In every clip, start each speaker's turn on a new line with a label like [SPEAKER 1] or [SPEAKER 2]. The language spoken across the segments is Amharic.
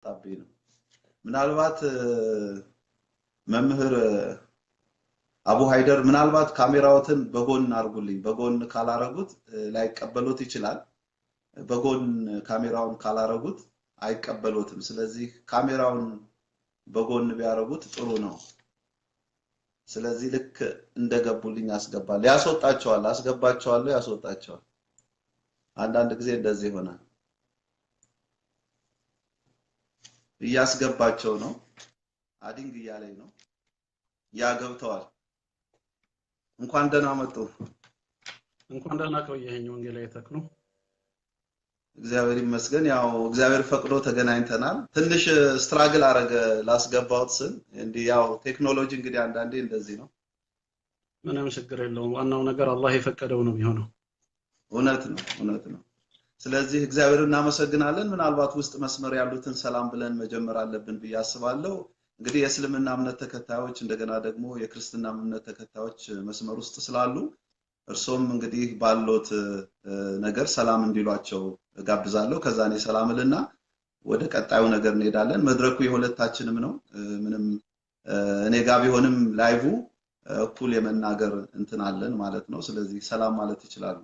[SPEAKER 1] እየመጣብኝ ነው። ምናልባት መምህር አቡ ሃይደር ምናልባት ካሜራዎትን በጎን አርጉልኝ። በጎን ካላረጉት ላይቀበሉት ይችላል። በጎን ካሜራውን ካላረጉት አይቀበሉትም። ስለዚህ ካሜራውን በጎን ቢያረጉት ጥሩ ነው። ስለዚህ ልክ እንደገቡልኝ አስገባለሁ። ያስወጣቸዋል፣ አስገባቸዋለሁ፣ ያስወጣቸዋል። አንዳንድ ጊዜ እንደዚህ ይሆናል። እያስገባቸው ነው። Adding እያለኝ ነው። ያ ገብተዋል። እንኳን ደህና መጡ።
[SPEAKER 2] እንኳን ደህና ቆየኸኝ ወንጌላዊ ተክሉ።
[SPEAKER 1] እግዚአብሔር ይመስገን። ያው እግዚአብሔር ፈቅዶ ተገናኝተናል። ትንሽ struggle አረገ ላስገባሁት ስል እንዲህ ያው ቴክኖሎጂ እንግዲህ አንዳንዴ እንደዚህ ነው።
[SPEAKER 2] ምንም ችግር የለውም። ዋናው ነገር አላህ የፈቀደው ነው የሚሆነው።
[SPEAKER 1] እውነት ነው፣ እውነት ነው። ስለዚህ እግዚአብሔር እናመሰግናለን። ምናልባት ውስጥ መስመር ያሉትን ሰላም ብለን መጀመር አለብን ብዬ አስባለሁ። እንግዲህ የእስልምና እምነት ተከታዮች እንደገና ደግሞ የክርስትና እምነት ተከታዮች መስመር ውስጥ ስላሉ እርሶም እንግዲህ ባሎት ነገር ሰላም እንዲሏቸው ጋብዛለሁ። ከዛ እኔ ሰላም እልና ወደ ቀጣዩ ነገር እንሄዳለን። መድረኩ የሁለታችንም ነው። ምንም እኔ ጋር ቢሆንም live እኩል የመናገር እንትን አለን ማለት ነው። ስለዚህ ሰላም ማለት ይችላሉ።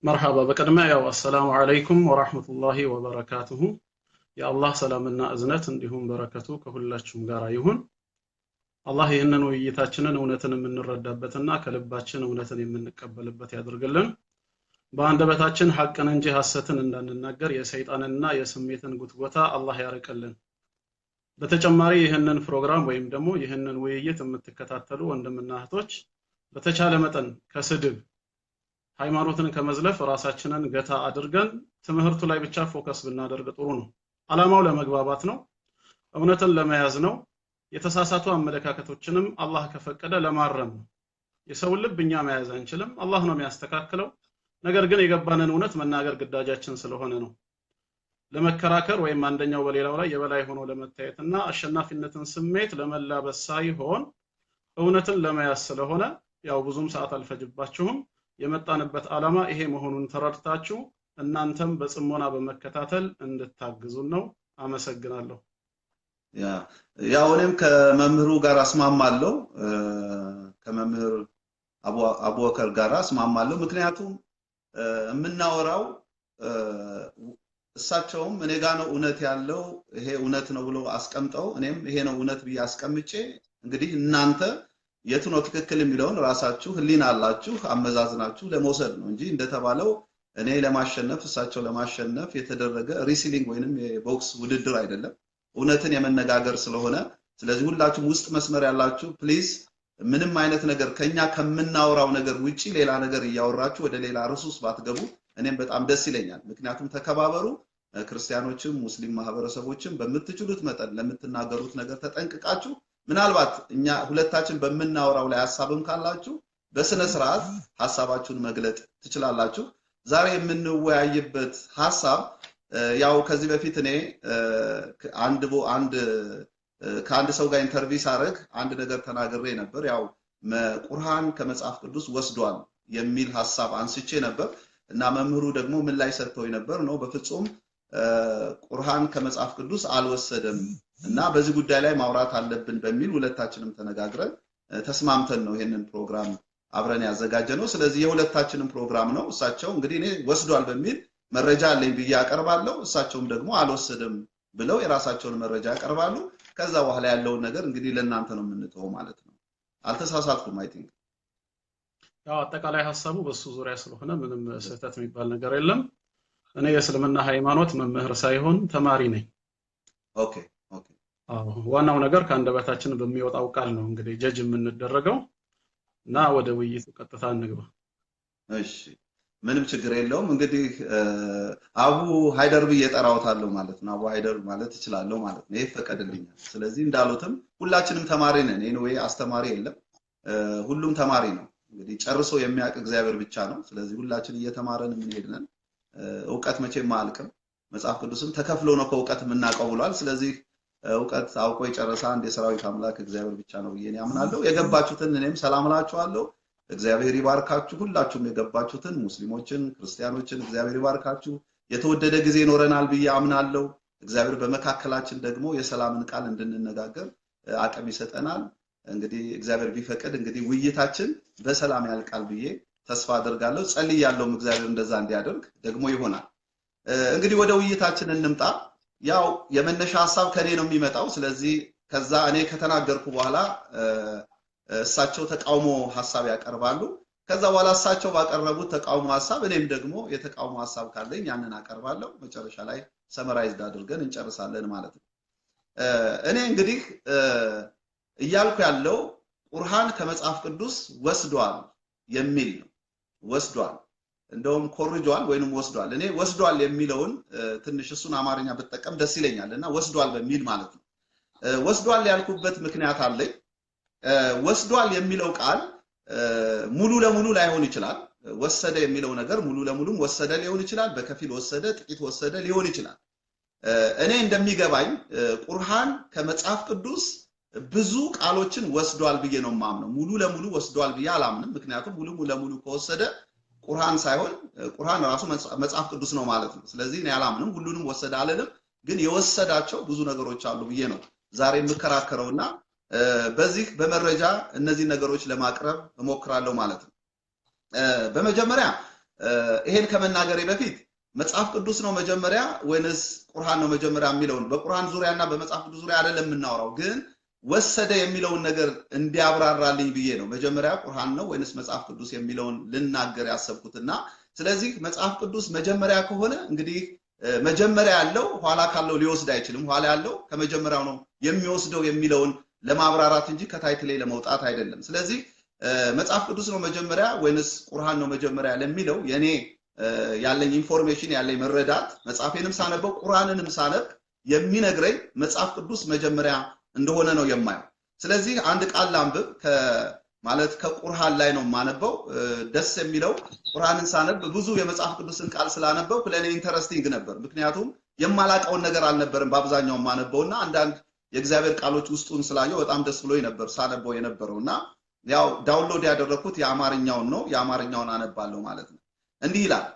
[SPEAKER 2] መርሐባ። በቅድሚያ ያው አሰላሙ አለይኩም ወራህመቱላሂ ወበረካቱሁ። የአላህ ሰላምና እዝነት እንዲሁም በረከቱ ከሁላችሁም ጋር ይሁን። አላህ ይህንን ውይይታችንን እውነትን የምንረዳበትና ከልባችን እውነትን የምንቀበልበት ያድርግልን። በአንደበታችን ሐቅን እንጂ ሐሰትን እንዳንናገር የሰይጣንና የስሜትን ጉትጎታ አላህ ያርቅልን። በተጨማሪ ይህንን ፕሮግራም ወይም ደግሞ ይህንን ውይይት የምትከታተሉ ወንድምና እህቶች በተቻለ መጠን ከስድብ ሃይማኖትን ከመዝለፍ ራሳችንን ገታ አድርገን ትምህርቱ ላይ ብቻ focus ብናደርግ ጥሩ ነው። ዓላማው ለመግባባት ነው፣ እውነትን ለመያዝ ነው። የተሳሳቱ አመለካከቶችንም አላህ ከፈቀደ ለማረም ነው። የሰውን ልብ እኛ መያዝ አንችልም፣ አላህ ነው የሚያስተካክለው። ነገር ግን የገባንን እውነት መናገር ግዳጃችን ስለሆነ ነው። ለመከራከር ወይም አንደኛው በሌላው ላይ የበላይ ሆኖ ለመታየትና አሸናፊነትን ስሜት ለመላበስ ሳይሆን እውነትን ለመያዝ ስለሆነ ያው ብዙም ሰዓት አልፈጅባችሁም። የመጣንበት ዓላማ ይሄ መሆኑን ተረድታችሁ እናንተም በጽሞና በመከታተል እንድታግዙን ነው። አመሰግናለሁ።
[SPEAKER 1] ያው እኔም ከመምህሩ ጋር አስማማለሁ፣ ከመምህር አቡበከር ጋር አስማማለሁ። ምክንያቱም የምናወራው እሳቸውም እኔ ጋ ነው እውነት ያለው ይሄ እውነት ነው ብሎ አስቀምጠው እኔም ይሄ ነው እውነት ብዬ አስቀምጬ እንግዲህ እናንተ የቱ ነው ትክክል የሚለውን ራሳችሁ ህሊና አላችሁ አመዛዝናችሁ ለመውሰድ ነው እንጂ እንደተባለው እኔ ለማሸነፍ እሳቸው ለማሸነፍ የተደረገ wrestling ወይንም የቦክስ ውድድር አይደለም፣ እውነትን የመነጋገር ስለሆነ ስለዚህ ሁላችሁም ውስጥ መስመር ያላችሁ please ምንም አይነት ነገር ከኛ ከምናወራው ነገር ውጪ ሌላ ነገር እያወራችሁ ወደ ሌላ ርዕስ ውስጥ ባትገቡ እኔም በጣም ደስ ይለኛል። ምክንያቱም ተከባበሩ። ክርስቲያኖችም ሙስሊም ማህበረሰቦችም በምትችሉት መጠን ለምትናገሩት ነገር ተጠንቅቃችሁ ምናልባት እኛ ሁለታችን በምናወራው ላይ ሐሳብም ካላችሁ በስነ ስርዓት ሐሳባችሁን መግለጥ ትችላላችሁ። ዛሬ የምንወያይበት ሐሳብ ያው ከዚህ በፊት እኔ አንድ አንድ ከአንድ ሰው ጋር interview ሳደርግ አንድ ነገር ተናግሬ ነበር። ያው ቁርአን ከመጽሐፍ ቅዱስ ወስዷል የሚል ሐሳብ አንስቼ ነበር እና መምህሩ ደግሞ ምን ላይ ሰጥተውኝ ነበር ነው በፍጹም ቁርአን ከመጽሐፍ ቅዱስ አልወሰደም እና በዚህ ጉዳይ ላይ ማውራት አለብን በሚል ሁለታችንም ተነጋግረን ተስማምተን ነው ይሄንን ፕሮግራም አብረን ያዘጋጀነው። ስለዚህ የሁለታችንም ፕሮግራም ነው። እሳቸው እንግዲህ እኔ ወስዷል በሚል መረጃ አለኝ ብዬ አቀርባለሁ፣ እሳቸውም ደግሞ አልወሰደም ብለው የራሳቸውን መረጃ ያቀርባሉ። ከዛ በኋላ ያለውን ነገር እንግዲህ ለእናንተ ነው የምንተወው ማለት ነው። አልተሳሳትኩም? I think
[SPEAKER 2] ያው አጠቃላይ ሐሳቡ በሱ ዙሪያ ስለሆነ ምንም ስህተት የሚባል ነገር የለም። እኔ የእስልምና ሃይማኖት መምህር ሳይሆን ተማሪ ነኝ።
[SPEAKER 1] Okay okay።
[SPEAKER 2] አዎ ዋናው ነገር ከአንደበታችን በሚወጣው ቃል ነው እንግዲህ ጀጅ የምንደረገው እና ወደ ውይይቱ ቀጥታ እንግባ።
[SPEAKER 1] እሺ ምንም ችግር የለውም። እንግዲህ አቡ ሃይደር ብዬ እጠራዎታለሁ ማለት ነው። አቡ ሃይደር ማለት እችላለሁ ማለት ነው። ይሄ ይፈቀድልኛል። ስለዚህ እንዳሉትም ሁላችንም ተማሪ ነን። Anyway አስተማሪ የለም፣ ሁሉም ተማሪ ነው። እንግዲህ ጨርሶ የሚያውቅ እግዚአብሔር ብቻ ነው። ስለዚህ ሁላችን እየተማረን የምንሄድ ነን። እውቀት መቼም አያልቅም። መጽሐፍ ቅዱስም ተከፍሎ ነው ከእውቀት የምናውቀው ብሏል። ስለዚህ እውቀት አውቆ የጨረሰ አንድ የሰራዊት አምላክ እግዚአብሔር ብቻ ነው ብዬ አምናለሁ። የገባችሁትን እኔም ሰላም እላችኋለሁ። እግዚአብሔር ይባርካችሁ። ሁላችሁም የገባችሁትን ሙስሊሞችን፣ ክርስቲያኖችን እግዚአብሔር ይባርካችሁ። የተወደደ ጊዜ ይኖረናል ብዬ አምናለሁ። እግዚአብሔር በመካከላችን ደግሞ የሰላምን ቃል እንድንነጋገር አቅም ይሰጠናል። እንግዲህ እግዚአብሔር ቢፈቅድ እንግዲህ ውይይታችን በሰላም ያልቃል ብዬ ተስፋ አደርጋለሁ። ጸልያለሁም እግዚአብሔር እንደዛ እንዲያደርግ ደግሞ ይሆናል። እንግዲህ ወደ ውይይታችን እንምጣ። ያው የመነሻ ሐሳብ ከኔ ነው የሚመጣው። ስለዚህ ከዛ እኔ ከተናገርኩ በኋላ እሳቸው ተቃውሞ ሐሳብ ያቀርባሉ። ከዛ በኋላ እሳቸው ባቀረቡት ተቃውሞ ሐሳብ እኔም ደግሞ የተቃውሞ ሐሳብ ካለኝ ያንን አቀርባለሁ። መጨረሻ ላይ summarized አድርገን እንጨርሳለን ማለት ነው። እኔ እንግዲህ እያልኩ ያለው ቁርአን ከመጽሐፍ ቅዱስ ወስዷል የሚል ነው። ወስዷል፣ እንደውም ኮርጇል ወይንም ወስዷል። እኔ ወስዷል የሚለውን ትንሽ እሱን አማርኛ ብጠቀም ደስ ይለኛል እና ወስዷል በሚል ማለት ነው። ወስዷል ያልኩበት ምክንያት አለኝ። ወስዷል የሚለው ቃል ሙሉ ለሙሉ ላይሆን ይችላል። ወሰደ የሚለው ነገር ሙሉ ለሙሉም ወሰደ ሊሆን ይችላል፣ በከፊል ወሰደ፣ ጥቂት ወሰደ ሊሆን ይችላል። እኔ እንደሚገባኝ ቁርአን ከመጽሐፍ ቅዱስ ብዙ ቃሎችን ወስዷል ብዬ ነው የማምነው። ሙሉ ለሙሉ ወስዷል ብዬ አላምንም። ምክንያቱም ሙሉ ለሙሉ ከወሰደ ቁርአን ሳይሆን ቁርአን ራሱ መጽሐፍ ቅዱስ ነው ማለት ነው። ስለዚህ እኔ አላምንም፣ ሁሉንም ወሰደ አልልም። ግን የወሰዳቸው ብዙ ነገሮች አሉ ብዬ ነው ዛሬ የምከራከረውና በዚህ በመረጃ እነዚህ ነገሮች ለማቅረብ እሞክራለሁ ማለት ነው። በመጀመሪያ ይሄን ከመናገሬ በፊት መጽሐፍ ቅዱስ ነው መጀመሪያ ወይንስ ቁርአን ነው መጀመሪያ የሚለውን በቁርአን ዙሪያና በመጽሐፍ ቅዱስ ዙሪያ አይደለም የምናወራው፣ ግን ወሰደ የሚለውን ነገር እንዲያብራራልኝ ብዬ ነው መጀመሪያ ቁርአን ነው ወይንስ መጽሐፍ ቅዱስ የሚለውን ልናገር ያሰብኩትና፣ ስለዚህ መጽሐፍ ቅዱስ መጀመሪያ ከሆነ እንግዲህ መጀመሪያ ያለው ኋላ ካለው ሊወስድ አይችልም። ኋላ ያለው ከመጀመሪያው ነው የሚወስደው የሚለውን ለማብራራት እንጂ ከታይትሌ ለመውጣት አይደለም። ስለዚህ መጽሐፍ ቅዱስ ነው መጀመሪያ ወይንስ ቁርአን ነው መጀመሪያ ለሚለው የኔ ያለኝ information ያለኝ መረዳት መጽሐፌንም ሳነበው ቁርአንንም ሳነብ የሚነግረኝ መጽሐፍ ቅዱስ መጀመሪያ እንደሆነ ነው የማየው። ስለዚህ አንድ ቃል ላንብብ፣ ማለት ከቁርአን ላይ ነው የማነበው። ደስ የሚለው ቁርአንን ሳነብ ብዙ የመጽሐፍ ቅዱስን ቃል ስላነበብኩ ለኔ interesting ነበር። ምክንያቱም የማላቀውን ነገር አልነበረም በአብዛኛው የማነበውና አንዳንድ የእግዚአብሔር ቃሎች ውስጡን ስላየው በጣም ደስ ብሎኝ ነበር ሳነበው የነበረውና ያው download ያደረኩት የአማርኛውን ነው። የአማርኛውን አነባለሁ ማለት ነው። እንዲህ ይላል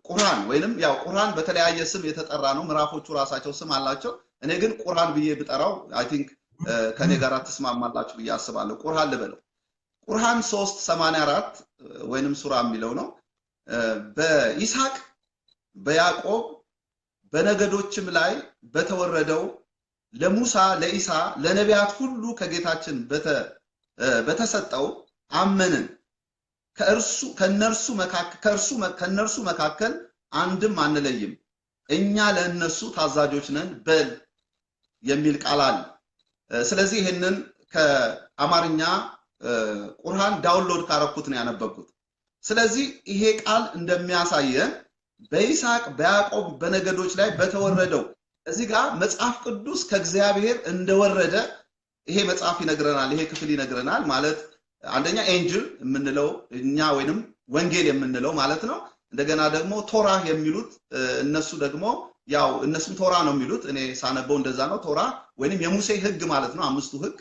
[SPEAKER 1] ቁርአን ወይንም ያው ቁርአን በተለያየ ስም የተጠራ ነው። ምዕራፎቹ ራሳቸው ስም አላቸው። እኔ ግን ቁርአን ብዬ ብጠራው I think ከኔ ጋር ትስማማላችሁ ብዬ አስባለሁ። ቁርአን ልበለው። ቁርአን 3:84 ወይንም ሱራ የሚለው ነው። በይስሐቅ በያዕቆብ በነገዶችም ላይ በተወረደው ለሙሳ ለኢሳ ለነቢያት ሁሉ ከጌታችን በተሰጠው አመንን፣ ከእነርሱ መካከል አንድም አንለይም፣ እኛ ለእነሱ ታዛዦች ነን በል የሚል ቃል አለ። ስለዚህ ይሄንን ከአማርኛ ቁርአን download ካረኩት ነው ያነበብኩት። ስለዚህ ይሄ ቃል እንደሚያሳየን በይስሐቅ በያዕቆብ በነገዶች ላይ በተወረደው እዚህ ጋር መጽሐፍ ቅዱስ ከእግዚአብሔር እንደወረደ ይሄ መጽሐፍ ይነግረናል። ይሄ ክፍል ይነግረናል። ማለት አንደኛ ኢንጂል የምንለው እኛ ወይንም ወንጌል የምንለው ማለት ነው። እንደገና ደግሞ ቶራ የሚሉት እነሱ ደግሞ ያው እነሱም ቶራ ነው የሚሉት። እኔ ሳነበው እንደዛ ነው። ቶራ ወይንም የሙሴ ሕግ ማለት ነው፣ አምስቱ ሕግ።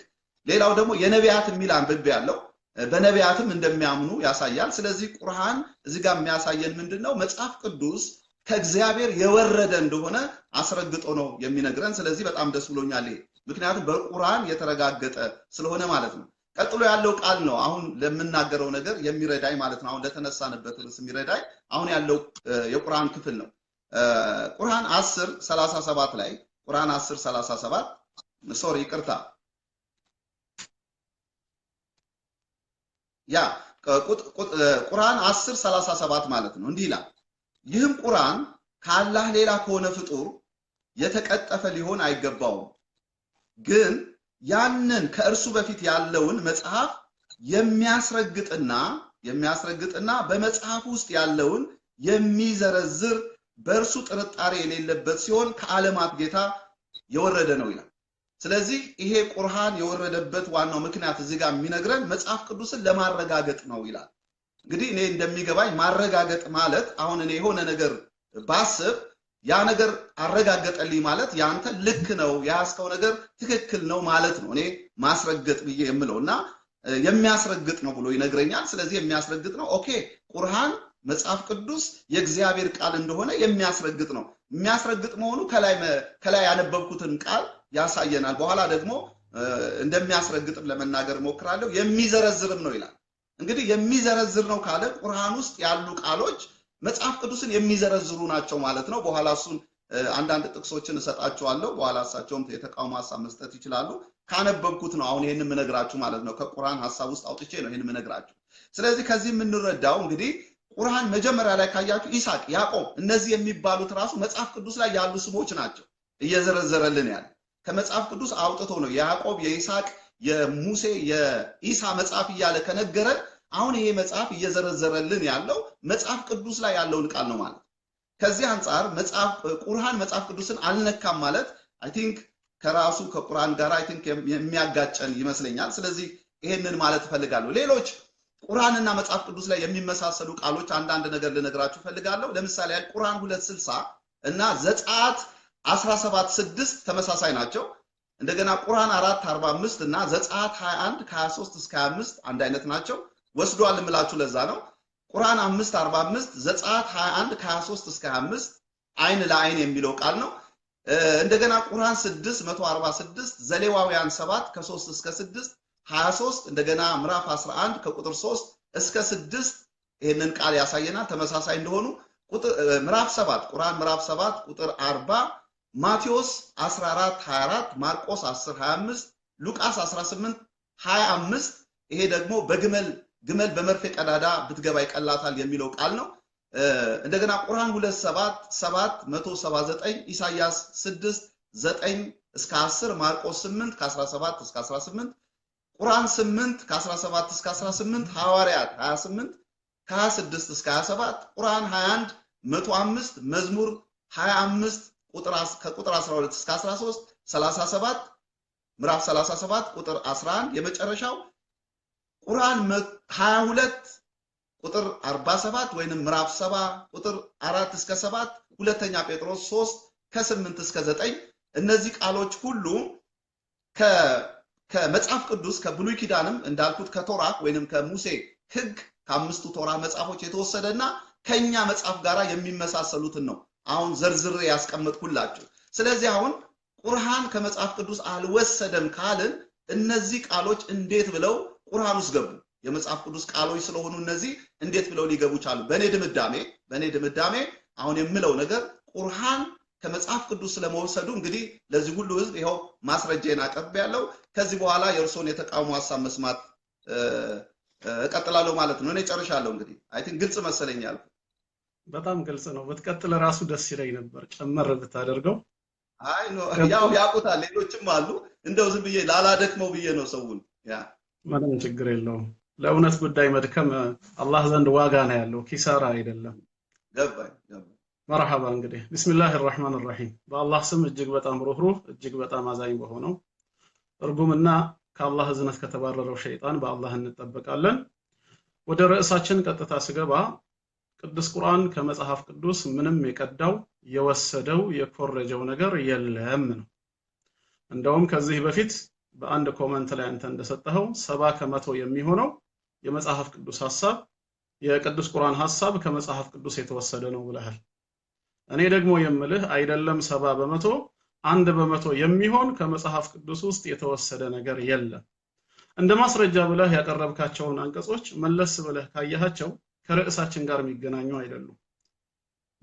[SPEAKER 1] ሌላው ደግሞ የነቢያት የሚል አንብቤ ያለው በነቢያትም እንደሚያምኑ ያሳያል። ስለዚህ ቁርአን እዚህ ጋር የሚያሳየን ምንድነው? መጽሐፍ ቅዱስ ከእግዚአብሔር የወረደ እንደሆነ አስረግጦ ነው የሚነግረን። ስለዚህ በጣም ደስ ብሎኛል ይሄ፣ ምክንያቱም በቁርአን የተረጋገጠ ስለሆነ ማለት ነው። ቀጥሎ ያለው ቃል ነው አሁን ለምናገረው ነገር የሚረዳኝ ማለት ነው። አሁን ለተነሳንበት ርዕስ የሚረዳኝ አሁን ያለው የቁርአን ክፍል ነው። ቁርአን 10:37 ላይ ቁርአን 10:37 ሶሪ ይቅርታ፣ ያ ቁርአን 10:37 ማለት ነው። እንዲህ ይላል፣ ይህም ቁርአን ከአላህ ሌላ ከሆነ ፍጡር የተቀጠፈ ሊሆን አይገባውም፣ ግን ያንን ከእርሱ በፊት ያለውን መጽሐፍ የሚያስረግጥና በመጽሐፍ ውስጥ ያለውን የሚዘረዝር በእርሱ ጥርጣሬ የሌለበት ሲሆን ከዓለማት ጌታ የወረደ ነው ይላል። ስለዚህ ይሄ ቁርአን የወረደበት ዋናው ምክንያት እዚህ ጋር የሚነግረን መጽሐፍ ቅዱስን ለማረጋገጥ ነው ይላል። እንግዲህ እኔ እንደሚገባኝ ማረጋገጥ ማለት አሁን እኔ የሆነ ነገር ባስብ ያ ነገር አረጋገጠልኝ ማለት ያንተ ልክ ነው፣ ያስከው ነገር ትክክል ነው ማለት ነው። እኔ ማስረገጥ ብዬ የምለውና የሚያስረግጥ ነው ብሎ ይነግረኛል። ስለዚህ የሚያስረግጥ ነው። okay ቁርአን መጽሐፍ ቅዱስ የእግዚአብሔር ቃል እንደሆነ የሚያስረግጥ ነው። የሚያስረግጥ መሆኑ ከላይ ያነበብኩትን ቃል ያሳየናል። በኋላ ደግሞ እንደሚያስረግጥም ለመናገር ሞክራለሁ። የሚዘረዝርም ነው ይላል። እንግዲህ የሚዘረዝር ነው ካለ ቁርአን ውስጥ ያሉ ቃሎች መጽሐፍ ቅዱስን የሚዘረዝሩ ናቸው ማለት ነው። በኋላ እሱን አንዳንድ ጥቅሶችን እሰጣቸዋለሁ። በኋላ እሳቸውም የተቃውሞ ሐሳብ መስጠት ይችላሉ። ካነበብኩት ነው አሁን ይሄንን የምነግራችሁ ማለት ነው። ከቁርአን ሐሳብ ውስጥ አውጥቼ ነው ይሄንን የምነግራችሁ። ስለዚህ ከዚህ የምንረዳው እንግዲህ ቁርአን መጀመሪያ ላይ ካያችሁ ኢሳቅ፣ ያዕቆብ እነዚህ የሚባሉት ራሱ መጽሐፍ ቅዱስ ላይ ያሉ ስሞች ናቸው እየዘረዘረልን ያለ። ከመጽሐፍ ቅዱስ አውጥቶ ነው ያዕቆብ፣ የኢሳቅ፣ የሙሴ፣ የኢሳ መጽሐፍ እያለ ከነገረን አሁን ይሄ መጽሐፍ እየዘረዘረልን ያለው መጽሐፍ ቅዱስ ላይ ያለውን ቃል ነው ማለት። ከዚህ አንፃር መጽሐፍ ቁርአን መጽሐፍ ቅዱስን አልነካም ማለት I think ከራሱ ከቁርአን ጋር I think የሚያጋጨን ይመስለኛል። ስለዚህ ይሄንን ማለት እፈልጋለሁ። ሌሎች ቁርአንና መጽሐፍ ቅዱስ ላይ የሚመሳሰሉ ቃሎች አንዳንድ ነገር ልነግራችሁ እፈልጋለሁ። ለምሳሌ ቁርአን 2:60 እና ዘጸአት 17:6 ተመሳሳይ ናቸው። እንደገና ቁርአን 4:45 እና ዘጸአት 21 ከ23 እስከ 25 አንድ አይነት ናቸው። ወስዷል እምላችሁ ለዛ ነው። ቁርአን 5:45 ዘጸአት 21 ከ23 እስከ 25 አይን ለአይን የሚለው ቃል ነው። እንደገና ቁርአን 6:146 ዘሌዋውያን 7 ከ3 እስከ 6 23 እንደገና ምዕራፍ 11 ከቁጥር 3 እስከ 6 ይሄንን ቃል ያሳየናል ተመሳሳይ እንደሆኑ። ቁጥር ምዕራፍ 7 ቁርአን ምዕራፍ 7 ቁጥር 40 ማቴዎስ 14:24 ማርቆስ 10:25 ሉቃስ 18:25 ይሄ ደግሞ በግመል ግመል በመርፌ ቀዳዳ ብትገባ ይቀላታል የሚለው ቃል ነው። እንደገና ቁርአን 2:7 7 179 ኢሳይያስ 6:9 እስከ 10 ማርቆስ 8 ከ17 እስከ 18 ቁርአን 8 ከ17 እስከ 18 ሐዋርያት 28 ከ26 እስከ 27 ቁርአን 21 105 መዝሙር 25 ቁጥር ከቁጥር 12 እስከ 13 37 ምዕራፍ 37 ቁጥር 11 የመጨረሻው ቁርአን 22 ቁጥር 47 ወይንም ምዕራፍ 7 ቁጥር 4 እስከ 7 ሁለተኛ ጴጥሮስ 3 ከ8 እስከ 9 እነዚህ ቃሎች ሁሉ ከመጽሐፍ ቅዱስ ከብሉይ ኪዳንም እንዳልኩት ከቶራ ወይንም ከሙሴ ሕግ ከአምስቱ ቶራ መጽሐፎች የተወሰደና ከኛ መጽሐፍ ጋራ የሚመሳሰሉትን ነው አሁን ዘርዝሬ ያስቀመጥኩላችሁ። ስለዚህ አሁን ቁርአን ከመጽሐፍ ቅዱስ አልወሰደም ካልን እነዚህ ቃሎች እንዴት ብለው ቁርአን ውስጥ ገቡ? የመጽሐፍ ቅዱስ ቃሎች ስለሆኑ እነዚህ እንዴት ብለው ሊገቡ ቻሉ? በኔ ድምዳሜ አሁን የምለው ነገር ቁርአን ከመጽሐፍ ቅዱስ ስለመወሰዱ እንግዲህ ለዚህ ሁሉ ህዝብ ይኸው ማስረጃዬን አቀርባለሁ። ከዚህ በኋላ የእርሶን የተቃውሞ ሐሳብ መስማት እቀጥላለሁ ማለት ነው። እኔ ጨርሻለሁ። እንግዲህ I think ግልጽ መሰለኝ ያልኩት።
[SPEAKER 2] በጣም ግልጽ ነው። ብትቀጥል ራሱ ደስ ይለኝ ነበር ጨመር ብታደርገው።
[SPEAKER 1] አይ no ያው ያውቁታል፣ ሌሎችም አሉ። እንደው ዝም ብዬ ላላደክመው ብዬ ነው ሰውን። ያ
[SPEAKER 2] ምንም ችግር የለውም። ለእውነት ጉዳይ መድከም አላህ ዘንድ ዋጋ ነው ያለው፣ ኪሳራ አይደለም።
[SPEAKER 1] ገባኝ።
[SPEAKER 2] መርሐባ። እንግዲህ ቢስሚላህ الرحمن الرحيم በአላህ ስም እጅግ በጣም ሩህሩህ እጅግ በጣም አዛኝ በሆነው እርጉምና ከአላህ እዝነት ከተባረረው ሸይጣን በአላህ እንጠበቃለን። ወደ ርዕሳችን ቀጥታ ስገባ ቅዱስ ቁርአን ከመጽሐፍ ቅዱስ ምንም የቀዳው የወሰደው የኮረጀው ነገር የለም ነው። እንደውም ከዚህ በፊት በአንድ comment ላይ አንተ እንደሰጠኸው 70% የሚሆነው የመጽሐፍ ቅዱስ ሐሳብ የቅዱስ ቁርአን ሐሳብ ከመጽሐፍ ቅዱስ የተወሰደ ነው ብለሃል። እኔ ደግሞ የምልህ አይደለም 70% 1% የሚሆን ከመጽሐፍ ቅዱስ ውስጥ የተወሰደ ነገር የለም። እንደ ማስረጃ ብለህ ያቀረብካቸውን አንቀጾች መለስ ብለህ ካየሃቸው ከርዕሳችን ጋር የሚገናኙ አይደሉም።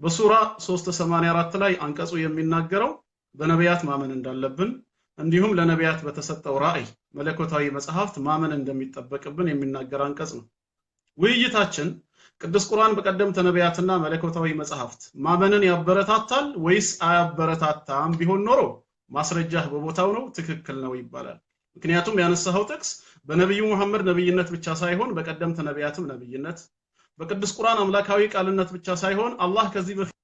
[SPEAKER 2] በሱራ 384 ላይ አንቀጹ የሚናገረው በነቢያት ማመን እንዳለብን እንዲሁም ለነቢያት በተሰጠው ራእይ መለኮታዊ መጽሐፍት ማመን እንደሚጠበቅብን የሚናገር አንቀጽ ነው። ውይይታችን ቅዱስ ቁርአን በቀደምት ነቢያትና መለኮታዊ መጽሐፍት ማመንን ያበረታታል ወይስ አያበረታታም ቢሆን ኖሮ ማስረጃህ በቦታው ነው፣ ትክክል ነው ይባላል። ምክንያቱም ያነሳኸው ጥቅስ በነብዩ መሐመድ ነብይነት ብቻ ሳይሆን በቀደምት ነቢያትም ነብይነት፣ በቅዱስ ቁርአን አምላካዊ ቃልነት ብቻ ሳይሆን አላህ ከዚህ በፊት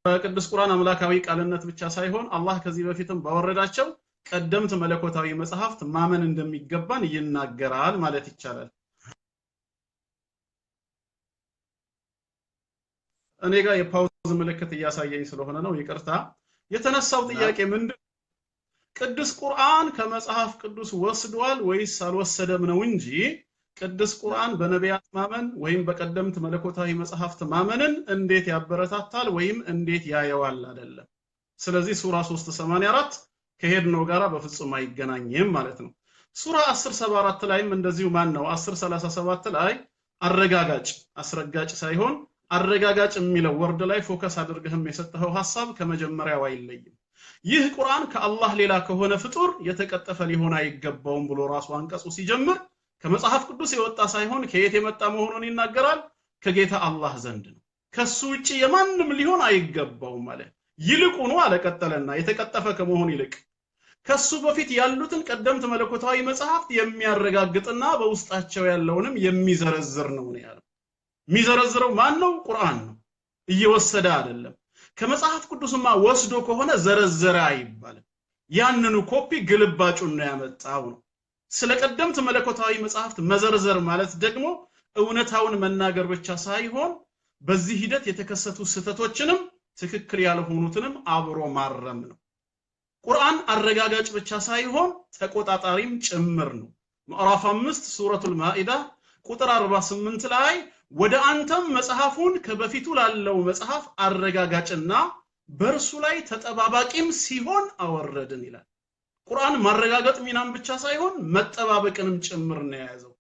[SPEAKER 2] በቅዱስ ቁርአን አምላካዊ ቃልነት ብቻ ሳይሆን አላህ ከዚህ በፊትም ባወረዳቸው ቀደምት መለኮታዊ መጽሐፍት ማመን እንደሚገባን ይናገራል ማለት ይቻላል። እኔ ጋር የፓውዝ ምልክት እያሳየኝ ስለሆነ ነው ይቅርታ። የተነሳው ጥያቄ ምንድን ቅዱስ ቁርአን ከመጽሐፍ ቅዱስ ወስዷል ወይስ አልወሰደም ነው እንጂ ቅዱስ ቁርአን በነቢያት ማመን ወይም በቀደምት መለኮታዊ መጽሐፍት ማመንን እንዴት ያበረታታል ወይም እንዴት ያየዋል አይደለም። ስለዚህ ሱራ 384 ከሄድነው ጋራ በፍጹም አይገናኝም ማለት ነው። ሱራ 1074 ላይም እንደዚሁ ማን ነው 1037 ላይ አረጋጋጭ አስረጋጭ ሳይሆን አረጋጋጭ የሚለው word ላይ focus አድርገህም የሰጠኸው ሐሳብ ከመጀመሪያው አይለይም። ይህ ቁርአን ከአላህ ሌላ ከሆነ ፍጡር የተቀጠፈ ሊሆን አይገባውም ብሎ ራሱ አንቀጹ ሲጀምር ከመጽሐፍ ቅዱስ የወጣ ሳይሆን ከየት የመጣ መሆኑን ይናገራል። ከጌታ አላህ ዘንድ ነው፣ ከሱ ውጪ የማንም ሊሆን አይገባውም አለ። ይልቁኑ አለ ቀጠለና የተቀጠፈ ከመሆን ይልቅ ከሱ በፊት ያሉትን ቀደምት መለኮታዊ መጽሐፍት የሚያረጋግጥና በውስጣቸው ያለውንም የሚዘረዝር ነው ነው ያለው። የሚዘረዝረው ማን ነው? ቁርአን ነው። እየወሰደ አይደለም። ከመጽሐፍ ቅዱስማ ወስዶ ከሆነ ዘረዘረ አይባልም። ያንኑ ኮፒ ግልባጩን ነው ያመጣው ነው። ስለ ቀደምት መለኮታዊ መጽሐፍት መዘርዘር ማለት ደግሞ እውነታውን መናገር ብቻ ሳይሆን በዚህ ሂደት የተከሰቱ ስህተቶችንም ትክክል ያልሆኑትንም አብሮ ማረም ነው። ቁርአን አረጋጋጭ ብቻ ሳይሆን ተቆጣጣሪም ጭምር ነው። ምዕራፍ 5 ሱረቱል ማኢዳ ቁጥር 48 ላይ ወደ አንተም መጽሐፉን ከበፊቱ ላለው መጽሐፍ አረጋጋጭና በእርሱ ላይ ተጠባባቂም ሲሆን አወረድን ይላል። ቁርአን ማረጋገጥ ሚናም ብቻ ሳይሆን መጠባበቅንም ጭምር ነው የያዘው።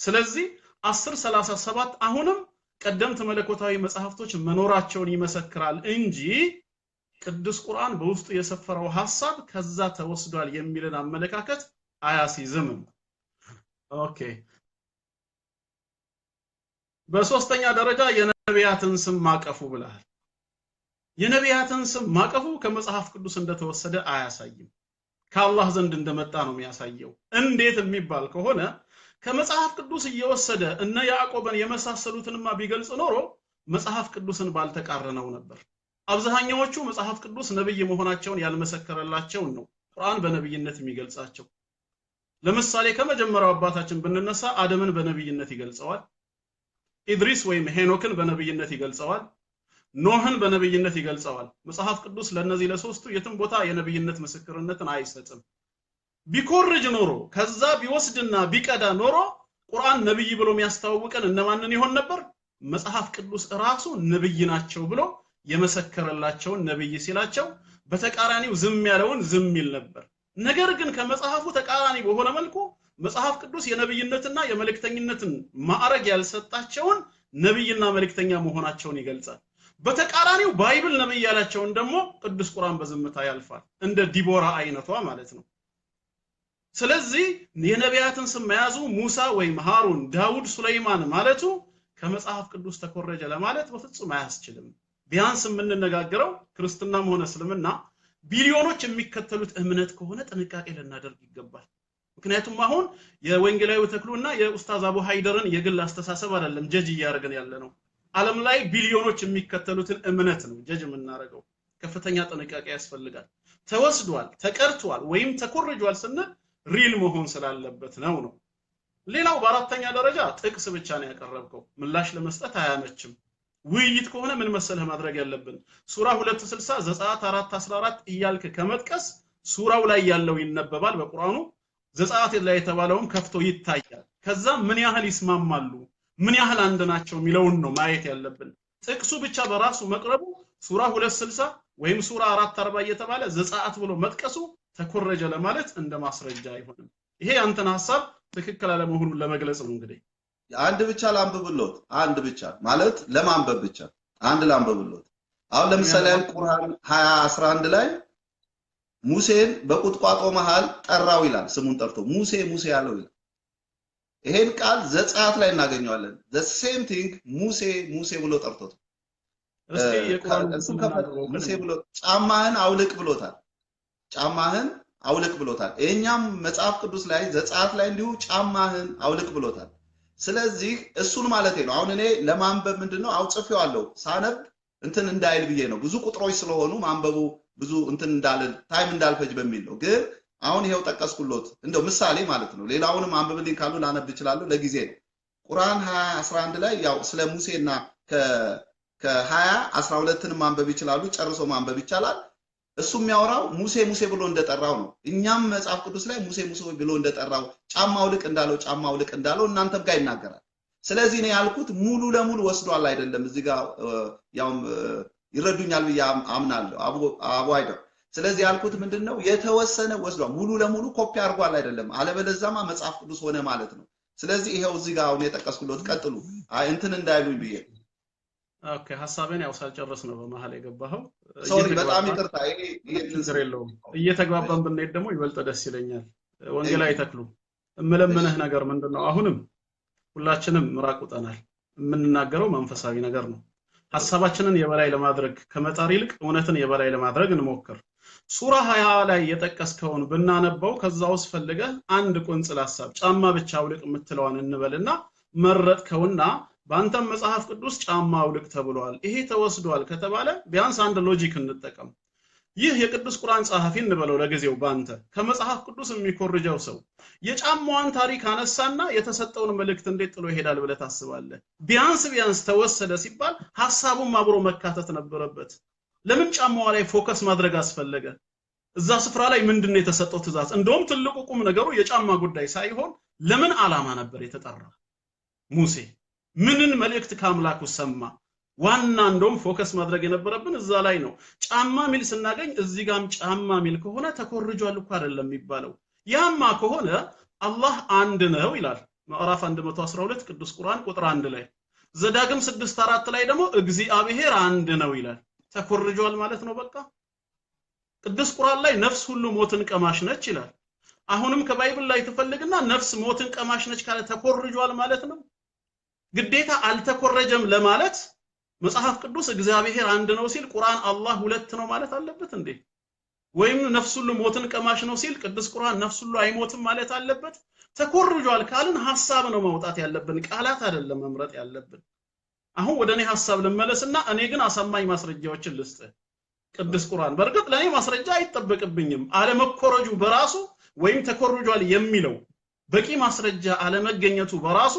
[SPEAKER 2] ስለዚህ 1037 አሁንም ቀደምት መለኮታዊ መጽሐፍቶች መኖራቸውን ይመሰክራል እንጂ ቅዱስ ቁርአን በውስጡ የሰፈረው ሐሳብ ከዛ ተወስዷል የሚልን አመለካከት አያስይዝም። Okay፣ በሶስተኛ ደረጃ የነቢያትን ስም ማቀፉ ብለሃል። የነቢያትን ስም ማቀፉ ከመጽሐፍ ቅዱስ እንደተወሰደ አያሳይም። ከአላህ ዘንድ እንደመጣ ነው የሚያሳየው። እንዴት የሚባል ከሆነ ከመጽሐፍ ቅዱስ እየወሰደ እነ ያዕቆብን የመሳሰሉትንማ ቢገልጽ ኖሮ መጽሐፍ ቅዱስን ባልተቃረነው ነበር። አብዛኛዎቹ መጽሐፍ ቅዱስ ነብይ መሆናቸውን ያልመሰከረላቸውን ነው ቁርአን በነብይነት የሚገልጻቸው። ለምሳሌ ከመጀመሪያው አባታችን ብንነሳ አደምን በነብይነት ይገልጸዋል። ኢድሪስ ወይም ሄኖክን በነብይነት ይገልጸዋል። ኖህን በነብይነት ይገልጸዋል። መጽሐፍ ቅዱስ ለነዚህ ለሶስቱ የትም ቦታ የነብይነት ምስክርነትን አይሰጥም። ቢኮርጅ ኖሮ ከዛ ቢወስድና ቢቀዳ ኖሮ ቁርአን ነብይ ብሎ የሚያስተዋውቀን እነማንን ይሆን ነበር? መጽሐፍ ቅዱስ ራሱ ነብይ ናቸው ብሎ የመሰከረላቸውን ነብይ ሲላቸው በተቃራኒው ዝም ያለውን ዝም ይል ነበር። ነገር ግን ከመጽሐፉ ተቃራኒ በሆነ መልኩ መጽሐፍ ቅዱስ የነብይነትና የመልእክተኝነትን ማዕረግ ያልሰጣቸውን ነብይና መልእክተኛ መሆናቸውን ይገልጻል። በተቃራኒው Bible ነብይ ያላቸውን ደግሞ ቅዱስ ቁርአን በዝምታ ያልፋል፣ እንደ ዲቦራ አይነቷ ማለት ነው። ስለዚህ የነቢያትን ስም መያዙ ሙሳ ወይም ሃሩን፣ ዳውድ፣ ሱለይማን ማለቱ ከመጽሐፍ ቅዱስ ተኮረጀ ለማለት በፍጹም አያስችልም። ቢያንስ የምንነጋገረው ክርስትናም ሆነ እስልምና ቢሊዮኖች የሚከተሉት እምነት ከሆነ ጥንቃቄ ልናደርግ ይገባል። ምክንያቱም አሁን የወንጌላዊ ተክሉና የኡስታዝ አቡ ሃይደርን የግል አስተሳሰብ አይደለም ጀጅ እያደረግን ያለነው። ዓለም ላይ ቢሊዮኖች የሚከተሉትን እምነት ነው ጀጅ የምናደርገው። ከፍተኛ ጥንቃቄ ያስፈልጋል። ተወስዷል፣ ተቀርቷል ወይም ተኮርጇል ስንል real መሆን ስላለበት ነው ነው። ሌላው በአራተኛ ደረጃ ጥቅስ ብቻ ነው ያቀረብከው፣ ምላሽ ለመስጠት አያመችም። ውይይት ከሆነ ምን መሰለህ ማድረግ ያለብን ሱራ 260 ዘጸአት 4:14 እያልክ ከመጥቀስ ሱራው ላይ ያለው ይነበባል በቁርአኑ፣ ዘጸአት ላይ የተባለውም ከፍቶ ይታያል። ከዛ ምን ያህል ይስማማሉ ምን ያህል አንድ ናቸው የሚለውን ነው ማየት ያለብን። ጥቅሱ ብቻ በራሱ መቅረቡ ሱራ 260 ወይም ሱራ 440 እየተባለ ዘጸአት ብሎ መጥቀሱ ተኮረጀ ለማለት እንደ ማስረጃ አይሆንም። ይሄ ያንተን ሐሳብ ትክክል አለመሆኑን ለመግለጽ ነው። እንግዲህ
[SPEAKER 1] አንድ ብቻ ላንብብሎት፣ አንድ ብቻ ማለት ለማንበብ ብቻ አንድ ላንብብሎት። አሁን ለምሳሌ ቁርአን 20:11 ላይ ሙሴን በቁጥቋጦ መሃል ጠራው ይላል። ስሙን ጠርቶ ሙሴ ሙሴ ያለው ይላል። ይሄን ቃል ዘጸአት ላይ እናገኘዋለን። the same thing ሙሴ ሙሴ ብሎ ጠርቶት
[SPEAKER 2] እስቲ የቁርአን
[SPEAKER 1] ሙሴ ብሎ ጫማህን አውልቅ ብሎታል። ጫማህን አውልቅ ብሎታል። የኛም መጽሐፍ ቅዱስ ላይ ዘጸአት ላይ እንዲሁ ጫማህን አውልቅ ብሎታል። ስለዚህ እሱን ማለት ነው። አሁን እኔ ለማንበብ ምንድነው አውጽፌዋለሁ ሳነብ እንትን እንዳይል ብዬ ነው። ብዙ ቁጥሮች ስለሆኑ ማንበቡ ብዙ እንትን እንዳልል time እንዳልፈጅ በሚል ነው። ግን አሁን ይሄው ጠቀስኩሎት እንደው ምሳሌ ማለት ነው። ሌላውንም አንብብልኝ ካሉ ላነብ እችላለሁ፣ ለጊዜ ነው። ቁርአን 20:11 ላይ ያው ስለ ሙሴና ከ20:12ን ማንበብ ይችላሉ፣ ጨርሶ ማንበብ ይቻላል። እሱ የሚያወራው ሙሴ ሙሴ ብሎ እንደጠራው ነው። እኛም መጽሐፍ ቅዱስ ላይ ሙሴ ሙሴ ብሎ እንደጠራው ጫማ አውልቅ እንዳለው ጫማ አውልቅ እንዳለው እናንተም ጋር ይናገራል። ስለዚህ እኔ ያልኩት ሙሉ ለሙሉ ወስዷል አይደለም። እዚህ ጋር ያውም ይረዱኛል ብዬ አምናለሁ አቡ አይደል። ስለዚህ ያልኩት ምንድነው የተወሰነ ወስዷል፣ ሙሉ ለሙሉ ኮፒ አድርጓል አይደለም። አለበለዚያማ መጽሐፍ ቅዱስ ሆነ ማለት ነው። ስለዚህ ይሄው እዚህ ጋር አሁን የጠቀስኩለት ቀጥሉ፣ አይ እንትን እንዳይሉኝ ብዬ።
[SPEAKER 2] Okay፣ ሐሳቤን ያው ሳልጨርስ ነው በመሃል የገባኸው።
[SPEAKER 1] Sorry፣ በጣም ይቅርታ። ይሄ
[SPEAKER 2] ችግር የለውም። እየተግባባን ብንሄድ ደግሞ ይበልጥ ደስ ይለኛል። ወንጌላዊ ተክሉ፣ እምለምንህ ነገር ምንድነው? አሁንም ሁላችንም ምራቅ ውጠናል። የምንናገረው መንፈሳዊ ነገር ነው። ሐሳባችንን የበላይ ለማድረግ ከመጣር ይልቅ እውነትን የበላይ ለማድረግ እንሞክር። ሱራ 20 ላይ የጠቀስከውን ብናነበው ከዛ ውስጥ ፈልገህ አንድ ቁንጽል ሐሳብ ጫማ ብቻ አውልቅ የምትለዋን እንበልና መረጥከውና በአንተም መጽሐፍ ቅዱስ ጫማ አውልቅ ተብሏል፣ ይሄ ተወስዷል ከተባለ ቢያንስ አንድ logic እንጠቀም። ይህ የቅዱስ ቁርአን ጸሐፊ እንበለው ለጊዜው ባንተ ከመጽሐፍ ቅዱስ የሚኮርጀው ሰው የጫማዋን ታሪክ አነሳና የተሰጠውን መልእክት እንዴት ጥሎ ይሄዳል ብለህ ታስባለህ? ቢያንስ ቢያንስ ተወሰደ ሲባል ሐሳቡም አብሮ መካተት ነበረበት። ለምን ጫማዋ ላይ focus ማድረግ አስፈለገ? እዛ ስፍራ ላይ ምንድነው የተሰጠው ትእዛዝ? እንደውም ትልቁ ቁም ነገሩ የጫማ ጉዳይ ሳይሆን ለምን ዓላማ ነበር የተጠራው? ሙሴ ምንን መልእክት ከአምላኩ ሰማ? ዋና እንደውም focus ማድረግ የነበረብን እዛ ላይ ነው። ጫማ ሚል ስናገኝ እዚህ ጋም ጫማ ሚል ከሆነ ተኮርጇል እኮ አይደለም የሚባለው። ያማ ከሆነ አላህ አንድ ነው ይላል ምዕራፍ 112 ቅዱስ ቁርአን ቁጥር 1 ላይ። ዘዳግም 6:4 ላይ ደግሞ እግዚአብሔር አንድ ነው ይላል። ተኮርጇል ማለት ነው በቃ። ቅዱስ ቁርአን ላይ ነፍስ ሁሉ ሞትን ቀማሽ ነች ይላል። አሁንም ከ Bible ላይ ተፈልግና ነፍስ ሞትን ቀማሽ ነች ካለ ተኮርጇል ማለት ነው። ግዴታ አልተኮረጀም ለማለት መጽሐፍ ቅዱስ እግዚአብሔር አንድ ነው ሲል ቁርአን አላህ ሁለት ነው ማለት አለበት እንዴ? ወይም ነፍስ ሁሉ ሞትን ቀማሽ ነው ሲል ቅዱስ ቁርአን ነፍስ ሁሉ አይሞትም ማለት አለበት? ተኮርጇል ካልን ሐሳብ ነው ማውጣት ያለብን፣ ቃላት አይደለም መምረጥ ያለብን። አሁን ወደ እኔ ሐሳብ ልመለስና እኔ ግን አሳማኝ ማስረጃዎችን ልስጥ። ቅዱስ ቁርአን በእርግጥ ለኔ ማስረጃ አይጠበቅብኝም። አለመኮረጁ በራሱ ወይም ተኮርጇል የሚለው በቂ ማስረጃ አለመገኘቱ በራሱ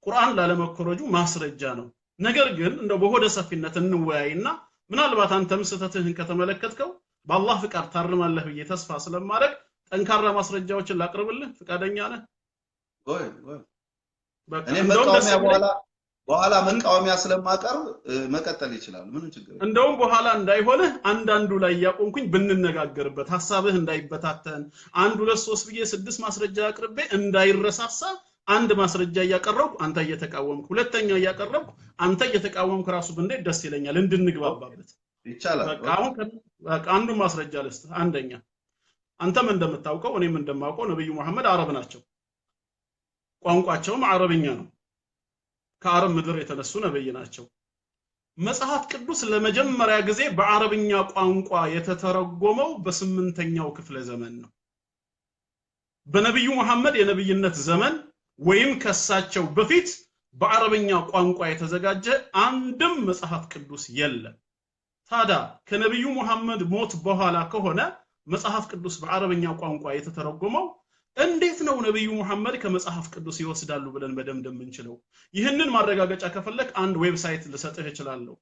[SPEAKER 2] ቁርአን ላለመኮረጁ ማስረጃ ነው። ነገር ግን እንደው በሆደ ሰፊነት እንወያይና ምናልባት አንተም ስህተትህን ከተመለከትከው በአላህ ፍቃድ ታርማለህ ብዬ ተስፋ ስለማደርግ ጠንካራ ማስረጃዎችን ላቅርብልህ። ፍቃደኛ ነህ?
[SPEAKER 1] ጎይ ጎይ። እኔ መቃወሚያ በኋላ መቃወሚያ ስለማቀርብ መቀጠል ይችላል። ምንም ችግር የለም።
[SPEAKER 2] እንደውም በኋላ እንዳይሆንህ አንዳንዱ ላይ ያቆምኩኝ ብንነጋገርበት ሐሳብህ እንዳይበታተን አንድ ሁለት ሶስት ብዬ ስድስት ማስረጃ አቅርቤ እንዳይረሳሳ አንድ ማስረጃ እያቀረብኩ አንተ እየተቃወምክ፣ ሁለተኛ እያቀረብኩ አንተ እየተቃወምክ ራሱ ብንሄድ ደስ ይለኛል እንድንግባባበት።
[SPEAKER 1] ይቻላል።
[SPEAKER 2] በቃ አሁን በቃ አንዱ ማስረጃ ልስጥህ። አንደኛ አንተም እንደምታውቀው እኔም እንደማውቀው ነብዩ መሐመድ አረብ ናቸው። ቋንቋቸውም አረብኛ ነው። ከአረብ ምድር የተነሱ ነብይ ናቸው። መጽሐፍ ቅዱስ ለመጀመሪያ ጊዜ በአረብኛ ቋንቋ የተተረጎመው በ8ኛው ክፍለ ዘመን ነው። በነብዩ መሐመድ የነብይነት ዘመን ወይም ከሳቸው በፊት በአረብኛ ቋንቋ የተዘጋጀ አንድም መጽሐፍ ቅዱስ የለም። ታዲያ ከነብዩ መሐመድ ሞት በኋላ ከሆነ መጽሐፍ ቅዱስ በአረብኛ ቋንቋ የተተረጎመው እንዴት ነው ነብዩ መሐመድ ከመጽሐፍ ቅዱስ ይወስዳሉ ብለን መደምደም የምንችለው? ይህንን ማረጋገጫ ከፈለክ አንድ website ልሰጥህ እችላለሁ።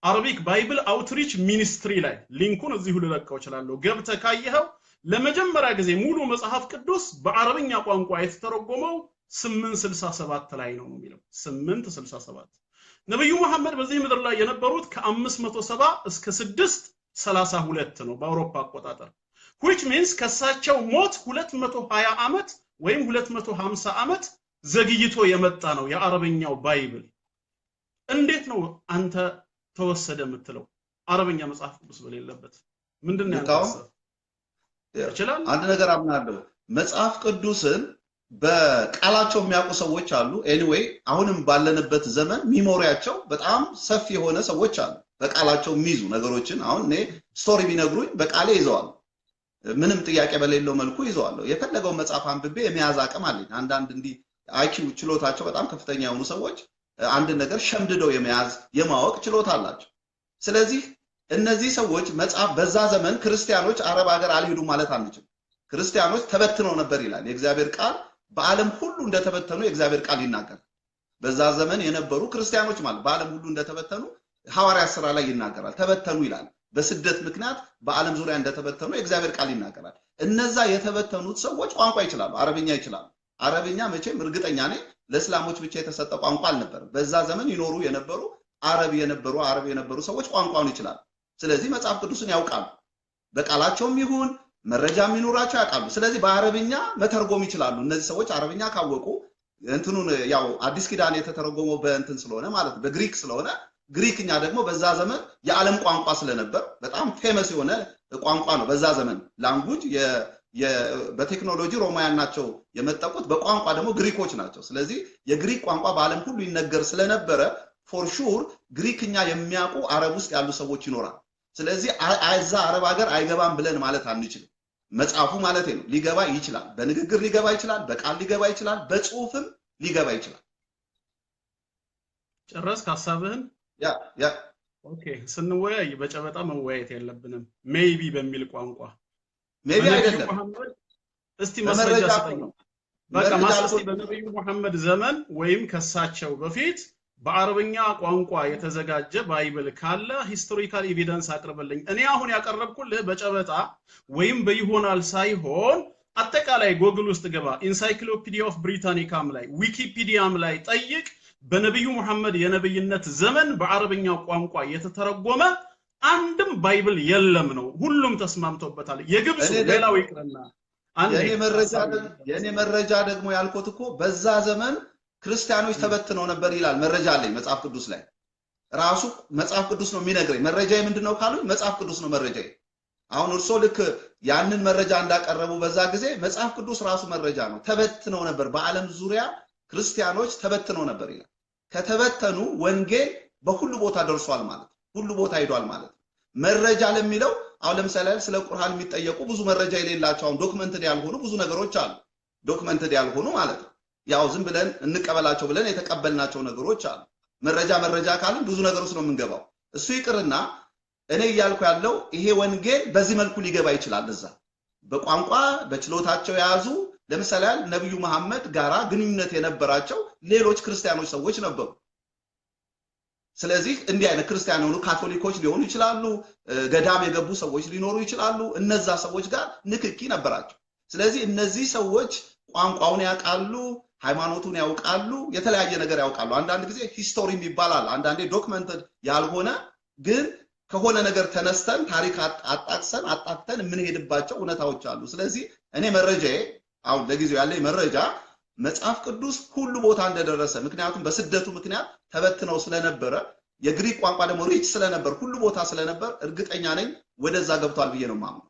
[SPEAKER 2] Arabic Bible Outreach Ministry ላይ link ኡን እዚሁ ልለቀው እችላለሁ። ገብተህ ካየኸው ለመጀመሪያ ጊዜ ሙሉ መጽሐፍ ቅዱስ በአረብኛ ቋንቋ የተተረጎመው 867 ላይ ነው የሚለው። 867 ነብዩ መሐመድ በዚህ ምድር ላይ የነበሩት ከ570 እስከ 632 ነው በአውሮፓ አቆጣጠር። which means ከሳቸው ሞት 220 ዓመት ወይም 250 ዓመት ዘግይቶ የመጣ ነው የአረብኛው Bible። እንዴት ነው አንተ ተወሰደ የምትለው አረብኛ መጽሐፍ ቅዱስ በሌለበት? ምንድነው ያንተ ሐሳብ? ይችላል።
[SPEAKER 1] አንድ ነገር አምናለሁ። መጽሐፍ ቅዱስን በቃላቸው የሚያውቁ ሰዎች አሉ። Anyway አሁንም ባለንበት ዘመን memory ያቸው በጣም ሰፊ የሆነ ሰዎች አሉ። በቃላቸው የሚይዙ ነገሮችን አሁን እኔ story ቢነግሩኝ በቃሌ ይዘዋል። ምንም ጥያቄ በሌለው መልኩ ይዘዋለሁ። የፈለገው መጽሐፍ አንብቤ የመያዝ አቅም አለኝ። አንዳንድ እንዲህ IQ ችሎታቸው በጣም ከፍተኛ የሆኑ ሰዎች አንድ ነገር ሸምድደው የመያዝ የማወቅ ችሎታ አላቸው። ስለዚህ እነዚህ ሰዎች መጽሐፍ በዛ ዘመን ክርስቲያኖች አረብ ሀገር አልሄዱም ማለት አንችልም። ክርስቲያኖች ተበትነው ነበር ይላል የእግዚአብሔር ቃል። በዓለም ሁሉ እንደተበተኑ የእግዚአብሔር ቃል ይናገራል። በዛ ዘመን የነበሩ ክርስቲያኖች ማለት በዓለም ሁሉ እንደተበተኑ ሐዋርያት ሥራ ላይ ይናገራል። ተበተኑ ይላል። በስደት ምክንያት በዓለም ዙሪያ እንደተበተኑ የእግዚአብሔር ቃል ይናገራል። እነዛ የተበተኑት ሰዎች ቋንቋ ይችላሉ፣ አረብኛ ይችላሉ። አረብኛ መቼም እርግጠኛ ነኝ ለእስላሞች ብቻ የተሰጠ ቋንቋ አልነበረም። በዛ ዘመን ይኖሩ የነበሩ አረብ የነበሩ ሰዎች ቋንቋውን ይችላሉ። ስለዚህ መጽሐፍ ቅዱስን ያውቃሉ። በቃላቸውም ይሁን መረጃም ይኖራቸው ያውቃሉ። ስለዚህ በአረብኛ መተርጎም ይችላሉ። እነዚህ ሰዎች አረብኛ ካወቁ እንትኑን ያው አዲስ ኪዳን የተተረጎመው በእንትን ስለሆነ ማለት በግሪክ ስለሆነ ግሪክኛ ደግሞ በዛ ዘመን የዓለም ቋንቋ ስለነበር በጣም famous የሆነ ቋንቋ ነው። በዛ ዘመን language በቴክኖሎጂ ሮማውያን ናቸው የመጠቁት፣ በቋንቋ ደግሞ ግሪኮች ናቸው። ስለዚህ የግሪክ ቋንቋ በዓለም ሁሉ ይነገር ስለነበረ for sure ግሪክኛ የሚያውቁ አረብ ውስጥ ያሉ ሰዎች ይኖራል። ስለዚህ እዛ አረብ ሀገር አይገባም ብለን ማለት አንችልም። መጽሐፉ ማለት ነው ሊገባ ይችላል። በንግግር ሊገባ ይችላል፣ በቃል ሊገባ ይችላል፣ በጽሁፍም ሊገባ ይችላል።
[SPEAKER 2] ጨረስክ ሐሳብህን?
[SPEAKER 1] Yeah yeah
[SPEAKER 2] Okay። ስንወያይ በጨበጣ መወያየት የለብንም። Maybe በሚል ቋንቋ
[SPEAKER 1] Maybe አይደለም።
[SPEAKER 2] እስቲ ማስረጃ ስጠኝ። በቃ ማስረጃ በነብዩ መሐመድ ዘመን ወይም ከሳቸው በፊት በአረብኛ ቋንቋ የተዘጋጀ Bible ካለ historical evidence አቅርብልኝ። እኔ አሁን ያቀረብኩልህ በጨበጣ ወይም በይሆናል ሳይሆን አጠቃላይ ጎግል ውስጥ ገባ፣ Encyclopedia of Britannica ም ላይ ዊኪፒዲያም ላይ ጠይቅ። በነብዩ መሐመድ የነብይነት ዘመን በአረብኛ ቋንቋ የተተረጎመ አንድም Bible የለም ነው። ሁሉም ተስማምቶበታል። የግብፁ ሌላው ይቅርና
[SPEAKER 1] የኔ መረጃ ደግሞ ያልኩት እኮ በዛ ዘመን ክርስቲያኖች ተበትነው ነበር ይላል። መረጃ አለኝ መጽሐፍ ቅዱስ ላይ ራሱ መጽሐፍ ቅዱስ ነው የሚነግረኝ። መረጃዬ ምንድነው ካሉኝ መጽሐፍ ቅዱስ ነው መረጃዬ። አሁን እርሶ ልክ ያንን መረጃ እንዳቀረቡ በዛ ጊዜ መጽሐፍ ቅዱስ ራሱ መረጃ ነው። ተበትነው ነበር፣ በዓለም ዙሪያ ክርስቲያኖች ተበትነው ነበር ይላል። ከተበተኑ ወንጌል በሁሉ ቦታ ደርሷል ማለት ሁሉ ቦታ ሄዷል ማለት ነው። መረጃ ለሚለው አሁን ለምሳሌ ስለ ቁርአን የሚጠየቁ ብዙ መረጃ የሌላቸው አሁን documented ያልሆኑ ብዙ ነገሮች አሉ። Documented ያልሆኑ ማለት ነው። ያው ዝም ብለን እንቀበላቸው ብለን የተቀበልናቸው ነገሮች አሉ። መረጃ መረጃ ካልን ብዙ ነገር ውስጥ ነው የምንገባው። እሱ ይቅርና እኔ እያልኩ ያለው ይሄ ወንጌል በዚህ መልኩ ሊገባ ይችላል። እዛ በቋንቋ በችሎታቸው የያዙ ለምሳሌ ነብዩ መሐመድ ጋራ ግንኙነት የነበራቸው ሌሎች ክርስቲያኖች ሰዎች ነበሩ። ስለዚህ እንዲህ አይነት ክርስቲያን የሆኑ ካቶሊኮች ሊሆኑ ይችላሉ፣ ገዳም የገቡ ሰዎች ሊኖሩ ይችላሉ። እነዛ ሰዎች ጋር ንክኪ ነበራቸው። ስለዚህ እነዚህ ሰዎች ቋንቋውን ያውቃሉ፣ ሃይማኖቱን ያውቃሉ፣ የተለያየ ነገር ያውቃሉ። አንዳንድ ጊዜ history ይባላል፣ አንዳንዴ documented ያልሆነ ግን ከሆነ ነገር ተነስተን ታሪክ አጣቅሰን አጣቅተን የምንሄድባቸው እውነታዎች አሉ። ስለዚህ እኔ መረጃዬ አሁን ለጊዜው ያለኝ መረጃ መጽሐፍ ቅዱስ ሁሉ ቦታ እንደደረሰ፣ ምክንያቱም በስደቱ ምክንያት ተበትነው ስለነበረ የግሪክ ቋንቋ ደግሞ rich ስለነበር ሁሉ ቦታ ስለነበር እርግጠኛ ነኝ ወደዛ ገብቷል ብዬ ነው የማምነው።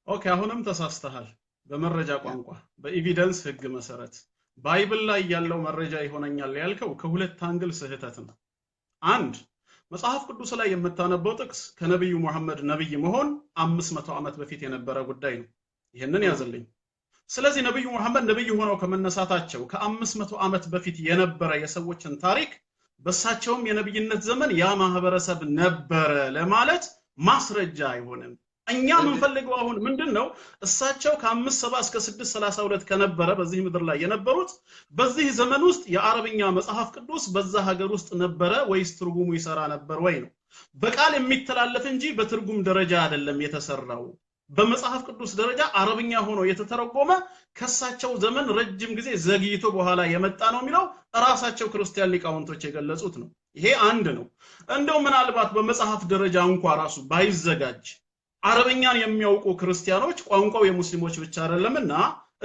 [SPEAKER 2] Okay፣ አሁንም ተሳስተሃል። በመረጃ ቋንቋ በ evidence ህግ መሰረት Bible ላይ ያለው መረጃ ይሆነኛል ያልከው ከሁለት angle ስህተት ነው። አንድ፣ መጽሐፍ ቅዱስ ላይ የምታነበው ጥቅስ ከነብዩ መሐመድ ነብይ መሆን 500 ዓመት በፊት የነበረ ጉዳይ ነው። ይሄንን ያዝልኝ። ስለዚህ ነብዩ መሐመድ ነብይ ሆነው ከመነሳታቸው ከ500 ዓመት በፊት የነበረ የሰዎችን ታሪክ በሳቸውም የነብይነት ዘመን ያ ማህበረሰብ ነበረ ለማለት ማስረጃ አይሆንም። እኛ የምንፈልገው አሁን ምንድነው? እሳቸው ከ570 እስከ 632 ከነበረ በዚህ ምድር ላይ የነበሩት በዚህ ዘመን ውስጥ የአረብኛ መጽሐፍ ቅዱስ በዛ ሀገር ውስጥ ነበረ ወይስ ትርጉሙ ይሰራ ነበር ወይ ነው። በቃል የሚተላለፍ እንጂ በትርጉም ደረጃ አይደለም የተሰራው። በመጽሐፍ ቅዱስ ደረጃ አረብኛ ሆኖ የተተረጎመ ከሳቸው ዘመን ረጅም ጊዜ ዘግይቶ በኋላ የመጣ ነው የሚለው ራሳቸው ክርስቲያን ሊቃውንቶች የገለጹት ነው። ይሄ አንድ ነው። እንደው ምናልባት በመጽሐፍ ደረጃ እንኳን ራሱ ባይዘጋጅ አረብኛን የሚያውቁ ክርስቲያኖች ቋንቋው የሙስሊሞች ብቻ አይደለምና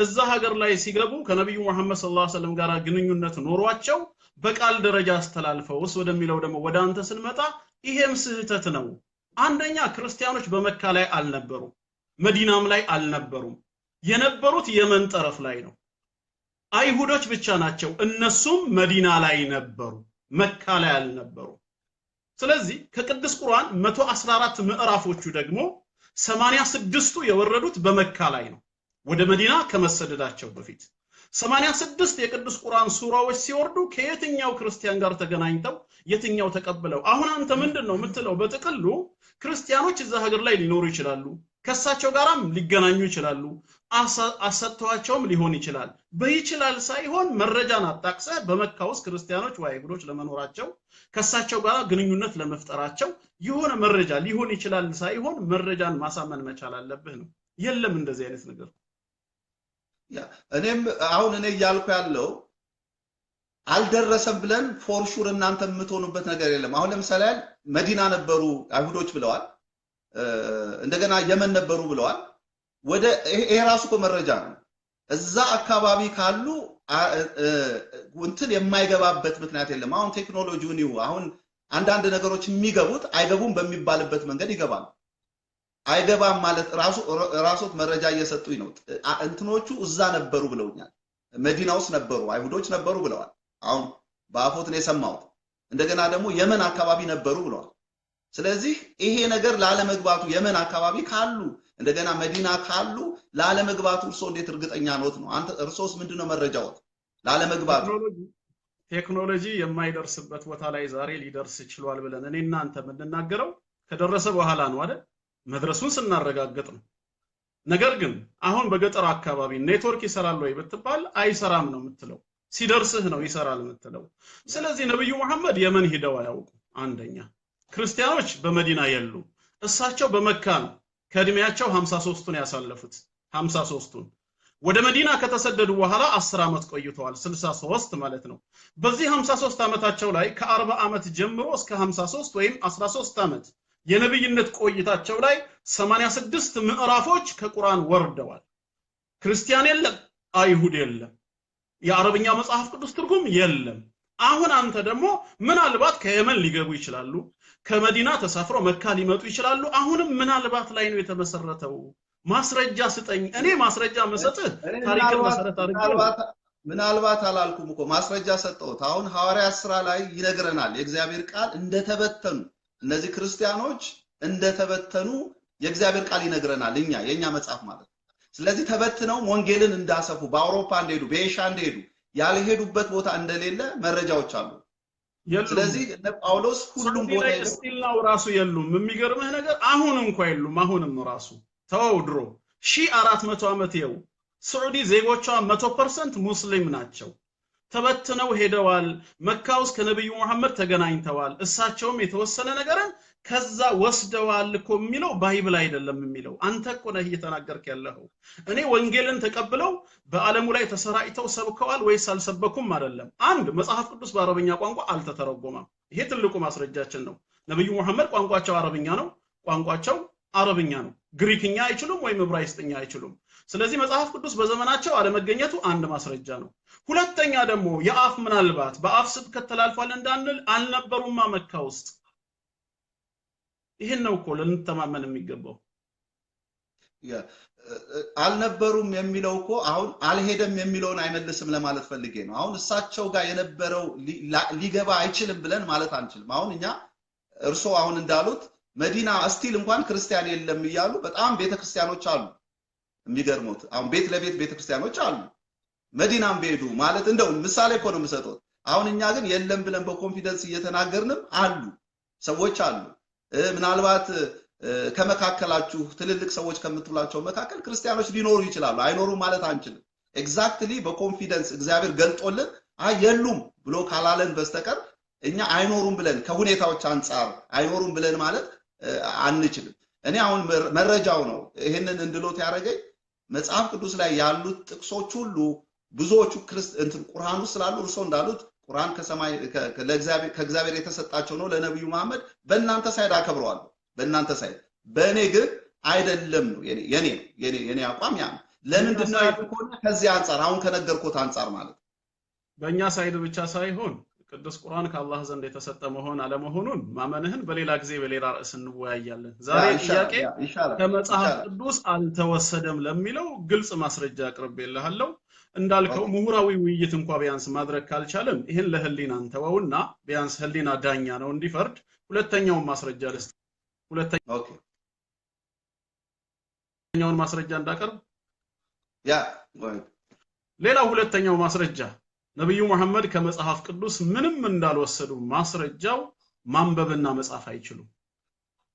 [SPEAKER 2] እዛ ሀገር ላይ ሲገቡ ከነብዩ መሐመድ ሰለላሁ ዐለይሂ ወሰለም ጋር ግንኙነት ኖሯቸው በቃል ደረጃ አስተላልፈውስ ወደሚለው ደግሞ ወደ አንተ ስንመጣ ይሄም ስህተት ነው። አንደኛ ክርስቲያኖች በመካ ላይ አልነበሩም፣ መዲናም ላይ አልነበሩም። የነበሩት የመን ጠረፍ ላይ ነው። አይሁዶች ብቻ ናቸው፣ እነሱም መዲና ላይ ነበሩ፣ መካ ላይ አልነበሩ። ስለዚህ ከቅዱስ ቁርአን 114 ምዕራፎቹ ደግሞ 86ቱ የወረዱት በመካ ላይ ነው፣ ወደ መዲና ከመሰደዳቸው በፊት። 86 የቅዱስ ቁርአን ሱራዎች ሲወርዱ ከየትኛው ክርስቲያን ጋር ተገናኝተው የትኛው ተቀብለው? አሁን አንተ ምንድነው የምትለው? በጥቅሉ ክርስቲያኖች እዛ ሀገር ላይ ሊኖሩ ይችላሉ፣ ከሳቸው ጋራም ሊገናኙ ይችላሉ፣ አሰጥተዋቸውም ሊሆን ይችላል። በይችላል ሳይሆን መረጃን አጣቅሰህ በመካ ውስጥ ክርስቲያኖች ወይ አይሁዶች ለመኖራቸው ከሳቸው ጋር ግንኙነት ለመፍጠራቸው የሆነ መረጃ ሊሆን ይችላል ሳይሆን መረጃን ማሳመን መቻል አለብህ ነው። የለም እንደዚህ አይነት ነገር።
[SPEAKER 1] እኔም አሁን እኔ እያልኩ ያለው አልደረሰም ብለን for sure እናንተ የምትሆኑበት ነገር የለም። አሁን ለምሳሌ ያህል መዲና ነበሩ አይሁዶች ብለዋል። እንደገና የመን ነበሩ ብለዋል። ወደ ይሄ ራሱ እኮ መረጃ ነው። እዛ አካባቢ ካሉ እንትን የማይገባበት ምክንያት የለም። አሁን ቴክኖሎጂውን ይሁ አሁን አንዳንድ ነገሮች የሚገቡት አይገቡም በሚባልበት መንገድ ይገባል። አይገባም ማለት ራሱ መረጃ እየሰጡኝ ነው። እንትኖቹ እዛ ነበሩ ብለውኛል። መዲና ውስጥ ነበሩ አይሁዶች ነበሩ ብለዋል። አሁን በአፎት ነው የሰማሁት። እንደገና ደግሞ የመን አካባቢ ነበሩ ብለዋል። ስለዚህ ይሄ ነገር ላለመግባቱ የመን አካባቢ ካሉ እንደገና መዲና ካሉ ላለመግባቱ እርሶ እንዴት እርግጠኛ ኖት ነው? አንተ እርሶስ ምንድነው መረጃዎት ላለመግባቱ?
[SPEAKER 2] ቴክኖሎጂ የማይደርስበት ቦታ ላይ ዛሬ ሊደርስ ይችላል ብለን እኔ እና አንተ የምንናገረው ከደረሰ በኋላ ነው አይደል? መድረሱን ስናረጋግጥ ነው። ነገር ግን አሁን በገጠር አካባቢ ኔትወርክ ይሰራል ወይ ብትባል አይሰራም ነው የምትለው። ሲደርስህ ነው ይሰራል የምትለው። ስለዚህ ነብዩ መሐመድ የመን ሂደው አያውቁም። አንደኛ ክርስቲያኖች በመዲና የሉም። እሳቸው በመካ ነው ከእድሜያቸው 53ቱን ያሳለፉት። 53ቱን ወደ መዲና ከተሰደዱ በኋላ 10 ዓመት ቆይተዋል። 63 ማለት ነው። በዚህ 53 ዓመታቸው ላይ ከ40 ዓመት ጀምሮ እስከ 53 ወይም 13 ዓመት የነብይነት ቆይታቸው ላይ 86 ምዕራፎች ከቁርአን ወርደዋል። ክርስቲያን የለም፣ አይሁድ የለም፣ የአረብኛ መጽሐፍ ቅዱስ ትርጉም የለም። አሁን አንተ ደግሞ ምናልባት ከየመን ሊገቡ ይችላሉ፣ ከመዲና ተሳፍረው መካ ሊመጡ ይችላሉ። አሁንም ምናልባት ላይ ነው የተመሰረተው። ማስረጃ ስጠኝ። እኔ ማስረጃ መሰጥህ ታሪክን መሰረት አድርጌ
[SPEAKER 1] ምናልባት አላልኩም እኮ ማስረጃ ሰጠሁት። አሁን ሐዋርያት ስራ ላይ ይነግረናል የእግዚአብሔር ቃል እንደተበተኑ እነዚህ ክርስቲያኖች እንደተበተኑ የእግዚአብሔር ቃል ይነግረናል። እኛ የኛ መጽሐፍ ማለት ነው። ስለዚህ ተበትነው ወንጌልን እንዳሰፉ በአውሮፓ እንደሄዱ በኤሽያ እንደሄዱ ያልሄዱበት ቦታ እንደሌለ መረጃዎች አሉ። ስለዚህ እነ ጳውሎስ ሁሉም ቦታ
[SPEAKER 2] ሄደው still now ራሱ የሉም። የሚገርምህ ነገር አሁን እንኳን የሉም። አሁንም ራሱ ተወው ድሮ 1400 ዓመት ይኸው ሳዑዲ ዜጎቿ 100% ሙስሊም ናቸው። ተበትነው ሄደዋል። መካ ውስጥ ከነብዩ መሐመድ ተገናኝተዋል። እሳቸውም የተወሰነ ነገርን ከዛ ወስደዋል እኮ የሚለው Bible አይደለም የሚለው አንተ እኮ ነህ እየተናገርክ ያለኸው። እኔ ወንጌልን ተቀብለው በዓለሙ ላይ ተሰራጭተው ሰብከዋል ወይስ አልሰበኩም አይደለም። አንድ መጽሐፍ ቅዱስ በአረብኛ ቋንቋ አልተተረጎመም። ይሄ ትልቁ ማስረጃችን ነው። ነብዩ መሐመድ ቋንቋቸው አረብኛ ነው። ቋንቋቸው አረብኛ ነው። ግሪክኛ አይችሉም ወይም ዕብራይስጥኛ አይችሉም። ስለዚህ መጽሐፍ ቅዱስ በዘመናቸው አለመገኘቱ አንድ ማስረጃ ነው። ሁለተኛ ደግሞ የአፍ ምናልባት በአፍ ስብከት ተላልፏል እንዳንል አልነበሩማ መካ ውስጥ። ይሄን ነው እኮ ልንተማመን የሚገባው።
[SPEAKER 1] አልነበሩም የሚለው እኮ አሁን አልሄደም የሚለውን አይመልስም ለማለት ፈልጌ ነው። አሁን እሳቸው ጋር የነበረው ሊገባ አይችልም ብለን ማለት አንችልም። አሁን እኛ እርሶ አሁን እንዳሉት መዲና still እንኳን ክርስቲያን የለም እያሉ በጣም ቤተክርስቲያኖች አሉ። የሚገርሙት አሁን ቤት ለቤት ቤተክርስቲያኖች አሉ። መዲናም ቢሄዱ ማለት እንደው ምሳሌ እኮ ነው የምሰጠው። አሁን እኛ ግን የለም ብለን በ confidence እየተናገርንም አሉ ሰዎች አሉ። ምናልባት ከመካከላችሁ ትልልቅ ሰዎች ከምትላቸው መካከል ክርስቲያኖች ሊኖሩ ይችላሉ። አይኖሩም ማለት አንችልም። exactly በ confidence እግዚአብሔር ገልጦልን አይ የሉም ብሎ ካላለን በስተቀር እኛ አይኖሩም ብለን ከሁኔታዎች አንፃር አይኖሩም ብለን ማለት አንችልም። እኔ አሁን መረጃው ነው ይሄንን እንድሎት ያደረገኝ። መጽሐፍ ቅዱስ ላይ ያሉት ጥቅሶች ሁሉ ብዙዎቹ እንትን ቁርአን ውስጥ ስላሉ እርሶ እንዳሉት ቁርአን ከሰማይ ለእግዚአብሔር ከእግዚአብሔር የተሰጣቸው ነው ለነብዩ መሐመድ። በእናንተ side አከብረዋለሁ፣ በእናንተ side፣ በእኔ ግን አይደለም ነው የኔ የኔ የኔ አቋም ያ ነው። ለምንድን ነው ያልኩት? ከዚህ አንፃር አሁን ከነገርኩት አንፃር ማለት
[SPEAKER 2] በእኛ side ብቻ ሳይሆን ቅዱስ ቁርአን ከአላህ ዘንድ የተሰጠ መሆን አለመሆኑን ማመንህን በሌላ ጊዜ በሌላ ርዕስ እንወያያለን። ዛሬ ጥያቄ ከመጽሐፍ ቅዱስ አልተወሰደም ለሚለው ግልጽ ማስረጃ አቅርቤልሃለሁ። እንዳልከው ምሁራዊ ውይይት እንኳን ቢያንስ ማድረግ ካልቻለም ይሄን ለህሊና እንተወውና ቢያንስ ህሊና ዳኛ ነው እንዲፈርድ ሁለተኛውን ማስረጃ ልስጥ። ሁለተኛውን ማስረጃ እንዳቀርብ
[SPEAKER 1] ያ
[SPEAKER 2] ሌላው ሁለተኛው ማስረጃ ነብዩ መሐመድ ከመጽሐፍ ቅዱስ ምንም እንዳልወሰዱ ማስረጃው ማንበብና መጻፍ አይችሉም።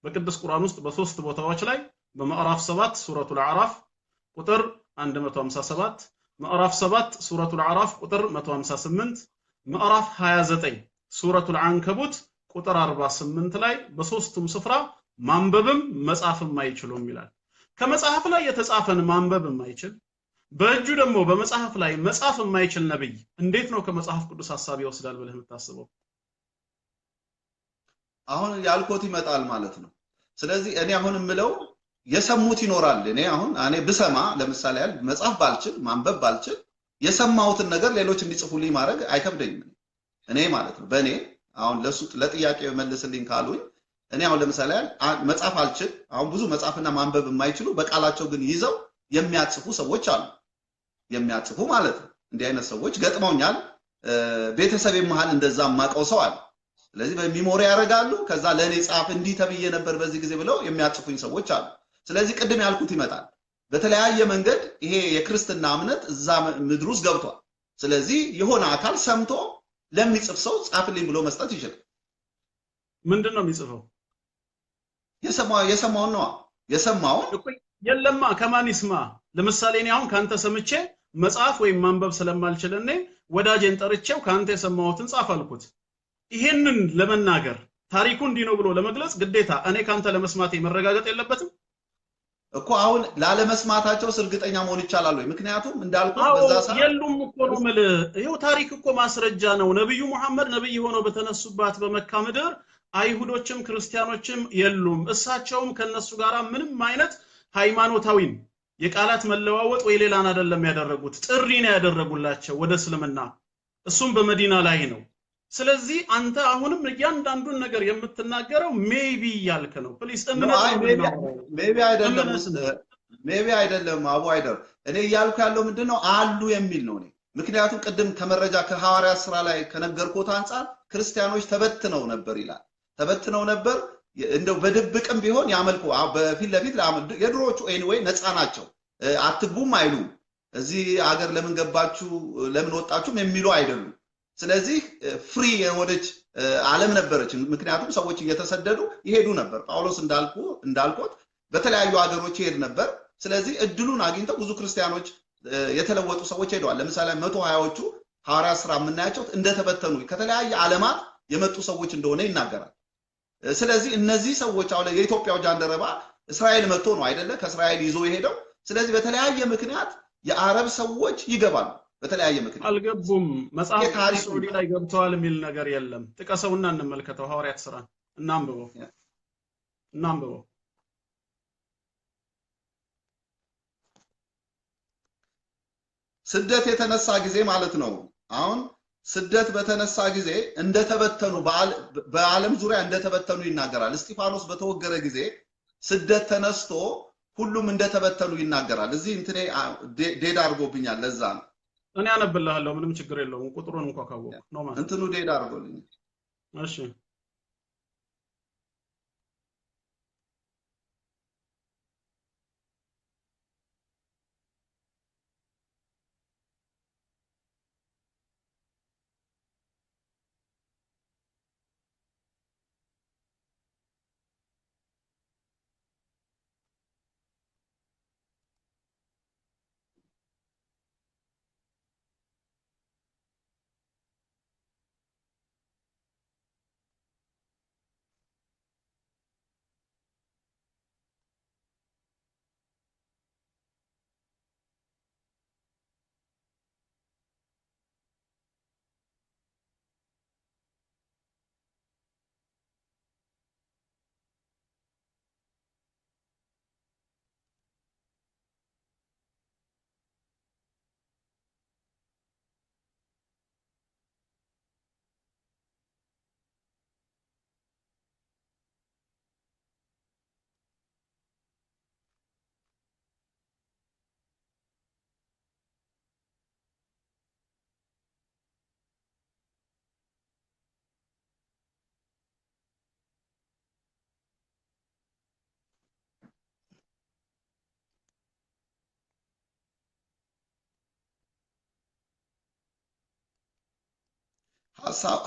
[SPEAKER 2] በቅዱስ ቁርአን ውስጥ በሶስት ቦታዎች ላይ በምዕራፍ 7 ሱረቱል አዕራፍ ቁጥር 157፣ ምዕራፍ 7 ሱረቱል አዕራፍ ቁጥር 158፣ ምዕራፍ 29 ሱረቱል አንከቡት ቁጥር 48 ላይ በሶስቱም ስፍራ ማንበብም መጻፍም አይችሉም ይላል። ከመጽሐፍ ላይ የተጻፈን ማንበብ የማይችል በእጁ ደግሞ በመጽሐፍ ላይ መጻፍ የማይችል ነብይ እንዴት ነው ከመጽሐፍ ቅዱስ ሐሳብ ይወስዳል ብለህ የምታስበው?
[SPEAKER 1] አሁን ያልኮት ይመጣል ማለት ነው። ስለዚህ እኔ አሁን የምለው የሰሙት ይኖራል። እኔ አሁን እኔ ብሰማ ለምሳሌ ያህል መጻፍ ባልችል ማንበብ ባልችል የሰማሁትን ነገር ሌሎች እንዲጽፉልኝ ማድረግ አይከብደኝም እኔ ማለት ነው። በእኔ አሁን ለሱ ለጥያቄው መልስልኝ ካሉኝ እኔ አሁን ለምሳሌ ያህል መጻፍ አልችል፣ አሁን ብዙ መጻፍና ማንበብ የማይችሉ በቃላቸው ግን ይዘው የሚያጽፉ ሰዎች አሉ። የሚያጽፉ ማለት ነው። እንዲህ አይነት ሰዎች ገጥመውኛል። ቤተሰቤ መሃል እንደዛ የማውቀው ሰው አለ። ስለዚህ በሚሞሪ ያደርጋሉ። ከዛ ለኔ ጻፍ እንዲህ ተብዬ ነበር በዚህ ጊዜ ብለው የሚያጽፉኝ ሰዎች አሉ። ስለዚህ ቅድም ያልኩት ይመጣል። በተለያየ መንገድ ይሄ የክርስትና እምነት እዛ ምድር ውስጥ ገብቷል። ስለዚህ የሆነ አካል ሰምቶ ለሚጽፍ ሰው ጻፍልኝ ብሎ መስጠት ይችላል።
[SPEAKER 2] ምንድነው የሚጽፈው?
[SPEAKER 1] የሰማውን ነው። የሰማውን
[SPEAKER 2] የለማ ከማን ይስማ? ለምሳሌ እኔ አሁን ካንተ ሰምቼ መጻፍ ወይም ማንበብ ስለማልችል እኔ ወዳጄን ጠርቼው ካንተ የሰማሁትን ጻፍ አልኩት። ይሄንን ለመናገር ታሪኩ እንዲህ ነው ብሎ ለመግለጽ ግዴታ እኔ ካንተ ለመስማቴ መረጋገጥ የለበትም
[SPEAKER 1] እኮ። አሁን ላለመስማታቸው እርግጠኛ መሆን ይቻላል ወይ? ምክንያቱም እንዳልኩት በዛ ሰዓት
[SPEAKER 2] የሉም እኮ ነው የምልህ። ይሄው ታሪክ እኮ ማስረጃ ነው። ነብዩ መሐመድ ነብይ ሆነው በተነሱባት በመካ ምድር አይሁዶችም ክርስቲያኖችም የሉም። እሳቸውም ከነሱ ጋራ ምንም አይነት ሃይማኖታዊም የቃላት መለዋወጥ ወይ ሌላን አይደለም ያደረጉት፣ ጥሪ ነው ያደረጉላቸው ወደ እስልምና። እሱም በመዲና ላይ ነው። ስለዚህ አንተ አሁንም እያንዳንዱን ነገር የምትናገረው maybe እያልክ ነው። please እምነት ነው።
[SPEAKER 1] maybe አይደለም፣ maybe አይደለም አቡ አይደር። እኔ እያልኩ ያለው ምንድነው አሉ የሚል ነው እኔ። ምክንያቱም ቅድም ከመረጃ ከሐዋርያት ስራ ላይ ከነገርኩት አንፃር ክርስቲያኖች ተበትነው ነበር ይላል። ተበትነው ነበር እንደው በድብቅም ቢሆን ያመልኩ በፊት ለፊት የድሮዎቹ anyway ነፃ ናቸው፣ አትግቡም አይሉም። እዚህ አገር ለምን ገባችሁ ለምን ወጣችሁም የሚሉ አይደሉም። ስለዚህ free የሆነች ዓለም ነበረች። ምክንያቱም ሰዎች እየተሰደዱ ይሄዱ ነበር። ጳውሎስ እንዳልኩት በተለያዩ ሀገሮች ይሄድ ነበር። ስለዚህ እድሉን አግኝተው ብዙ ክርስቲያኖች የተለወጡ ሰዎች ሄደዋል። ለምሳሌ 120ዎቹ ሐዋርያት ሥራ የምናያቸው እንደተበተኑ ከተለያየ ዓለማት የመጡ ሰዎች እንደሆነ ይናገራል። ስለዚህ እነዚህ ሰዎች አሁን የኢትዮጵያው ጃንደረባ እስራኤል መጥቶ ነው አይደለ ከእስራኤል ይዞ የሄደው። ስለዚህ በተለያየ ምክንያት የአረብ ሰዎች ይገባሉ። በተለያየ ምክንያት
[SPEAKER 2] አልገቡም። መጽሐፍ ቅዱስ ኦዲ ላይ ገብተዋል የሚል ነገር የለም። ጥቀሰውና እንመልከተው። ሐዋርያት ሥራ እናንብበው እናንብበው።
[SPEAKER 1] ስደት የተነሳ ጊዜ ማለት ነው። አሁን ስደት በተነሳ ጊዜ እንደተበተኑ በዓለም ዙሪያ እንደተበተኑ ይናገራል። እስጢፋኖስ በተወገረ ጊዜ ስደት ተነስቶ ሁሉም እንደተበተኑ ይናገራል። እዚህ እንትኔ dead አድርጎብኛል። ለዛ ነው
[SPEAKER 2] እኔ አነብልሃለሁ፣ ምንም ችግር የለውም። ቁጥሩን እንኳን ካወቅኩ ነው ማለት
[SPEAKER 1] እንትኑ dead አድርጎልኛል።
[SPEAKER 2] እሺ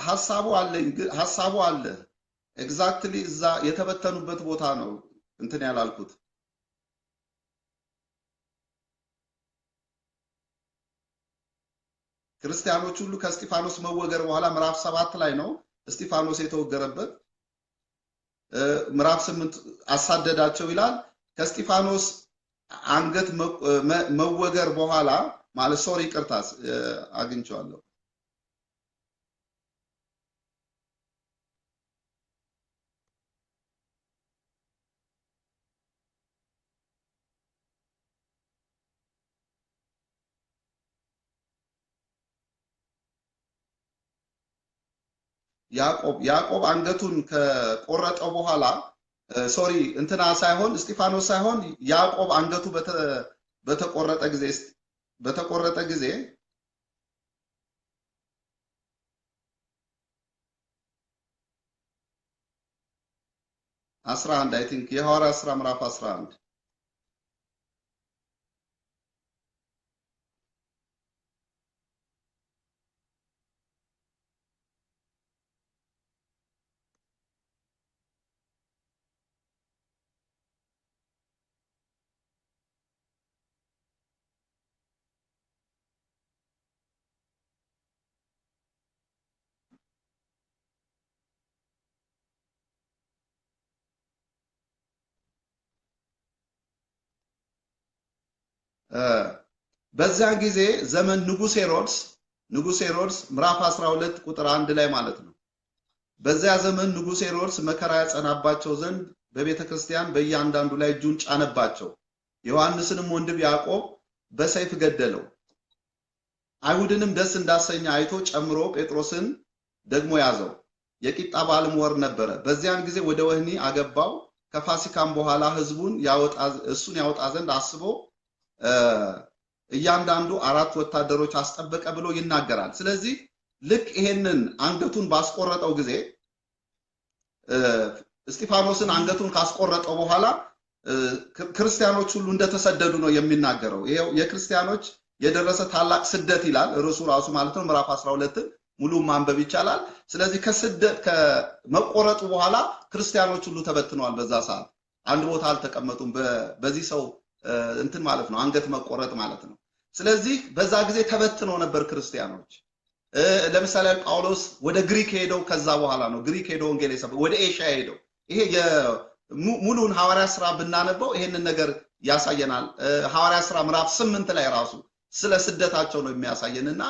[SPEAKER 1] ሐሳቡ አለኝ፣ ሐሳቡ አለ። exactly እዛ የተበተኑበት ቦታ ነው እንትን ያላልኩት። ክርስቲያኖች ሁሉ ከእስጢፋኖስ መወገር በኋላ ምዕራፍ 7 ላይ ነው እስጢፋኖስ የተወገረበት ምዕራፍ 8 አሳደዳቸው ይላል። ከእስጢፋኖስ አንገት መወገር በኋላ ማለት ሶሪ ይቅርታ አግኝቼዋለሁ። ያዕቆብ አንገቱን ከቆረጠው በኋላ ሶሪ እንትና ሳይሆን እስጢፋኖስ ሳይሆን ያዕቆብ አንገቱ በተቆረጠ ጊዜ 11 I think የሐዋርያት ሥራ ምዕራፍ 11 በዚያን ጊዜ ዘመን ንጉስ ሄሮድስ ምዕራፍ 12 ቁጥር 1 ላይ ማለት ነው። በዚያ ዘመን ንጉስ ሄሮድስ መከራ ያጸናባቸው ዘንድ በቤተክርስቲያን በእያንዳንዱ ላይ እጁን ጫነባቸው። ዮሐንስንም ወንድም ያዕቆብ በሰይፍ ገደለው። አይሁድንም ደስ እንዳሰኘ አይቶ ጨምሮ ጴጥሮስን ደግሞ ያዘው። የቂጣ በዓልም ወር ነበረ። በዚያን ጊዜ ወደ ወህኒ አገባው። ከፋሲካም በኋላ ህዝቡን እሱን ያወጣ ዘንድ አስቦ እያንዳንዱ 4 ወታደሮች አስጠበቀ ብሎ ይናገራል። ስለዚህ ልክ ይሄንን አንገቱን ባስቆረጠው ጊዜ እስጢፋኖስን አንገቱን ካስቆረጠው በኋላ ክርስቲያኖች ሁሉ እንደተሰደዱ ነው የሚናገረው። ይሄው የክርስቲያኖች የደረሰ ታላቅ ስደት ይላል ርዕሱ ራሱ ማለት ነው። ምዕራፍ 12 ሙሉ ማንበብ ይቻላል። ስለዚህ ከስደት ከመቆረጡ በኋላ ክርስቲያኖች ሁሉ ተበትነዋል። በዛ ሰዓት አንድ ቦታ አልተቀመጡም። በዚህ ሰው እንትን ማለት ነው አንገት መቆረጥ ማለት ነው። ስለዚህ በዛ ጊዜ ተበትነው ነበር ክርስቲያኖች። ለምሳሌ ጳውሎስ ወደ ግሪክ ሄደው ከዛ በኋላ ነው ግሪክ ሄዶ ወንጌል የሰበከው፣ ወደ ኤሽያ ሄደው። ይሄ የሙሉን ሐዋርያ ሥራ ብናነበው ይሄንን ነገር ያሳየናል። ሐዋርያ ሥራ ምዕራፍ 8 ላይ ራሱ ስለ ስደታቸው ነው የሚያሳየንና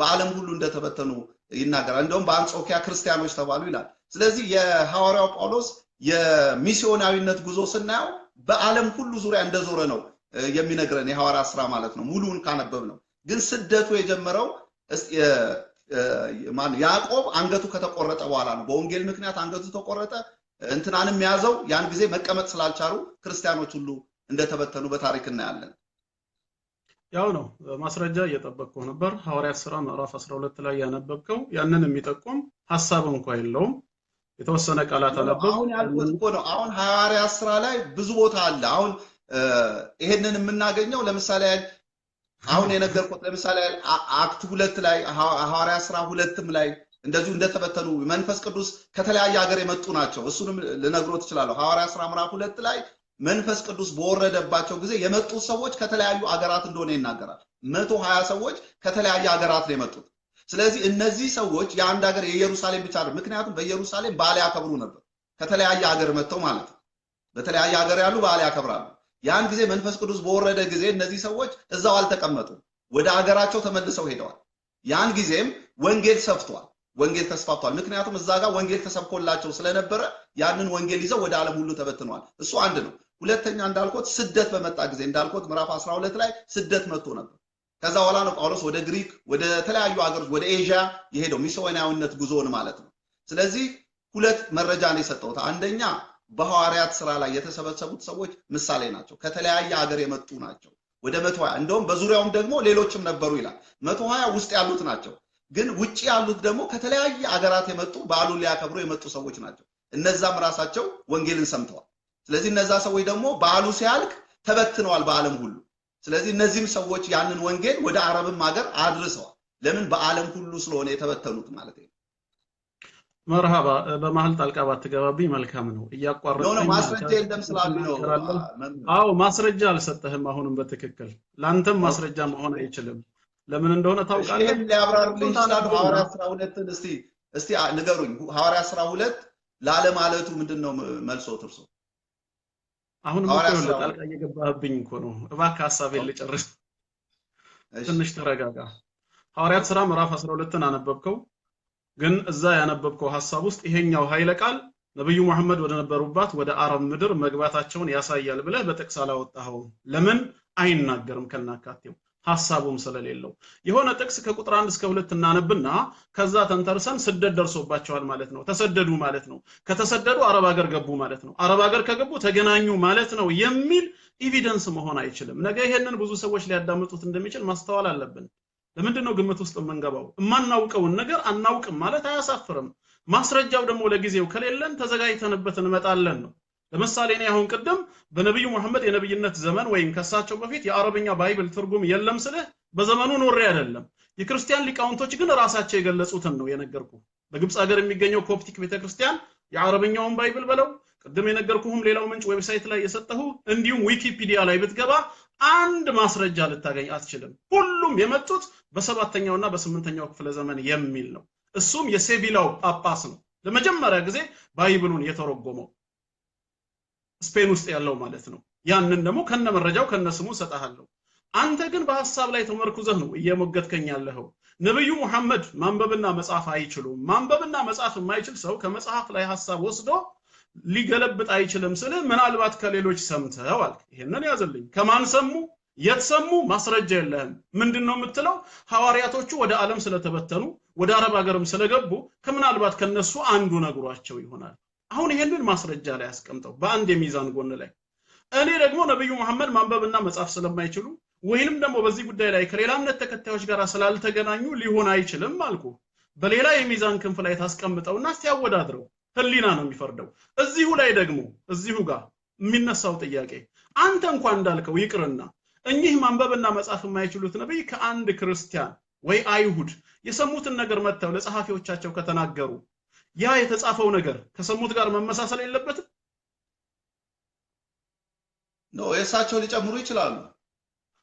[SPEAKER 1] በዓለም ሁሉ እንደተበተኑ ይናገራል። እንደውም በአንጾኪያ ክርስቲያኖች ተባሉ ይላል። ስለዚህ የሐዋርያው ጳውሎስ የሚስዮናዊነት ጉዞ ስናየው በዓለም ሁሉ ዙሪያ እንደዞረ ነው የሚነግረን የሐዋርያ ሥራ ማለት ነው። ሙሉውን ካነበብ ነው። ግን ስደቱ የጀመረው ያዕቆብ አንገቱ ከተቆረጠ በኋላ ነው። በወንጌል ምክንያት አንገቱ ተቆረጠ። እንትናንም ያዘው። ያን ጊዜ መቀመጥ ስላልቻሉ ክርስቲያኖች ሁሉ እንደተበተኑ በታሪክ እናያለን።
[SPEAKER 2] ያው ነው ማስረጃ እየጠበቅኩ ነበር። ሐዋርያት ሥራ ምዕራፍ 12 ላይ ያነበብከው ያንን የሚጠቁም ሐሳብ እንኳን የለውም። የተወሰነ ቃላት አነበብኩ።
[SPEAKER 1] አሁን ያልኩት እኮ ነው። አሁን ሐዋርያት ሥራ ላይ ብዙ ቦታ አለ። አሁን ይሄንን የምናገኘው ለምሳሌ አሁን የነገርኩት ለምሳሌ Act 2 ላይ ሐዋርያት ሥራ 2ም ላይ እንደዚሁ እንደተበተኑ መንፈስ ቅዱስ ከተለያየ ሀገር የመጡ ናቸው። እሱንም ልነግሮት እችላለሁ። ሐዋርያት ሥራ ምዕራፍ 2 ላይ መንፈስ ቅዱስ በወረደባቸው ጊዜ የመጡ ሰዎች ከተለያዩ አገራት እንደሆነ ይናገራል። 120 ሰዎች ከተለያየ አገራት ነው የመጡት። ስለዚህ እነዚህ ሰዎች የአንድ ሀገር የኢየሩሳሌም ብቻ አይደለም። ምክንያቱም በኢየሩሳሌም በዓል ያከብሩ ነበር። ከተለያየ ሀገር መጥተው ማለት ነው። በተለያየ ሀገር ያሉ በዓል ያከብራሉ። ያን ጊዜ መንፈስ ቅዱስ በወረደ ጊዜ እነዚህ ሰዎች እዛው አልተቀመጡም፣ ወደ ሀገራቸው ተመልሰው ሄደዋል። ያን ጊዜም ወንጌል ሰፍቷል፣ ወንጌል ተስፋፍቷል። ምክንያቱም እዛ ጋር ወንጌል ተሰብኮላቸው ስለነበረ ያንን ወንጌል ይዘው ወደ ዓለም ሁሉ ተበትነዋል። እሱ አንድ ነው። ሁለተኛ እንዳልኩት ስደት በመጣ ጊዜ እንዳልኩት ምዕራፍ 12 ላይ ስደት መጥቶ ነበር። ከዛ በኋላ ነው ጳውሎስ ወደ ግሪክ፣ ወደ ተለያዩ ሀገሮች፣ ወደ ኤዥያ የሄደው ሚስዮናዊነት ጉዞውን ማለት ነው። ስለዚህ ሁለት መረጃ ነው የሰጠሁት። አንደኛ በሐዋርያት ሥራ ላይ የተሰበሰቡት ሰዎች ምሳሌ ናቸው። ከተለያየ ሀገር የመጡ ናቸው። ወደ 120 እንደውም በዙሪያውም ደግሞ ሌሎችም ነበሩ ይላል። 120 ውስጥ ያሉት ናቸው። ግን ውጪ ያሉት ደግሞ ከተለያየ ሀገራት የመጡ በዓሉን ሊያከብሩ የመጡ ሰዎች ናቸው። እነዛም ራሳቸው ወንጌልን ሰምተዋል። ስለዚህ እነዛ ሰዎች ደግሞ በዓሉ ሲያልቅ ተበትነዋል በዓለም ሁሉ። ስለዚህ እነዚህም ሰዎች ያንን ወንጌል ወደ አረብም ሀገር አድርሰዋል። ለምን? በዓለም ሁሉ ስለሆነ የተበተኑት ማለት ነው።
[SPEAKER 2] መርሃባ። በመሃል ጣልቃ ባትገባብኝ መልካም ነው። እያቋረጥከኝ
[SPEAKER 1] ማስረጃ የለም ስላሉ ነው።
[SPEAKER 2] አዎ ማስረጃ አልሰጠህም። አሁንም በትክክል ላንተም ማስረጃ መሆን አይችልም። ለምን እንደሆነ ታውቃለህ?
[SPEAKER 1] ይሄን ሊያብራሩልኝ ይችላሉ። ሐዋርያት ሥራ 2ን እስቲ እስቲ ንገሩኝ። ሐዋርያት ሥራ 2 ላለማለቱ ምንድነው መልሶት እርሶ?
[SPEAKER 2] አሁንም እኮ ጣልቃ እየገባህብኝ እኮ ነው። እባክህ ሐሳቤን ልጨርስ። ትንሽ ተረጋጋ። ሐዋርያት ሥራ ምዕራፍ 12ን አነበብከው፣ ግን እዛ ያነበብከው ሐሳብ ውስጥ ይሄኛው ኃይለ ቃል ነብዩ መሐመድ ወደ ነበሩባት ወደ አረብ ምድር መግባታቸውን ያሳያል ብለህ በጥቅስ አላወጣኸውም። ለምን አይናገርም? ከናካቴው ሐሳቡም ስለሌለው የሆነ ጥቅስ ከቁጥር 1 እስከ 2 እናነብና ከዛ ተንተርሰን ስደት ደርሶባቸዋል ማለት ነው፣ ተሰደዱ ማለት ነው፣ ከተሰደዱ አረብ ሀገር ገቡ ማለት ነው፣ አረብ ሀገር ከገቡ ተገናኙ ማለት ነው የሚል evidence መሆን አይችልም። ነገ ይሄንን ብዙ ሰዎች ሊያዳምጡት እንደሚችል ማስተዋል አለብን። ለምንድን ነው ግምት ውስጥ የምንገባው? የማናውቀውን ነገር አናውቅም ማለት አያሳፍርም። ማስረጃው ደግሞ ለጊዜው ከሌለን ተዘጋጅተንበት እንመጣለን ነው። ለምሳሌ እኔ አሁን ቅድም በነብዩ መሐመድ የነብይነት ዘመን ወይም ከሳቸው በፊት የአረብኛ Bible ትርጉም የለም ስልህ በዘመኑ ኖሬ አይደለም። የክርስቲያን ሊቃውንቶች ግን ራሳቸው የገለጹትን ነው የነገርኩ። በግብጽ ሀገር የሚገኘው ኮፕቲክ ቤተክርስቲያን የአረብኛውን Bible በለው፣ ቅድም የነገርኩህም ሌላው ምንጭ website ላይ የሰጠሁ፣ እንዲሁም ዊኪፒዲያ ላይ ብትገባ አንድ ማስረጃ ልታገኝ አትችልም። ሁሉም የመጡት በ7ኛውና በ8ኛው ክፍለ ዘመን የሚል ነው። እሱም የሴቪላው ጳጳስ ነው ለመጀመሪያ ጊዜ Bible ኡን የተረጎመው፣ ስፔን ውስጥ ያለው ማለት ነው። ያንን ደግሞ ከነመረጃው ከነስሙ ሰጣለሁ። አንተ ግን በሐሳብ ላይ ተመርኩዘህ ነው እየሞገትከኝ ያለኸው። ነብዩ መሐመድ ማንበብና መጻፍ አይችሉም። ማንበብና መጻፍ የማይችል ሰው ከመጽሐፍ ላይ ሐሳብ ወስዶ ሊገለብጥ አይችልም ስልህ ምናልባት ከሌሎች ሰምተው አልክ። ይሄንን ያዘልኝ። ከማን ሰሙ? የት ሰሙ? ማስረጃ የለህም። ምንድነው የምትለው? ሐዋርያቶቹ ወደ ዓለም ስለተበተኑ ወደ አረብ ሀገርም ስለገቡ ከምናልባት ከነሱ አንዱ ነግሯቸው ይሆናል። አሁን ይሄንን ማስረጃ ላይ አስቀምጠው በአንድ የሚዛን ጎን ላይ። እኔ ደግሞ ነብዩ መሐመድ ማንበብና መጻፍ ስለማይችሉ ወይንም ደግሞ በዚህ ጉዳይ ላይ ከሌላ እምነት ተከታዮች ጋር ስላልተገናኙ ሊሆን አይችልም አልኩ። በሌላ የሚዛን ክንፍ ላይ ታስቀምጠውና ሲያወዳድረው ህሊና ነው የሚፈርደው። እዚሁ ላይ ደግሞ እዚሁ ጋር የሚነሳው ጥያቄ አንተ እንኳን እንዳልከው ይቅርና እኚህ ማንበብና መጻፍ የማይችሉት ነብይ ከአንድ ክርስቲያን ወይ አይሁድ የሰሙትን ነገር መጥተው ለጸሐፊዎቻቸው ከተናገሩ ያ የተጻፈው ነገር ከሰሙት ጋር መመሳሰል የለበትም?
[SPEAKER 1] No የሳቸው ሊጨምሩ ይችላሉ።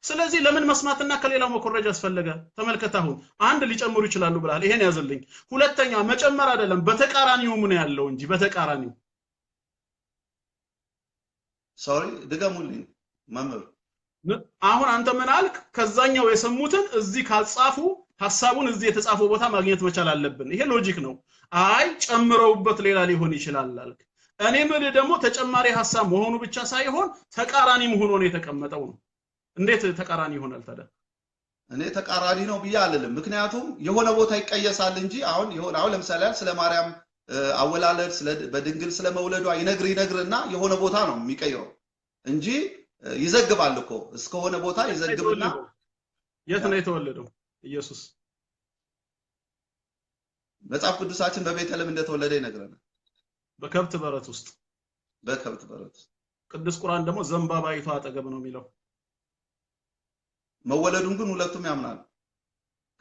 [SPEAKER 2] ስለዚህ ለምን መስማትና ከሌላው መኮረጅ አስፈለገ? ተመልከት፣ አሁን አንድ ሊጨምሩ ይችላሉ ብለሃል። ይሄን ያዘልኝ። ሁለተኛ መጨመር አይደለም በተቃራኒው ምን ያለው እንጂ በተቃራኒው።
[SPEAKER 1] Sorry ድገሙልኝ መምህር።
[SPEAKER 2] አሁን አንተ ምን አልክ? ከዛኛው የሰሙትን እዚህ ካልጻፉ ሐሳቡን እዚህ የተጻፈው ቦታ ማግኘት መቻል አለብን። ይሄ logic ነው። አይ ጨምረውበት ሌላ ሊሆን ይችላል አልክ። እኔ ምን ደግሞ ተጨማሪ ሐሳብ መሆኑ ብቻ ሳይሆን ተቃራኒም ሆኖ ነው የተቀመጠው ነው። እንዴት ተቃራኒ ይሆናል ታዲያ?
[SPEAKER 1] እኔ ተቃራኒ ነው ብዬ አልልም። ምክንያቱም የሆነ ቦታ ይቀየሳል እንጂ አሁን የሆነ አሁን ለምሳሌ ስለ ማርያም አወላለድ ስለ በድንግል ስለ መውለዷ ይነግርና የሆነ ቦታ ነው የሚቀይረው እንጂ ይዘግባል እኮ እስከሆነ ቦታ ይዘግብና።
[SPEAKER 2] የት ነው የተወለደው ኢየሱስ?
[SPEAKER 1] መጽሐፍ ቅዱሳችን በቤተልሔም እንደተወለደ ይነግረናል።
[SPEAKER 2] በከብት በረት ውስጥ።
[SPEAKER 1] በከብት በረት ውስጥ።
[SPEAKER 2] ቅዱስ ቁርአን ደግሞ ዘንባባይቷ አጠገብ ነው የሚለው።
[SPEAKER 1] መወለዱን ግን ሁለቱም ያምናሉ።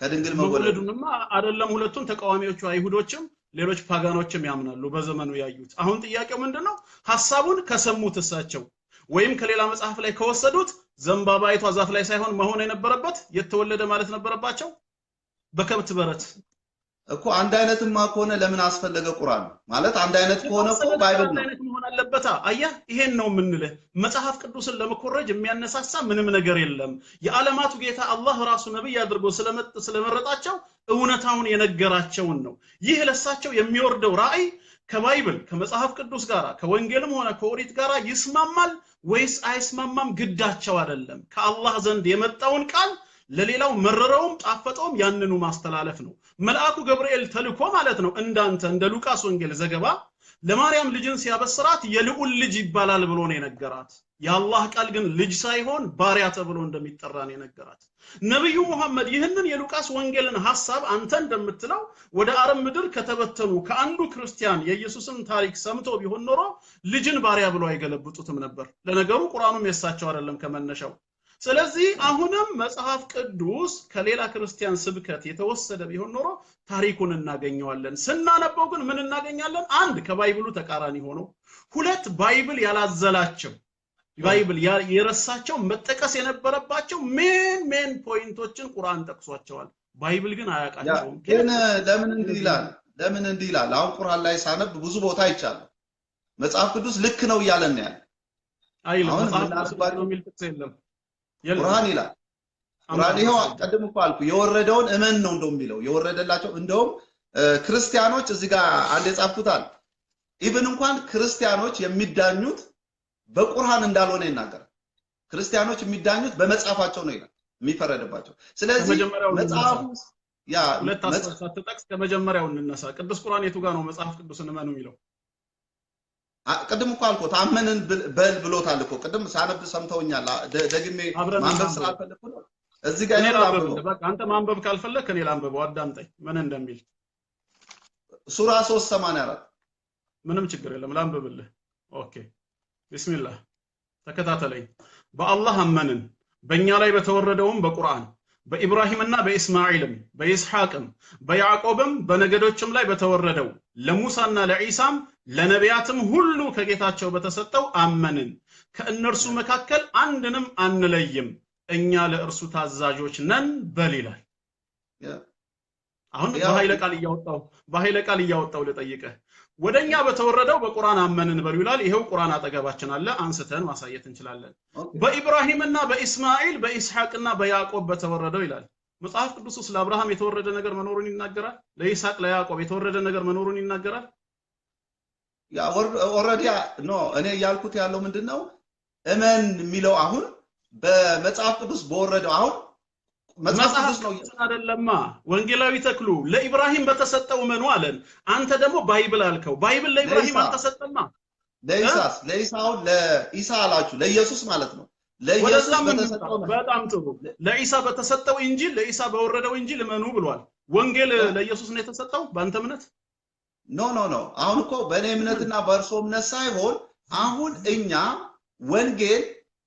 [SPEAKER 1] ከድንግል መወለዱንማ
[SPEAKER 2] አይደለም ሁለቱም ተቃዋሚዎቹ አይሁዶችም ሌሎች ፓጋኖችም ያምናሉ በዘመኑ ያዩት። አሁን ጥያቄው ምንድነው? ሐሳቡን ከሰሙት እሳቸው ወይም ከሌላ መጽሐፍ ላይ ከወሰዱት ዘንባባይቷ ዛፍ ላይ ሳይሆን መሆን የነበረበት የተወለደ ማለት ነበረባቸው በከብት በረት
[SPEAKER 1] እኮ። አንድ አይነትማ ከሆነ ለምን አስፈለገ ቁርአን? ማለት አንድ አይነት ከሆነ እኮ Bible ነው
[SPEAKER 2] አይነት መሆን አለበታ። አየህ፣ ይሄን ነው የምንልህ። መጽሐፍ ቅዱስን ለመኮረጅ የሚያነሳሳ ምንም ነገር የለም። የዓለማቱ ጌታ አላህ ራሱ ነብይ አድርጎ ስለመረጣቸው እውነታውን የነገራቸውን ነው። ይህ ለሳቸው የሚወርደው ራእይ ከ Bible ከመጽሐፍ ቅዱስ ጋር ከወንጌልም ሆነ ከኦሪት ጋር ይስማማል ወይስ አይስማማም ግዳቸው አይደለም። ከአላህ ዘንድ የመጣውን ቃል ለሌላው መረረውም ጣፈጠውም ያንኑ ማስተላለፍ ነው። መልአኩ ገብርኤል ተልኮ ማለት ነው እንዳንተ እንደ ሉቃስ ወንጌል ዘገባ ለማርያም ልጅን ሲያበስራት የልዑል ልጅ ይባላል ብሎ ነው የነገራት። የአላህ ቃል ግን ልጅ ሳይሆን ባሪያ ተብሎ እንደሚጠራ ነው የነገራት። ነብዩ መሐመድ ይህንን የሉቃስ ወንጌልን ሐሳብ አንተ እንደምትለው ወደ አረብ ምድር ከተበተኑ ከአንዱ ክርስቲያን የኢየሱስን ታሪክ ሰምቶ ቢሆን ኖሮ ልጅን ባሪያ ብሎ አይገለብጡትም ነበር። ለነገሩ ቁርአኑም የሳቸው አይደለም ከመነሻው። ስለዚህ አሁንም መጽሐፍ ቅዱስ ከሌላ ክርስቲያን ስብከት የተወሰደ ቢሆን ኖሮ ታሪኩን እናገኘዋለን። ስናነበው ግን ምን እናገኛለን? አንድ ከ Bible ኡ ተቃራኒ ሆኖ፣ ሁለት Bible ያላዘላቸው Bible የረሳቸው መጠቀስ የነበረባቸው main main point ኦችን ቁርአን ጠቅሷቸዋል። Bible ግን አያውቃቸውም።
[SPEAKER 1] ግን ለምን እንዲህ ይላል? ለምን እንዲህ ይላል? አሁን ቁርአን ላይ ሳነብ ብዙ ቦታ አይቻለሁ። መጽሐፍ ቅዱስ ልክ ነው እያለን ነው ያለ።
[SPEAKER 2] አይልም። መጽሐፍ ቅዱስ ልክ ነው የሚል ጥቅስ የለም።
[SPEAKER 1] ቁርአን ይላል። ቁርአን ይኸው ቀድም እኮ አልኩ የወረደውን እመን ነው እንደው የሚለው የወረደላቸው። እንደውም ክርስቲያኖች እዚህ ጋር አንድ የጻፍኩት አለ። even እንኳን ክርስቲያኖች የሚዳኙት በቁርአን እንዳልሆነ ይናገራል። ክርስቲያኖች የሚዳኙት በመጽሐፋቸው ነው ይላል የሚፈረድባቸው። ስለዚህ መጽሐፉ ያ
[SPEAKER 2] ሁለት ሳትጠቅስ ከመጀመሪያው እንነሳ። ቅዱስ ቁርአን የቱ ጋር ነው መጽሐፍ ቅዱስን እመኑ የሚለው?
[SPEAKER 1] ቅድም እኮ አልኩት አመንን በል ብሎታል እኮ ቅድም ሳነብ ሰምተውኛል። ደግሜ ማንበብ ስላልፈለኩ ነው። እዚህ ጋር
[SPEAKER 2] ይላል። በቃ አንተ ማንበብ ካልፈለክ እኔ ላንብበው፣ አዳምጠኝ ምን እንደሚል።
[SPEAKER 1] ሱራ 384
[SPEAKER 2] ምንም ችግር የለም ላንብብልህ። okay ቢስሚላህ ተከታተለኝ። በአላህ አመንን በእኛ ላይ በተወረደውም በቁርአን በኢብራሂምና በኢስማኤልም በይስሐቅም በያዕቆብም በነገዶችም ላይ በተወረደው ለሙሳና ለዒሳም ለነቢያትም ሁሉ ከጌታቸው በተሰጠው አመንን፣ ከእነርሱ መካከል አንድንም አንለይም፣ እኛ ለእርሱ ታዛዦች ነን በል ይላል። አሁን በኃይለ ቃል እያወጣው ልጠይቅህ። ወደኛ በተወረደው በቁርአን አመንን በሉ ይላል። ይሄው ቁርአን አጠገባችን አለ፣ አንስተን ማሳየት እንችላለን። በኢብራሂምና በኢስማኤል በኢስሐቅና በያዕቆብ በተወረደው ይላል። መጽሐፍ ቅዱስ ውስጥ ለአብርሃም የተወረደ ነገር መኖሩን ይናገራል? ለይስሐቅ ለያዕቆብ የተወረደ ነገር መኖሩን ይናገራል?
[SPEAKER 1] ያ already no እኔ እያልኩት ያለው ምንድነው እመን የሚለው አሁን በመጽሐፍ ቅዱስ በወረደው አሁን
[SPEAKER 2] መጽሐፍ ቅዱስ ነው አይደለማ። ወንጌላዊ ተክሉ ለኢብራሂም በተሰጠው እመኑ አለን። አንተ ደግሞ Bible አልከው። Bible ለኢብራሂም አልተሰጠማ።
[SPEAKER 1] ለኢሳስ ለኢሳው ለኢሳ አላችሁ ለኢየሱስ ማለት ነው። ለኢየሱስ በተሰጠው
[SPEAKER 2] በጣም ጥሩ። ለኢሳ በተሰጠው ኢንጂል ለኢሳ በወረደው ኢንጂል እመኑ ብሏል። ወንጌል ለኢየሱስ ነው የተሰጠው በአንተ እምነት?
[SPEAKER 1] no no no አሁን እኮ በእኔ እምነትና በእርሶ እምነት ሳይሆን አሁን እኛ ወንጌል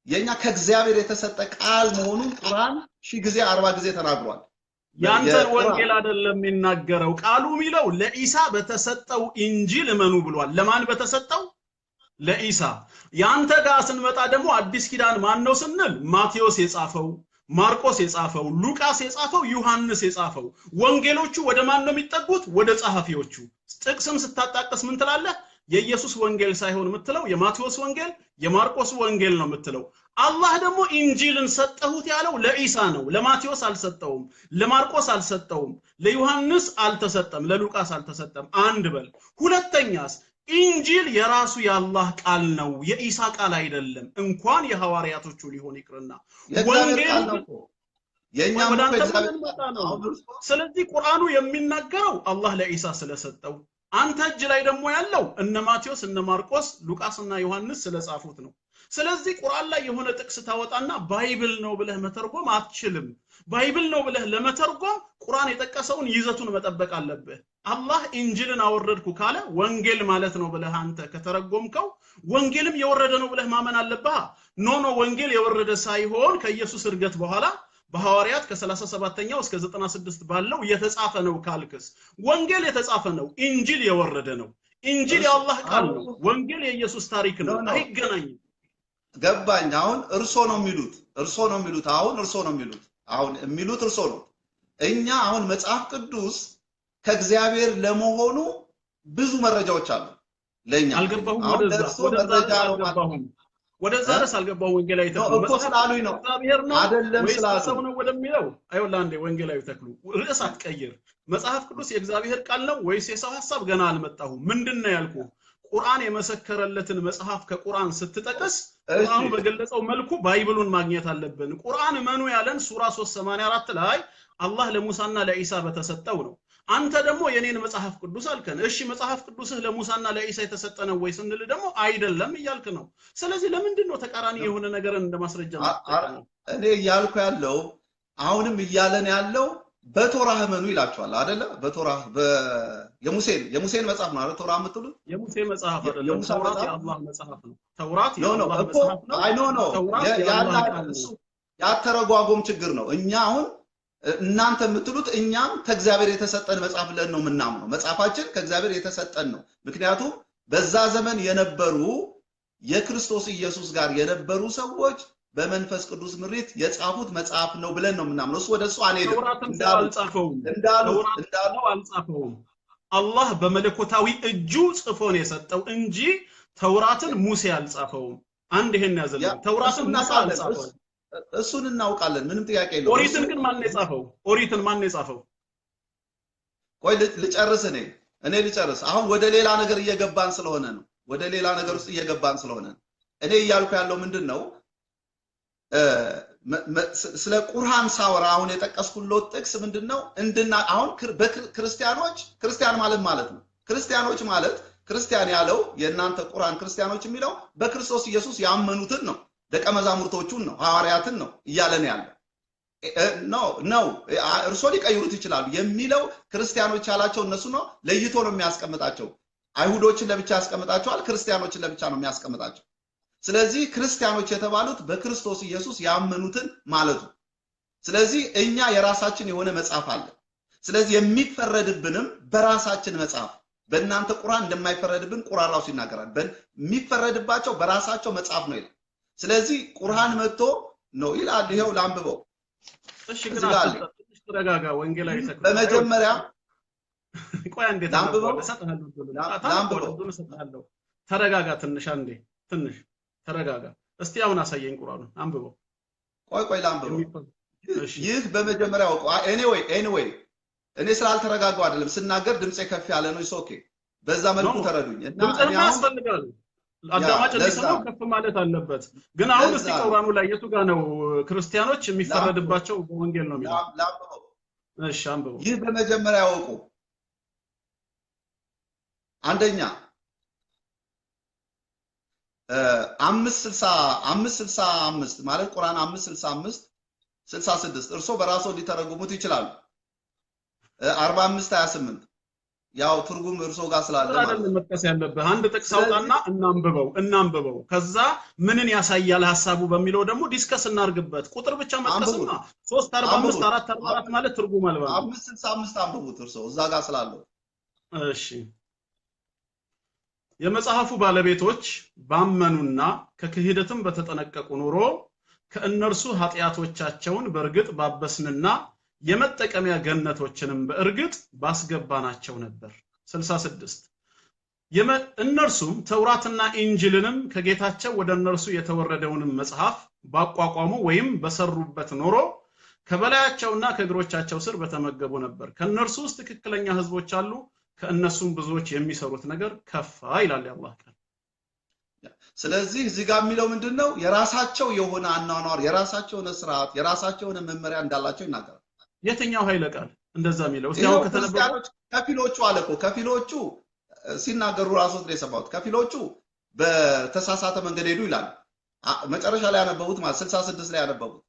[SPEAKER 1] የኛ ከእግዚአብሔር የተሰጠ ቃል መሆኑን ቁርአን ሺህ ጊዜ 40 ጊዜ ተናግሯል።
[SPEAKER 2] ያንተን ወንጌል አይደለም የሚናገረው። ቃሉ የሚለው ለኢሳ በተሰጠው ኢንጂል እመኑ ብሏል። ለማን በተሰጠው? ለኢሳ። ያንተ ጋር ስንመጣ ደግሞ አዲስ ኪዳን ማን ነው ስንል ማቴዎስ የጻፈው፣ ማርቆስ የጻፈው፣ ሉቃስ የጻፈው፣ ዮሐንስ የጻፈው። ወንጌሎቹ ወደ ማን ነው የሚጠጉት? ወደ ጸሐፊዎቹ። ጥቅስም ስታጣቅስ ምን ትላለህ? የኢየሱስ ወንጌል ሳይሆን የምትለው የማቴዎስ ወንጌል የማርቆስ ወንጌል ነው የምትለው። አላህ ደግሞ ኢንጂልን ሰጠሁት ያለው ለኢሳ ነው፣ ለማቴዎስ አልሰጠውም፣ ለማርቆስ አልሰጠውም፣ ለዮሐንስ አልተሰጠም፣ ለሉቃስ አልተሰጠም። አንድ በል። ሁለተኛስ ኢንጂል የራሱ የአላህ ቃል ነው፣ የኢሳ ቃል አይደለም። እንኳን የሐዋርያቶቹ ሊሆን ይቅርና
[SPEAKER 1] ወንጌል የኛም
[SPEAKER 2] ነው። ስለዚህ ቁርአኑ የሚናገረው አላህ ለኢሳ ስለሰጠው፣ አንተ እጅ ላይ ደግሞ ያለው እነ ማቴዎስ እነ ማርቆስ ሉቃስና ዮሐንስ ስለጻፉት ነው። ስለዚህ ቁርአን ላይ የሆነ ጥቅስ ታወጣና Bible ነው ብለህ መተርጎም አትችልም። Bible ነው ብለህ ለመተርጎም ቁርአን የጠቀሰውን ይዘቱን መጠበቅ አለብህ። አላህ ኢንጂልን አወረድኩ ካለ ወንጌል ማለት ነው ብለህ አንተ ከተረጎምከው ወንጌልም የወረደ ነው ብለህ ማመን አለብህ። no no ወንጌል የወረደ ሳይሆን ከኢየሱስ እርገት በኋላ በሐዋርያት ከ37ኛው እስከ 96 ባለው የተጻፈ ነው ካልክስ ወንጌል የተጻፈ ነው፣ ኢንጂል የወረደ ነው። ኢንጂል የአላህ ቃል ነው፣ ወንጌል የኢየሱስ ታሪክ ነው። አይገናኝም።
[SPEAKER 1] ገባኝ። አሁን እርሶ ነው የሚሉት እርሶ ነው የሚሉት አሁን እርሶ ነው የሚሉት አሁን የሚሉት እርሶ ነው። እኛ አሁን መጽሐፍ ቅዱስ ከእግዚአብሔር ለመሆኑ ብዙ መረጃዎች አሉ ለኛ።
[SPEAKER 2] አልገባሁም። ወደዛ ድረስ አልገባሁም። ወንጌላዊ ተክሉ
[SPEAKER 1] እኮ ስላሉኝ ነው
[SPEAKER 2] እግዚአብሔር ነው
[SPEAKER 1] አይደለም ስላሉ
[SPEAKER 2] ሰው ነው ወደሚለው አይወላ እንዴ ወንጌላዊ ተክሉ ርዕስ አትቀይር። መጽሐፍ ቅዱስ የእግዚአብሔር ቃል ነው ወይስ የሰው ሐሳብ? ገና አልመጣሁም። ምንድነው ያልኩህ? ቁርአን የመሰከረለትን መጽሐፍ ከቁርአን ስትጠቅስ ቁርአኑ በገለጸው መልኩ Bible ኡን ማግኘት አለብን። ቁርአን እመኑ ያለን ሱራ 384 ላይ አላህ ለሙሳና ለኢሳ በተሰጠው ነው። አንተ ደግሞ የኔን መጽሐፍ ቅዱስ አልከን። እሺ መጽሐፍ ቅዱስህ ለሙሳና ለኢሳ የተሰጠ ነው ወይ ስንል ደግሞ አይደለም እያልክ ነው። ስለዚህ ለምንድን ነው ተቃራኒ የሆነ ነገርን እንደማስረጃ የምትጠቀመው?
[SPEAKER 1] እኔ እያልኩ ያለው አሁንም እያለን ያለው በቶራህ እመኑ ይላቸዋል አይደለ? በቶራህ የሙሴን መጽሐፍ ነው አይደል? ቶራ የምትሉት
[SPEAKER 2] የሙሴ መጽሐፍ አይደለም። ተውራት የአላህ መጽሐፍ ነው። ተውራት የአላህ መጽሐፍ ነው።
[SPEAKER 1] አይ no no እሱ ያተረጓጎም ችግር ነው። እኛ አሁን እናንተ የምትሉት እኛም ከእግዚአብሔር የተሰጠን መጽሐፍ ብለን ነው የምናምነው። መጽሐፋችን ከእግዚአብሔር የተሰጠን ነው። ምክንያቱም በዛ ዘመን የነበሩ የክርስቶስ ኢየሱስ ጋር የነበሩ ሰዎች በመንፈስ ቅዱስ ምሪት የጻፉት መጽሐፍ ነው ብለን ነው የምናምነው። እሱ ወደ እሱ አልሄድም።
[SPEAKER 2] እንዳሉ አልጻፈውም። አላህ በመለኮታዊ እጁ ጽፎ ነው የሰጠው እንጂ ተውራትን ሙሴ አልጻፈውም። አንድ ይሄን ያዘልኝ። ተውራትን ሙሴ አልጻፈውም።
[SPEAKER 1] እሱን እናውቃለን፣ ምንም ጥያቄ የለውም።
[SPEAKER 2] ኦሪትን ግን ማን ነው የጻፈው? ኦሪትን ማን ነው የጻፈው?
[SPEAKER 1] ቆይ ልጨርስ፣ እኔ ልጨርስ። አሁን ወደ ሌላ ነገር እየገባን ስለሆነ ነው። ወደ ሌላ ነገር ውስጥ እየገባን ስለሆነ ነው። እኔ እያልኩ ያለው ምንድነው፣ ስለ ቁርአን ሳወራ አሁን የጠቀስኩለት ጥቅስ ምንድነው እንድና አሁን በክርስቲያኖች ክርስቲያን ማለት ማለት ነው። ክርስቲያኖች ማለት ክርስቲያን ያለው የእናንተ ቁርአን ክርስቲያኖች የሚለው በክርስቶስ ኢየሱስ ያመኑትን ነው፣ ደቀ መዛሙርቶቹን ነው፣ ሐዋርያትን ነው እያለን ያለው ነው። እርሶ ሊቀይሩት ይችላሉ የሚለው ክርስቲያኖች ያላቸው እነሱ ነው። ለይቶ ነው የሚያስቀምጣቸው። አይሁዶችን ለብቻ ያስቀምጣቸዋል፣ ክርስቲያኖችን ለብቻ ነው የሚያስቀምጣቸው። ስለዚህ ክርስቲያኖች የተባሉት በክርስቶስ ኢየሱስ ያመኑትን ማለት ነው። ስለዚህ እኛ የራሳችን የሆነ መጽሐፍ አለ። ስለዚህ የሚፈረድብንም በራሳችን መጽሐፍ፣ በእናንተ ቁርአን እንደማይፈረድብን ቁርአን ራሱ ይናገራል። የሚፈረድባቸው በራሳቸው መጽሐፍ ነው ይላል። ስለዚህ ቁርአን መጥቶ ነው ይላል። ይሄው ላንብበው።
[SPEAKER 2] እሺ ግን ትንሽ ተረጋጋ። ወንጌላዊ ተክሉ
[SPEAKER 1] በመጀመሪያ
[SPEAKER 2] ቆይ አንዴ
[SPEAKER 1] ላንብበው።
[SPEAKER 2] እሰጥሃለሁ። ተረጋጋ ትንሽ፣ አንዴ ትንሽ ተረጋጋ። እስቲ አሁን አሳየኝ ቁርአኑን አንብበው።
[SPEAKER 1] ቆይ ላንብበው። ይህ በመጀመሪያው anyway እኔ ስላልተረጋጋው አይደለም ስናገር ድምጼ ከፍ ያለ ነው። It's okay፣ በዛ መልኩ ተረዱኝ። እና
[SPEAKER 2] እኔ አሁን ያስፈልጋል አዳማጭ እንዲሰማው ከፍ ማለት አለበት። ግን አሁን እስቲ ቁርአኑ ላይ የቱ ጋር ነው ክርስቲያኖች የሚፈረድባቸው በወንጌል ነው የሚለው?
[SPEAKER 1] ላንብበው።
[SPEAKER 2] እሺ አንብበው።
[SPEAKER 1] ይህ በመጀመሪያ ወቁ አንደኛ 565 ማለት ቁርአን 565 66 እርሶ በራስዎ ሊተረጉሙት ይችላሉ። 45 28 ያው ትርጉም እርሶ ጋር ስላለ
[SPEAKER 2] ማለት ነው መጥቀስ ያለብህ። አንድ ጥቅስ አውጣና እናንብበው። ከዛ ምንን ያሳያል ሐሳቡ በሚለው ደግሞ discuss እናርግበት። ቁጥር ብቻ መጥቀስና 3 45 4 44 ማለት ትርጉም አልባ ነው።
[SPEAKER 1] 565 አንብቡት እርሶ እዛ ጋር ስላለው።
[SPEAKER 2] እሺ የመጽሐፉ ባለቤቶች ባመኑና ከክህደትም በተጠነቀቁ ኖሮ ከእነርሱ ኃጢአቶቻቸውን በእርግጥ ባበስንና የመጠቀሚያ ገነቶችንም በእርግጥ ባስገባናቸው ነበር። 66 እነርሱም ተውራትና ኢንጂልንም ከጌታቸው ወደ እነርሱ የተወረደውንም መጽሐፍ ባቋቋሙ ወይም በሰሩበት ኖሮ ከበላያቸውና ከእግሮቻቸው ስር በተመገቡ ነበር። ከእነርሱ ውስጥ ትክክለኛ ህዝቦች አሉ፣ ከእነሱም ብዙዎች የሚሰሩት ነገር ከፋ ይላል የአላህ ቃል።
[SPEAKER 1] ስለዚህ እዚህ ጋር የሚለው ምንድነው? የራሳቸው የሆነ አኗኗር፣ የራሳቸው የሆነ ስርዓት፣ የራሳቸው የሆነ መመሪያ እንዳላቸው ይናገራል።
[SPEAKER 2] የትኛው ኃይለ ቃል እንደዛ የሚለው? እስቲ አሁን ከተነበበው
[SPEAKER 1] ከፊሎቹ አለ እኮ ከፊሎቹ ሲናገሩ ራሱ ነው የሰማሁት። ከፊሎቹ በተሳሳተ መንገድ ሄዱ ይላል። መጨረሻ ላይ ያነበቡት ማለት 66 ላይ ያነበቡት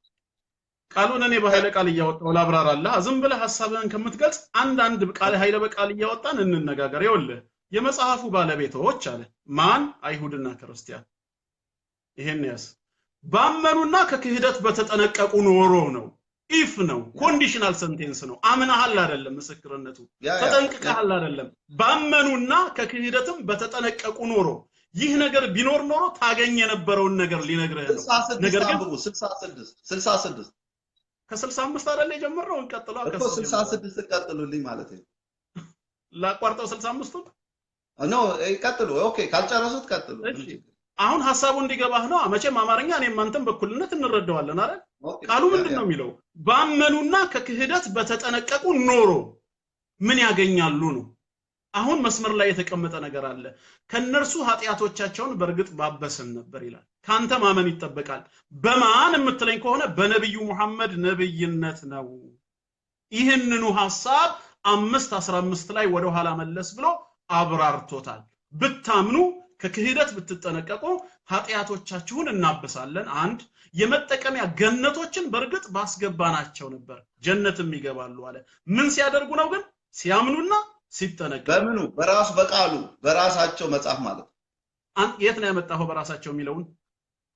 [SPEAKER 2] ቃሉን እኔ በኃይለ ቃል እያወጣው ላብራራልህ። ዝም ብለህ ሐሳብህን ከምትገልጽ አንዳንድ ቃል ኃይለ በቃል እያወጣን እንነጋገር። ይኸውልህ የመጽሐፉ ባለቤቶች አለ ማን? አይሁድና ክርስቲያን። ይሄን ያዝ። ባመኑና ከክህደት በተጠነቀቁ ኖሮ ነው። If ነው፣ conditional sentence ነው። አምናሃል አይደለም ምስክርነቱ፣ ተጠንቅቀሃል አይደለም። ባመኑና ከክህደትም በተጠነቀቁ ኖሮ ይህ ነገር ቢኖር ኖሮ ታገኝ የነበረውን ነገር ሊነግርህ ነው። ነገር ግን
[SPEAKER 1] 66
[SPEAKER 2] ከ65 አይደል የጀመርነው? እንቀጥለው።
[SPEAKER 1] እኮ 66 ቀጥሉልኝ ማለት ነው።
[SPEAKER 2] ላቋርጠው 65ቱን?
[SPEAKER 1] No ቀጥሉ። Okay ካልጨረሱት ቀጥሉ።
[SPEAKER 2] አሁን ሐሳቡ እንዲገባህ ነው። መቼም አማርኛ እኔም አንተም በኩልነት እንረዳዋለን አይደል? ቃሉ ምንድነው የሚለው? ባመኑና ከክህደት በተጠነቀቁ ኖሮ ምን ያገኛሉ ነው። አሁን መስመር ላይ የተቀመጠ ነገር አለ። ከነርሱ ኃጢአቶቻቸውን በእርግጥ ባበስን ነበር ይላል። ካንተ ማመን ይጠበቃል። በማን የምትለኝ ከሆነ በነብዩ መሐመድ ነብይነት ነው። ይህንኑ ሐሳብ 5:15 ላይ ወደ ኋላ መለስ ብሎ አብራርቶታል። ብታምኑ ከክህደት ብትጠነቀቁ ኃጢአቶቻችሁን እናብሳለን። አንድ የመጠቀሚያ ገነቶችን በእርግጥ ባስገባናቸው ነበር፣ ጀነትም ይገባሉ አለ። ምን ሲያደርጉ ነው ግን? ሲያምኑና ሲጠነቀቁ።
[SPEAKER 1] በምኑ? በራሱ በቃሉ በራሳቸው መጽሐፍ ማለት ነው።
[SPEAKER 2] የት ነው ያመጣኸው በራሳቸው የሚለውን?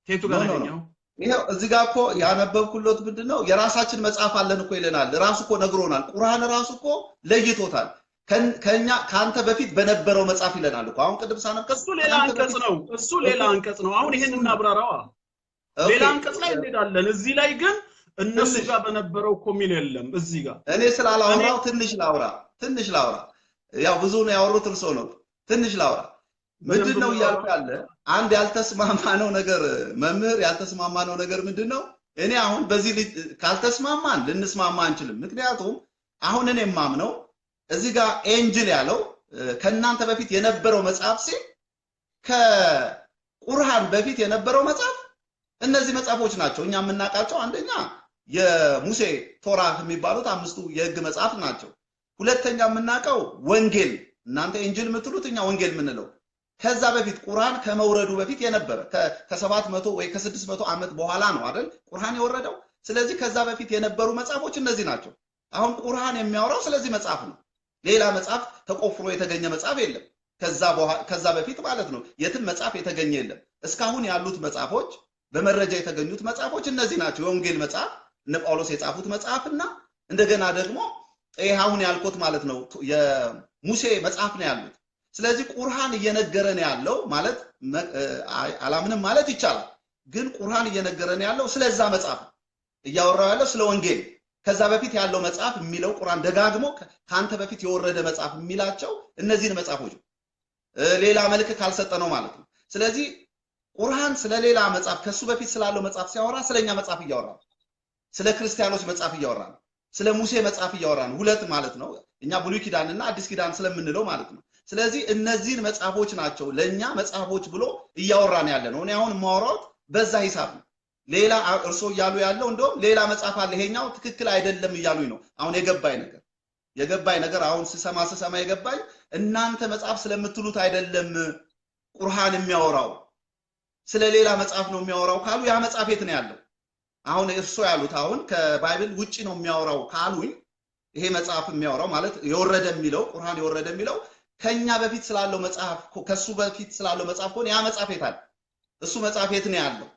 [SPEAKER 2] ከየቱ ጋር ያገኘኸው?
[SPEAKER 1] ይሄው እዚህ ጋር እኮ ያነበብኩለት ምንድነው የራሳችን መጽሐፍ አለን እኮ ይለናል። ራሱ እኮ ነግሮናል። ቁርአን ራሱ እኮ ለይቶታል። ከኛ ካንተ በፊት በነበረው መጽሐፍ ይለናል እኮ። አሁን ቅድም ሳነብ
[SPEAKER 2] እሱ ሌላ አንቀጽ ነው። እሱ ሌላ አንቀጽ ነው። አሁን ይሄን እናብራራዋ። ሌላ አንቀጽ ላይ እንሄዳለን። እዚህ ላይ ግን እነሱ ጋር በነበረው እኮ የሚል የለም። እዚህ ጋር
[SPEAKER 1] እኔ ስላላወራው ትንሽ ላውራ። ያው ብዙ ነው ያወሩት እርሶ ነው። ትንሽ ላውራ። ምንድነው እያልኩ ያለ አንድ ያልተስማማነው ነገር መምህር፣ ያልተስማማነው ነገር ምንድነው? እኔ አሁን በዚህ ካልተስማማን ልንስማማ አንችልም። ምክንያቱም አሁን እኔ የማምነው እዚህ ጋር ኤንጅል ያለው ከእናንተ በፊት የነበረው መጽሐፍ ሲል ከቁርአን በፊት የነበረው መጽሐፍ እነዚህ መጽሐፎች ናቸው። እኛ የምናውቃቸው አንደኛ የሙሴ ቶራ የሚባሉት 5ቱ የህግ መጽሐፍ ናቸው። ሁለተኛ የምናውቀው ወንጌል፣ እናንተ ኢንጂል የምትሉት እኛ ወንጌል የምንለው ከዛ በፊት ቁርአን ከመውረዱ በፊት የነበረ ከ700 ወይ ከ600 ዓመት በኋላ ነው አይደል ቁርአን የወረደው። ስለዚህ ከዛ በፊት የነበሩ መጽሐፎች እነዚህ ናቸው። አሁን ቁርአን የሚያወራው ስለዚህ መጽሐፍ ነው። ሌላ መጽሐፍ ተቆፍሮ የተገኘ መጽሐፍ የለም። ከዛ በፊት ማለት ነው የትም መጽሐፍ የተገኘ የለም። እስካሁን ያሉት መጽሐፎች በመረጃ የተገኙት መጽሐፎች እነዚህ ናቸው። የወንጌል መጽሐፍ እነ ጳውሎስ የጻፉት መጽሐፍና እንደገና ደግሞ ይሄ አሁን ያልኩት ማለት ነው የሙሴ መጽሐፍ ነው ያሉት። ስለዚህ ቁርአን እየነገረን ያለው ማለት አላምንም ማለት ይቻላል፣ ግን ቁርአን እየነገረን ያለው ስለዛ መጽሐፍ እያወራው ያለው ስለ ወንጌል ከዛ በፊት ያለው መጽሐፍ የሚለው ቁርአን ደጋግሞ ካንተ በፊት የወረደ መጽሐፍ የሚላቸው እነዚህን መጽሐፎች ሌላ መልክ ካልሰጠ ነው ማለት ነው። ስለዚህ ቁርአን ስለሌላ መጽሐፍ ከሱ በፊት ስላለው መጽሐፍ ሲያወራ ስለኛ መጽሐፍ እያወራ ነው። ስለ ክርስቲያኖች መጽሐፍ እያወራ ነው። ስለ ሙሴ መጽሐፍ እያወራ ነው። ሁለት ማለት ነው። እኛ ብሉይ ኪዳንና አዲስ ኪዳን ስለምንለው ማለት ነው። ስለዚህ እነዚህን መጽሐፎች ናቸው ለኛ መጽሐፎች ብሎ እያወራን ያለ ነው። እኔ አሁን የማወራው በዛ ሂሳብ ነው። ሌላ እርሶ እያሉ ያለው እንደውም ሌላ መጽሐፍ አለ ይሄኛው ትክክል አይደለም እያሉኝ ነው። አሁን የገባኝ ነገር አሁን ስሰማ የገባኝ እናንተ መጽሐፍ ስለምትሉት አይደለም ቁርአን የሚያወራው ስለ ሌላ መጽሐፍ ነው የሚያወራው ካሉ ያ መጽሐፍ የት ነው ያለው? አሁን እርሶ ያሉት አሁን ከ Bible ውጪ ነው የሚያወራው ካሉኝ ይሄ መጽሐፍ የሚያወራው ማለት የወረደ የሚለው ቁርአን የወረደ የሚለው ከኛ በፊት ስላለው መጽሐፍ ከሱ በፊት ስላለው መጽሐፍ ከሆነ ያ መጽሐፍ የት አለ? እሱ መጽሐፍ የት ነው ያለው?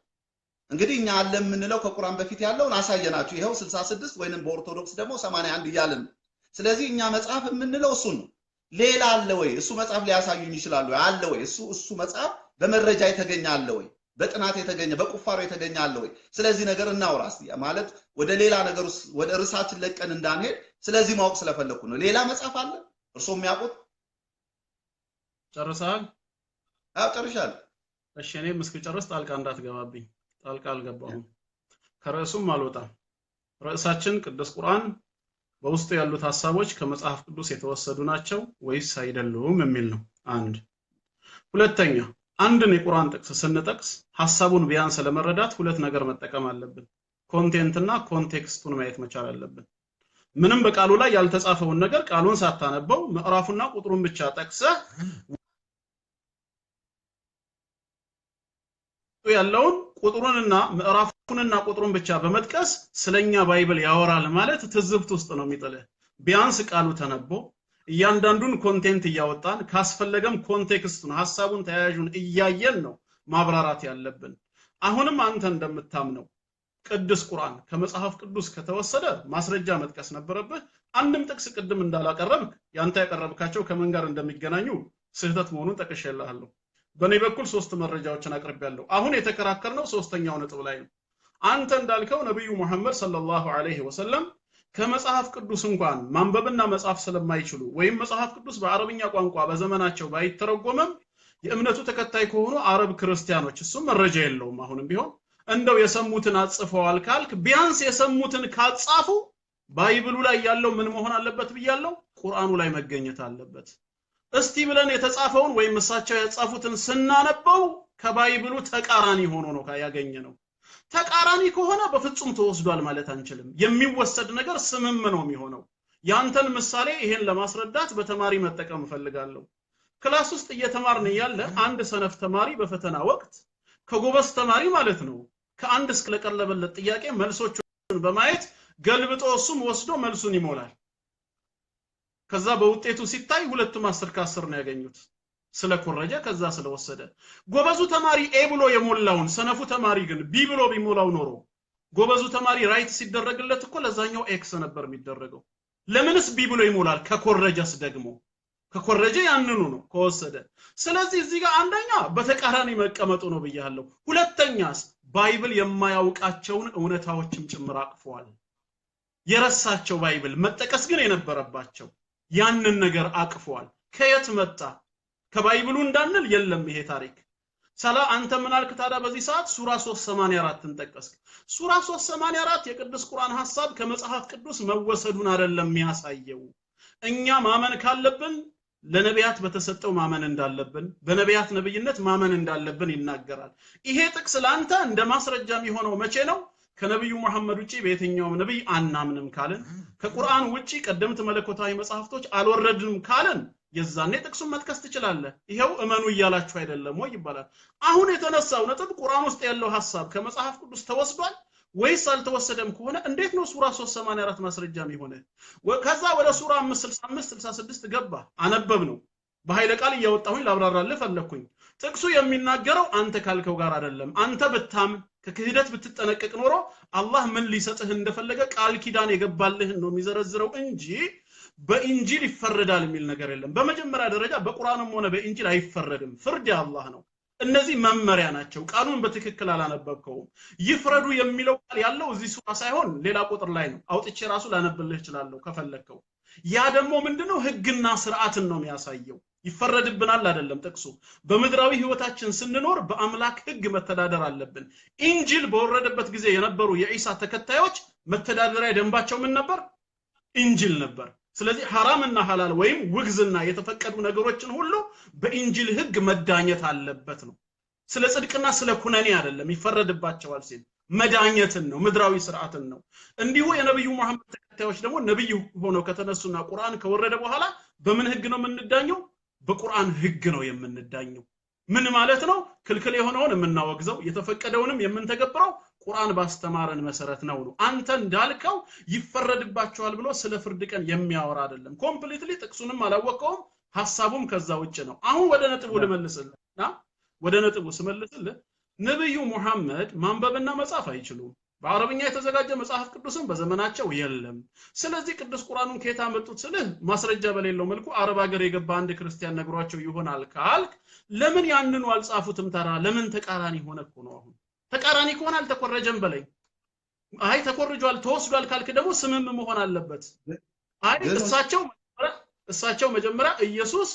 [SPEAKER 1] እንግዲህ እኛ አለ የምንለው ከቁርአን በፊት ያለውን አሳየናችሁ። ይሄው 66 ወይንም በኦርቶዶክስ ደግሞ 81 እያልን ነው። ስለዚህ እኛ መጽሐፍ የምንለው እሱ ነው። ሌላ አለ ወይ? እሱ መጽሐፍ ሊያሳዩኝ ይችላሉ? አለ ወይ? እሱ መጽሐፍ በመረጃ የተገኘ አለ ወይ? በጥናት የተገኘ በቁፋሮ የተገኘ አለ ወይ? ስለዚህ ነገር እናውራ እስቲ። ማለት ወደ ሌላ ነገር ወደ ርዕሳችን ለቀን እንዳንሄድ ስለዚህ ማወቅ ስለፈለኩ ነው። ሌላ መጽሐፍ አለ እርሶ የሚያውቁት?
[SPEAKER 2] ጨርሰሃል?
[SPEAKER 1] አዎ ጨርሻለሁ።
[SPEAKER 2] እሺ እኔም እስክጨርስ ጣልቃ እንዳትገባብኝ። ጣልቃ አልገባሁም፣ ከርዕሱም አልወጣም። ርዕሳችን ቅዱስ ቁርአን በውስጡ ያሉት ሐሳቦች ከመጽሐፍ ቅዱስ የተወሰዱ ናቸው ወይስ አይደሉም የሚል ነው። አንድ ሁለተኛ፣ አንድን የቁርአን ጥቅስ ስንጠቅስ ሐሳቡን ቢያንስ ለመረዳት ሁለት ነገር መጠቀም አለብን። content እና context ኡን ማየት መቻል አለብን። ምንም በቃሉ ላይ ያልተጻፈውን ነገር ቃሉን ሳታነበው ምዕራፉና ቁጥሩን ብቻ ጠቅሰህ ያለውን ቁጥሩንና ምዕራፉንና ቁጥሩን ብቻ በመጥቀስ ስለኛ Bible ያወራል ማለት ትዝብት ውስጥ ነው የሚጥልህ። ቢያንስ ቃሉ ተነቦ እያንዳንዱን content እያወጣን ካስፈለገም context ኡን ሐሳቡን ተያያዡን እያየን ነው ማብራራት ያለብን። አሁንም አንተ እንደምታምነው ቅዱስ ቁርአን ከመጽሐፍ ቅዱስ ከተወሰደ ማስረጃ መጥቀስ ነበረብህ። አንድም ጥቅስ ቅድም እንዳላቀረብክ ያንተ ያቀረብካቸው ከምን ጋር እንደሚገናኙ ስህተት መሆኑን ጠቅሼልሃለሁ። በእኔ በኩል 3 መረጃዎችን አቅርቤያለሁ። አሁን የተከራከርነው ሶስተኛው ነጥብ ላይ ነው። አንተ እንዳልከው ነብዩ መሐመድ ሰለላሁ ዐለይሂ ወሰለም ከመጽሐፍ ቅዱስ እንኳን ማንበብና መጻፍ ስለማይችሉ ወይም መጽሐፍ ቅዱስ በአረብኛ ቋንቋ በዘመናቸው ባይተረጎምም የእምነቱ ተከታይ ከሆኑ አረብ ክርስቲያኖች እሱም መረጃ የለውም አሁንም ቢሆን እንደው የሰሙትን አጽፈዋል ካልክ ቢያንስ የሰሙትን ካጻፉ ባይብሉ ላይ ያለው ምን መሆን አለበት ብያለሁ? ቁርአኑ ላይ መገኘት አለበት። እስቲ ብለን የተጻፈውን ወይም እሳቸው ያጻፉትን ስናነበው ከባይብሉ ተቃራኒ ሆኖ ነው ያገኘነው። ተቃራኒ ከሆነ በፍጹም ተወስዷል ማለት አንችልም። የሚወሰድ ነገር ስምም ነው የሚሆነው። ያንተን ምሳሌ ይሄን ለማስረዳት በተማሪ መጠቀም እፈልጋለሁ። class ውስጥ እየተማርን እያለ አንድ ሰነፍ ተማሪ በፈተና ወቅት ከጎበዝ ተማሪ ማለት ነው ከአንድ እስከ ለቀረበለት ጥያቄ መልሶቹን በማየት ገልብጦ እሱም ወስዶ መልሱን ይሞላል። ከዛ በውጤቱ ሲታይ ሁለቱም 10 ከ10 ነው ያገኙት ስለኮረጀ ከዛ ስለወሰደ። ጎበዙ ተማሪ A ብሎ የሞላውን ሰነፉ ተማሪ ግን B ብሎ ቢሞላው ኖሮ ጎበዙ ተማሪ right ሲደረግለት እኮ ለዛኛው X ነበር የሚደረገው። ለምንስ B ብሎ ይሞላል? ከኮረጀስ ደግሞ ከኮረጀ ያንኑ ነው ከወሰደ። ስለዚህ እዚህ ጋር አንደኛ በተቃራኒ መቀመጡ ነው ብያለሁ። ሁለተኛስ Bible የማያውቃቸውን እውነታዎችም ጭምር አቅፈዋል። የረሳቸው Bible መጠቀስ ግን የነበረባቸው። ያንን ነገር አቅፏል። ከየት መጣ? ከ Bible ኡ እንዳንል የለም ይሄ ታሪክ። ሰላ አንተ ምን አልክ ታዲያ? በዚህ ሰዓት ሱራ 384ን ጠቀስክ። ሱራ 384 የቅዱስ ቁርአን ሐሳብ ከመጽሐፍ ቅዱስ መወሰዱን አይደለም የሚያሳየው። እኛ ማመን ካለብን ለነቢያት በተሰጠው ማመን እንዳለብን፣ በነቢያት ነብይነት ማመን እንዳለብን ይናገራል። ይሄ ጥቅስ ለአንተ እንደ ማስረጃ የሚሆነው መቼ ነው? ከነብዩ መሐመድ ውጪ በየትኛውም ነብይ አናምንም ካልን፣ ከቁርአን ውጪ ቀደምት መለኮታዊ መጽሐፍቶች አልወረድንም ካልን የዛኔ ጥቅሱን መጥቀስ ትችላለህ። ይሄው እመኑ እያላችሁ አይደለም ወይ ይባላል። አሁን የተነሳው ነጥብ ቁርአን ውስጥ ያለው ሐሳብ ከመጽሐፍ ቅዱስ ተወስዷል ወይስ አልተወሰደም ከሆነ እንዴት ነው ሱራ 384 ማስረጃ የሚሆነ? ከዛ ወደ ሱራ 565 66 ገባ፣ አነበብ ነው። በኃይለ ቃል እያወጣሁኝ ላብራራልህ ፈለኩኝ። ጥቅሱ የሚናገረው አንተ ካልከው ጋር አይደለም። አንተ ብታምን ከክህደት ብትጠነቀቅ ኖሮ አላህ ምን ሊሰጥህ እንደፈለገ ቃል ኪዳን የገባልህን ነው የሚዘረዝረው እንጂ በኢንጂል ይፈረዳል የሚል ነገር የለም። በመጀመሪያ ደረጃ በቁርአንም ሆነ በኢንጂል አይፈረድም። ፍርድ የአላህ ነው። እነዚህ መመሪያ ናቸው። ቃሉን በትክክል አላነበብከውም። ይፍረዱ የሚለው ቃል ያለው እዚህ ሱራ ሳይሆን ሌላ ቁጥር ላይ ነው። አውጥቼ ራሱ ላነብልህ እችላለሁ ከፈለግከው። ያ ደግሞ ምንድነው? ህግና ስርዓትን ነው የሚያሳየው። ይፈረድብናል አይደለም ጥቅሱ። በምድራዊ ህይወታችን ስንኖር በአምላክ ህግ መተዳደር አለብን። ኢንጂል በወረደበት ጊዜ የነበሩ የኢሳ ተከታዮች መተዳደሪያ ደንባቸው ምን ነበር? ኢንጂል ነበር። ስለዚህ ሐራምና ሐላል ወይም ውግዝና የተፈቀዱ ነገሮችን ሁሉ በኢንጂል ህግ መዳኘት አለበት ነው። ስለ ጽድቅና ስለ ኩነኔ አይደለም ይፈረድባቸዋል ሲል መዳኘትን ነው፣ ምድራዊ ስርዓትን ነው። እንዲሁ የነብዩ መሐመድ ተከታዮች ደግሞ ነብይ ሆነው ከተነሱና ቁርአን ከወረደ በኋላ በምን ህግ ነው የምንዳኘው? በቁርአን ህግ ነው የምንዳኘው። ምን ማለት ነው? ክልክል የሆነውን የምናወግዘው የተፈቀደውንም የምንተገብረው ቁርአን ባስተማረን መሰረት ነው ነው። አንተ እንዳልከው ይፈረድባቸዋል ብሎ ስለ ፍርድ ቀን የሚያወራ አይደለም። completely ጥቅሱንም አላወቀውም፣ ሐሳቡም ከዛ ውጭ ነው። አሁን ወደ ነጥቡ ልመልስልህና ወደ ነጥቡ ስመልስልህ ነብዩ ሙሐመድ ማንበብና መጻፍ አይችሉም። በአረብኛ የተዘጋጀ መጽሐፍ ቅዱስም በዘመናቸው የለም። ስለዚህ ቅዱስ ቁርአኑን ከየት አመጡት ስልህ ማስረጃ በሌለው መልኩ አረብ ሀገር የገባ አንድ ክርስቲያን ነግሯቸው ይሆናል ካልክ ለምን ያንኑ አልጻፉትም ታዲያ? ለምን ተቃራኒ ሆነ እኮ ነው። አሁን ተቃራኒ ከሆነ አልተኮረጀም በለኝ። አይ ተኮርጇል ተወስዷል ካልክ ደግሞ ስምም መሆን አለበት። አይ እሳቸው መጀመሪያ ኢየሱስ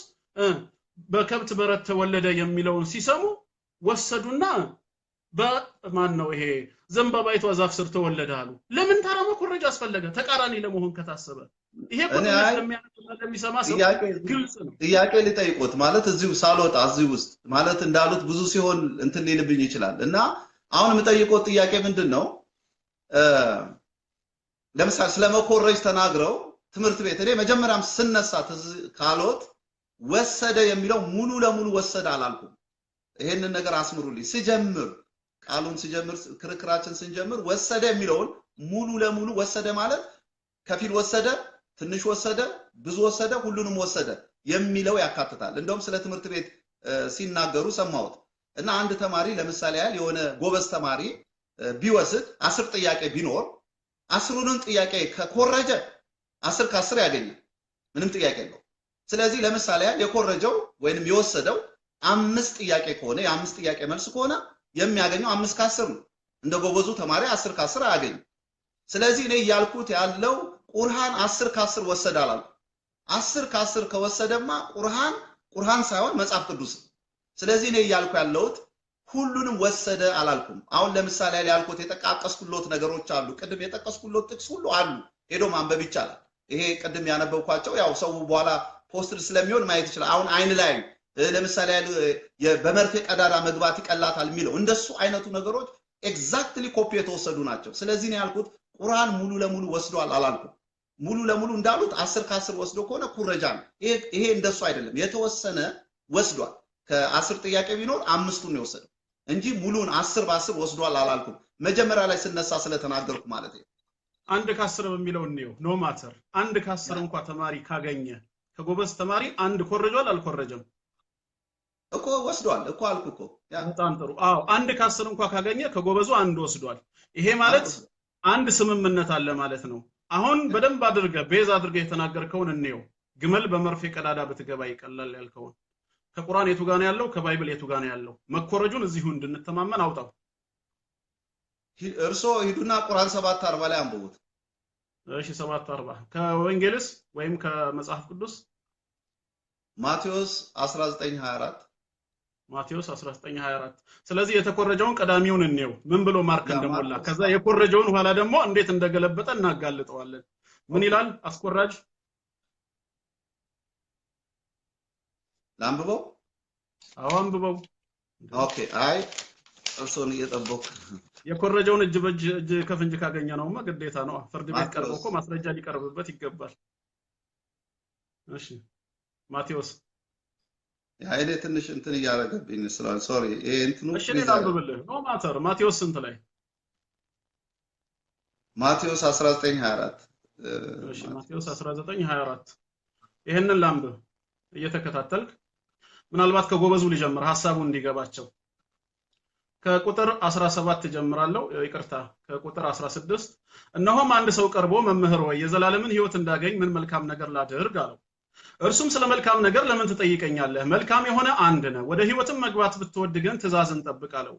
[SPEAKER 2] በከብት በረት ተወለደ የሚለውን ሲሰሙ ወሰዱና በማን ነው ይሄ ዘንባባይቷ ዛፍ ስር ተወለደ አሉ። ለምን ታዲያ መኮረጅ አስፈለገ? ተቃራኒ ለመሆን ከታሰበ ይሄ እኮ ለሚሰማ ሰው ግልጽ ነው።
[SPEAKER 1] ጥያቄ ልጠይቆት ማለት እዚሁ ሳልወጣ እዚሁ ውስጥ ማለት እንዳሉት ብዙ ሲሆን እንትን ሊልብኝ ይችላል። እና አሁን የምጠይቆት ጥያቄ ምንድነው? ለምሳሌ ስለመኮረጅ ተናግረው ትምህርት ቤት እኔ መጀመሪያም ስነሳ ካሎት ወሰደ የሚለው ሙሉ ለሙሉ ወሰደ አላልኩም። ይሄንን ነገር አስምሩልኝ። ስጀምር ቃሉን ስጀምር ክርክራችን ስንጀምር ወሰደ የሚለውን ሙሉ ለሙሉ ወሰደ ማለት ከፊል ወሰደ፣ ትንሽ ወሰደ፣ ብዙ ወሰደ፣ ሁሉንም ወሰደ የሚለው ያካትታል። እንደውም ስለ ትምህርት ቤት ሲናገሩ ሰማሁት። እና አንድ ተማሪ ለምሳሌ ያህል የሆነ ጎበዝ ተማሪ ቢወስድ 10 ጥያቄ ቢኖር 10ሩንም ጥያቄ ከኮረጀ 10 ከ10 ያገኛል። ምንም ጥያቄ የለውም። ስለዚህ ለምሳሌ ያህል የኮረጀው ወይንም የወሰደው 5 ጥያቄ ከሆነ የ5 ጥያቄ መልስ ከሆነ የሚያገኘው 5 ከ10 ነው። እንደ ጎበዙ ተማሪ 10 ከ10 አያገኝም። ስለዚህ እኔ ያልኩት ያለው ቁርአን 10 ከ10 ወሰደ አላልኩም። 10 ከ10 ከወሰደማ ቁርአን ሳይሆን መጽሐፍ ቅዱስ። ስለዚህ እኔ ያልኩ ያለሁት ሁሉንም ወሰደ አላልኩም። አሁን ለምሳሌ ያልኩት የጠቃቀስኩሎት ነገሮች አሉ። ቅድም የጠቀስኩሎት ጥቅስ ሁሉ አሉ፣ ሄዶ ማንበብ ይቻላል። ይሄ ቅድም ያነበብኳቸው ያው ሰው በኋላ post ስለሚሆን ማየት ይችላል። አሁን አይን ላይ ለምሳሌ በመርፌ ቀዳዳ መግባት ይቀላታል የሚለው እንደሱ አይነቱ ነገሮች exactly copy የተወሰዱ ናቸው። ስለዚህ ነው ያልኩት ቁርአን ሙሉ ለሙሉ ወስዷል አላልኩም። ሙሉ ለሙሉ እንዳሉት 10 ከ10 ወስዶ ከሆነ ኩረጃ ነው። ይሄ እንደሱ አይደለም። የተወሰነ ወስዷል። ከ10 ጥያቄ ቢኖር 5ቱን ነው የወሰደው እንጂ ሙሉን 10 በ10 ወስዷል አላልኩም። መጀመሪያ ላይ ስነሳ ስለተናገርኩ ማለት ነው።
[SPEAKER 2] 1 ከ10 በሚለው እንየው። no matter 1 ከ10 እንኳን ተማሪ ካገኘ ከጎበዝ ተማሪ አንድ ኮረጇል አልኮረጀም?
[SPEAKER 1] እኮ ወስዷል እኮ አልኩ እኮ።
[SPEAKER 2] በጣም ጥሩ። አዎ 1 ከ10 እንኳን ካገኘ ከጎበዙ አንድ ወስዷል። ይሄ ማለት አንድ ስምምነት አለ ማለት ነው። አሁን በደንብ አድርገህ base አድርገህ የተናገርከውን እንየው። ግመል በመርፌ ቀዳዳ ብትገባ ይቀላል ያልከውን ከቁርአን የቱ ጋር ነው ያለው? ከ Bible የቱ ጋር ነው ያለው? መኮረጁን እዚሁ እንድንተማመን አውጣው።
[SPEAKER 1] እርሶ ሂዱና ቁርአን 7:40 ላይ አንብቡት።
[SPEAKER 2] እሺ 7:40 ከወንጌልስ ወይም ከመጽሐፍ ቅዱስ?
[SPEAKER 1] ማቴዎስ 19:24።
[SPEAKER 2] ማቴዎስ 19:24። ስለዚህ የተኮረጀውን ቀዳሚውን እንየው ምን ብሎ mark እንደሞላ፣ ከዛ የኮረጀውን ኋላ ደግሞ እንዴት እንደገለበጠ እናጋልጠዋለን። ምን ይላል አስኮራጅ?
[SPEAKER 1] ላንብበው?
[SPEAKER 2] አዎ አንብበው።
[SPEAKER 1] okay አይ እርሶን እየጠበኩ
[SPEAKER 2] የኮረጀውን እጅ በእጅ እጅ ከፍንጅ ካገኘ ነውማ ግዴታ ነው። ፍርድ ቤት ቀርቦ እኮ ማስረጃ ሊቀርብበት ይገባል። እሺ ማቴዎስ
[SPEAKER 1] አይኔ ትንሽ እንትን እያደረገብኝ ስላል sorry ይሄ እንትኑ
[SPEAKER 2] እሺ እኔ ላንብብልህ። no matter ማቴዎስ ስንት ላይ?
[SPEAKER 1] ማቴዎስ 19:24።
[SPEAKER 2] እሺ ማቴዎስ 19:24 ይሄንን ላንብብ እየተከታተልክ፣ ምናልባት ከጎበዙ ሊጀምር ሐሳቡ እንዲገባቸው። ከቁጥር 17 ጀምራለሁ፣ ይቅርታ ከቁጥር 16። እነሆም አንድ ሰው ቀርቦ መምህር ሆይ የዘላለምን ሕይወት እንዳገኝ ምን መልካም ነገር ላድርግ አለው። እርሱም ስለ መልካም ነገር ለምን ትጠይቀኛለህ? መልካም የሆነ አንድ ነው። ወደ ሕይወትም መግባት ብትወድ ግን ትእዛዝን ጠብቅ አለው።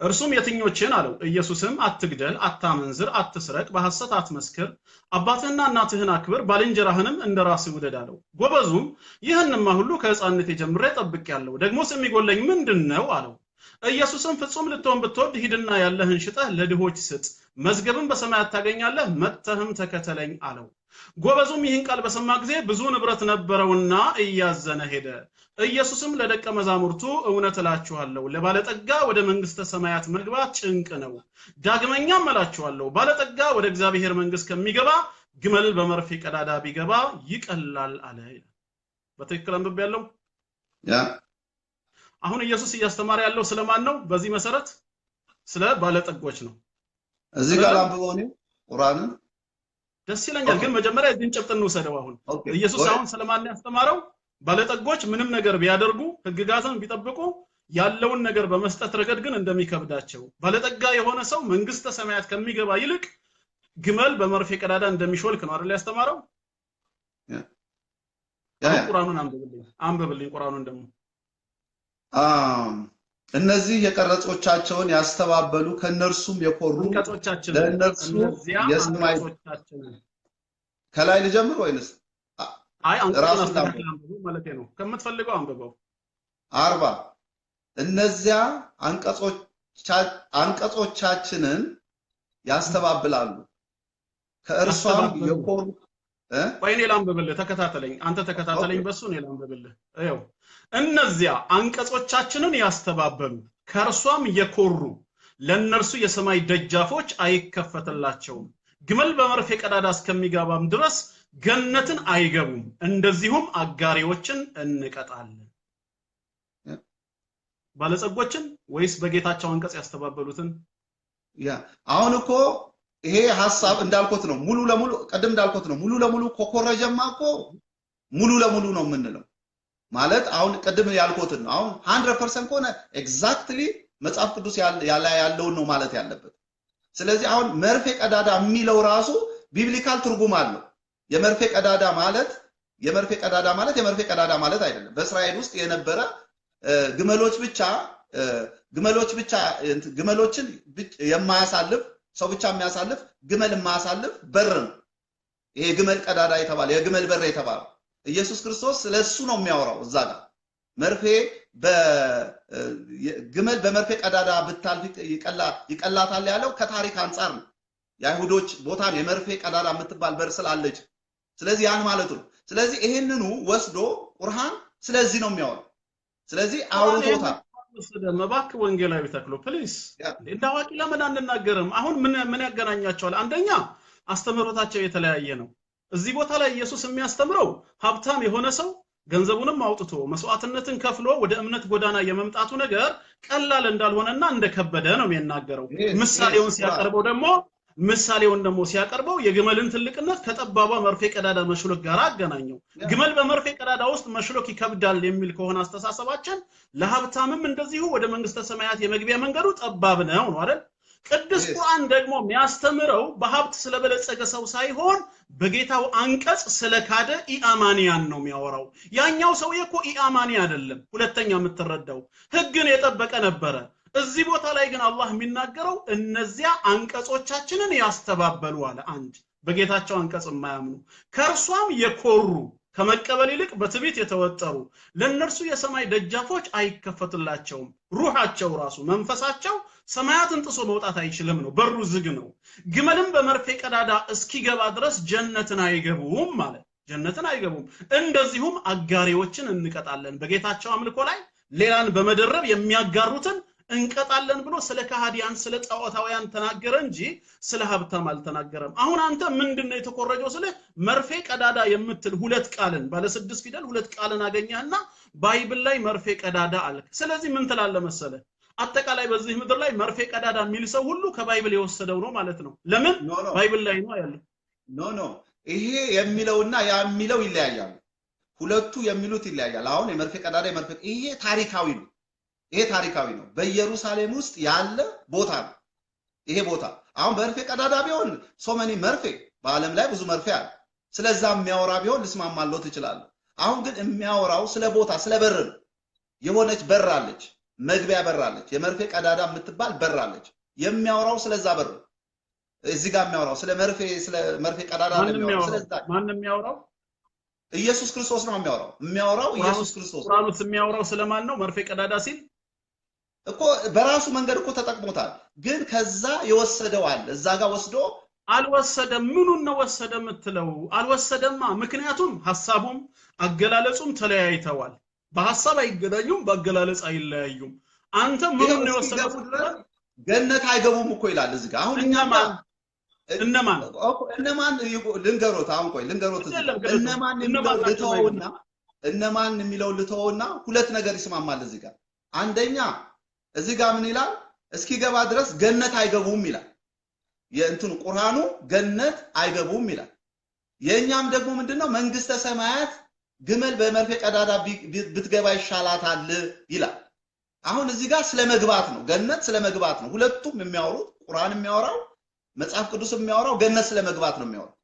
[SPEAKER 2] እርሱም የትኞችን አለው? ኢየሱስም አትግደል፣ አታመንዝር፣ አትስረቅ፣ በሐሰት አትመስክር፣ አባትህና እናትህን አክብር፣ ባልንጀራህንም እንደ ራስህ ውደድ አለው። ጎበዙም ይህንማ ሁሉ ከሕፃንነቴ ጀምሬ ጠብቄአለሁ፣ ደግሞስ የሚጎለኝ ምንድን ነው አለው። ኢየሱስም ፍጹም ልትሆን ብትወድ ሂድና ያለህን ሽጠህ ለድሆች ስጥ፣ መዝገብም በሰማያት ታገኛለህ፣ መጥተህም ተከተለኝ አለው። ጎበዙም ይህን ቃል በሰማ ጊዜ ብዙ ንብረት ነበረውና እያዘነ ሄደ። ኢየሱስም ለደቀ መዛሙርቱ እውነት እላችኋለሁ ለባለጠጋ ወደ መንግስተ ሰማያት መግባት ጭንቅ ነው። ዳግመኛም እላችኋለሁ ባለጠጋ ወደ እግዚአብሔር መንግስት ከሚገባ ግመል በመርፌ ቀዳዳ ቢገባ ይቀላል አለ። በትክክል አንብቤያለሁ?
[SPEAKER 1] ያ
[SPEAKER 2] አሁን ኢየሱስ እያስተማረ ያለው ስለማን ነው? በዚህ መሰረት ስለ ባለጠጎች ነው።
[SPEAKER 1] እዚህ ጋር አንብበው ነው ቁርአንን
[SPEAKER 2] ደስ ይለኛል፣ ግን መጀመሪያ እዚህን ጭብጥ እንውሰደው። አሁን ኢየሱስ አሁን ስለማን ያስተማረው? ባለጠጎች ምንም ነገር ቢያደርጉ ህግጋትን ቢጠብቁ ያለውን ነገር በመስጠት ረገድ ግን እንደሚከብዳቸው፣ ባለጠጋ የሆነ ሰው መንግስተ ሰማያት ከሚገባ ይልቅ ግመል በመርፌ ቀዳዳ እንደሚሾልክ ነው አይደል ያስተማረው?
[SPEAKER 1] ያ
[SPEAKER 2] ቁርአኑን አንብብልኝ፣ አንብብልኝ ቁርአኑን ደግሞ።
[SPEAKER 1] እነዚህ የቀረጾቻቸውን ያስተባበሉ ከነርሱም የኮሩ ለነርሱ የሰማይ ከላይ ልጀምር ወይንስ
[SPEAKER 2] አይ አንቀጹን አስተካክል አንብበው ማለት ነው። ከምትፈልገው አንብበው።
[SPEAKER 1] 40 እነዚያ አንቀጾቻችንን ያስተባብላሉ ከእርሷም የኮሩ
[SPEAKER 2] ቆይ እኔ ላንብብልህ፣ ተከታተለኝ። አንተ ተከታተለኝ፣ በሱ እኔ ላንብብልህ። ይኸው እነዚያ አንቀጾቻችንን ያስተባበሉ ከእርሷም የኮሩ ለእነርሱ የሰማይ ደጃፎች አይከፈትላቸውም፣ ግመል በመርፌ ቀዳዳ እስከሚገባም ድረስ ገነትን አይገቡም፣ እንደዚሁም አጋሪዎችን እንቀጣለን። ባለጸጎችን ወይስ በጌታቸው አንቀጽ ያስተባበሉትን?
[SPEAKER 1] ያ አሁን እኮ ይሄ ሐሳብ እንዳልኩት ነው፣ ሙሉ ለሙሉ ቀደም እንዳልኩት ነው። ሙሉ ለሙሉ ኮኮረጀማ እኮ ሙሉ ለሙሉ ነው የምንለው ማለት አሁን ቀደም ያልኩት ነው። አሁን 100% ከሆነ exactly መጽሐፍ ቅዱስ ያለውን ነው ማለት ያለበት። ስለዚህ አሁን መርፌ ቀዳዳ የሚለው ራሱ biblical ትርጉም አለው። የመርፌ ቀዳዳ ማለት የመርፌ ቀዳዳ ማለት የመርፌ ቀዳዳ ማለት አይደለም። በእስራኤል ውስጥ የነበረ ግመሎች ብቻ ግመሎችን የማያሳልፍ ሰው ብቻ የሚያሳልፍ ግመል የማያሳልፍ በር ነው። ይሄ ግመል ቀዳዳ የተባለ የግመል በር የተባለ ኢየሱስ ክርስቶስ ስለሱ ነው የሚያወራው። እዛ ጋር መርፌ በግመል በመርፌ ቀዳዳ ብታልፍ ይቀላታል ያለው ከታሪክ አንፃር ነው። የአይሁዶች ቦታ የመርፌ ቀዳዳ የምትባል በር ስላለች ስለዚህ ያን ማለት ነው። ስለዚህ ይሄንኑ ወስዶ ቁርአን ስለዚህ ነው የሚያወራው። ስለዚህ አውርቶታል።
[SPEAKER 2] እባክህ ወንጌላዊ ተክሎ please፣ እንደ አዋቂ ለምን አንናገርም? አሁን ምን ያገናኛቸዋል? አንደኛ አስተምህሮታቸው የተለያየ ነው። እዚህ ቦታ ላይ ኢየሱስ የሚያስተምረው ሀብታም የሆነ ሰው ገንዘቡንም አውጥቶ መስዋዕትነትን ከፍሎ ወደ እምነት ጎዳና የመምጣቱ ነገር ቀላል እንዳልሆነና እንደከበደ ነው የሚናገረው። ምሳሌውን ደግሞ ሲያቀርበው የግመልን ትልቅነት ከጠባቧ መርፌ ቀዳዳ መሽሎክ ጋር አገናኘው። ግመል በመርፌ ቀዳዳ ውስጥ መሽሎክ ይከብዳል የሚል ከሆነ አስተሳሰባችን ለሀብታምም እንደዚሁ ወደ መንግስተ ሰማያት የመግቢያ መንገዱ ጠባብ ነው ነው አይደል? ቅዱስ ቁርአን ደግሞ የሚያስተምረው በሀብት ስለበለጸገ ሰው ሳይሆን በጌታው አንቀጽ ስለካደ ኢአማንያን ነው የሚያወራው። ያኛው ሰውዬ እኮ ኢአማኒ አይደለም። ሁለተኛ የምትረዳው ህግን የጠበቀ ነበረ። እዚህ ቦታ ላይ ግን አላህ የሚናገረው እነዚያ አንቀጾቻችንን ያስተባበሉ አለ። አንድ በጌታቸው አንቀጽ የማያምኑ ከእርሷም የኮሩ ከመቀበል ይልቅ በትዕቢት የተወጠሩ ለእነርሱ የሰማይ ደጃፎች አይከፈትላቸውም። ሩሃቸው ራሱ መንፈሳቸው ሰማያትን ጥሶ መውጣት አይችልም ነው፣ በሩ ዝግ ነው። ግመልም በመርፌ ቀዳዳ እስኪገባ ድረስ ጀነትን አይገቡም ማለት ጀነትን አይገቡም። እንደዚሁም አጋሪዎችን እንቀጣለን፣ በጌታቸው አምልኮ ላይ ሌላን በመደረብ የሚያጋሩትን እንቀጣለን ብሎ ስለ ከሃዲያን ስለ ጣዖታውያን ተናገረ እንጂ ስለ ሀብታም አልተናገረም። አሁን አንተ ምንድነው የተኮረጀው ስለ መርፌ ቀዳዳ የምትል ሁለት ቃልን ባለ 6 ፊደል ሁለት ቃልን አገኘህና Bible ላይ መርፌ ቀዳዳ አልክ። ስለዚህ ምን ትላለህ መሰለህ? አጠቃላይ በዚህ ምድር ላይ መርፌ ቀዳዳ የሚል ሰው ሁሉ ከ Bible የወሰደው ነው ማለት ነው። ለምን? Bible ላይ ነው ያለው።
[SPEAKER 1] No no፣ ይሄ የሚለውና ያ የሚለው ይለያያሉ። ሁለቱ የሚሉት ይለያያል። አሁን የመርፌ ቀዳዳ የመርፌ ይሄ ታሪካዊ ነው። ይሄ ታሪካዊ ነው። በኢየሩሳሌም ውስጥ ያለ ቦታ ነው ይሄ ቦታ። አሁን በመርፌ ቀዳዳ ቢሆን so many መርፌ በዓለም ላይ ብዙ መርፌ አለ። ስለዛ የሚያወራ ቢሆን ልስማማለው ትችላለህ። አሁን ግን የሚያወራው ስለ ቦታ ስለ በር ነው። የሆነች በር አለች፣ መግቢያ በር አለች፣ የመርፌ ቀዳዳ የምትባል በር አለች። የሚያወራው ስለዛ በር ነው። እዚህ ጋር የሚያወራው ስለ መርፌ ቀዳዳ ነው የሚያወራው። ስለዛ
[SPEAKER 2] ማን የሚያወራው?
[SPEAKER 1] ኢየሱስ ክርስቶስ ነው የሚያወራው። የሚያወራው ኢየሱስ ክርስቶስ።
[SPEAKER 2] ቁርአኑስ የሚያወራው ስለማን ነው? መርፌ ቀዳዳ ሲል
[SPEAKER 1] እኮ በራሱ መንገድ እኮ ተጠቅሞታል። ግን ከዛ የወሰደው አለ እዛ ጋር ወስዶ
[SPEAKER 2] አልወሰደም። ምኑን ነው ወሰደ የምትለው? አልወሰደማ። ምክንያቱም ሐሳቡም አገላለጹም ተለያይተዋል። በሐሳብ አይገናኙም፣ በአገላለጽ አይለያዩም። አንተ ምኑን ነው የወሰደው?
[SPEAKER 1] ገነት አይገቡም እኮ ይላል እዚህ ጋር። አሁን እኛ እነማን ልንገሮት? አሁን ቆይ ልንገሮት። እነማን የሚለው ልተወውና እነማን የሚለው ልተወውና ሁለት ነገር ይስማማል እዚህ ጋር። አንደኛ እዚህ ጋር ምን ይላል? እስኪገባ ድረስ ገነት አይገቡም ይላል። የእንትኑ ቁርአኑ ገነት አይገቡም ይላል። የኛም ደግሞ ምንድነው? መንግስተ ሰማያት ግመል በመርፌ ቀዳዳ ብትገባ ይሻላታል ይላል። አሁን እዚህ ጋር ስለመግባት ነው፣ ገነት ስለመግባት ነው። ሁለቱም የሚያወሩት ቁርአን የሚያወራው መጽሐፍ ቅዱስ የሚያወራው ገነት ስለመግባት ነው የሚያወራው።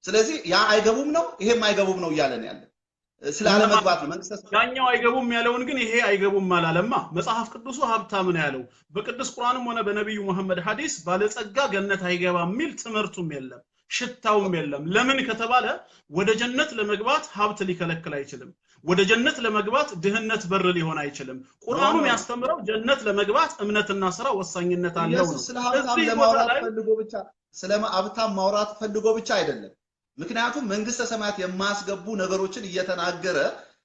[SPEAKER 1] ስለዚህ ያ አይገቡም ነው ይሄም አይገቡም ነው እያለ ነው ያለ። ስላለመግባት ነው መንግስተ ሰማያት።
[SPEAKER 2] ያኛው አይገቡም ያለውን ግን ይሄ አይገቡም አላለማ። መጽሐፍ ቅዱሱ ሀብታም ነው ያለው። በቅዱስ ቁርአንም ሆነ በነብዩ መሐመድ ሐዲስ ባለጸጋ ገነት አይገባም የሚል ትምህርቱም የለም ሽታውም የለም። ለምን ከተባለ ወደ ጀነት ለመግባት ሀብት ሊከለክል አይችልም። ወደ ጀነት ለመግባት ድህነት በር ሊሆን አይችልም። ቁርአኑ የሚያስተምረው ጀነት ለመግባት እምነትና ስራ ወሳኝነት አለው ነው።
[SPEAKER 1] ስለ ሀብታም ለማውራት ፈልጎ ብቻ ስለ ሀብታም ማውራት ፈልጎ ብቻ አይደለም። ምክንያቱም መንግስተ ሰማያት የማስገቡ ነገሮችን እየተናገረ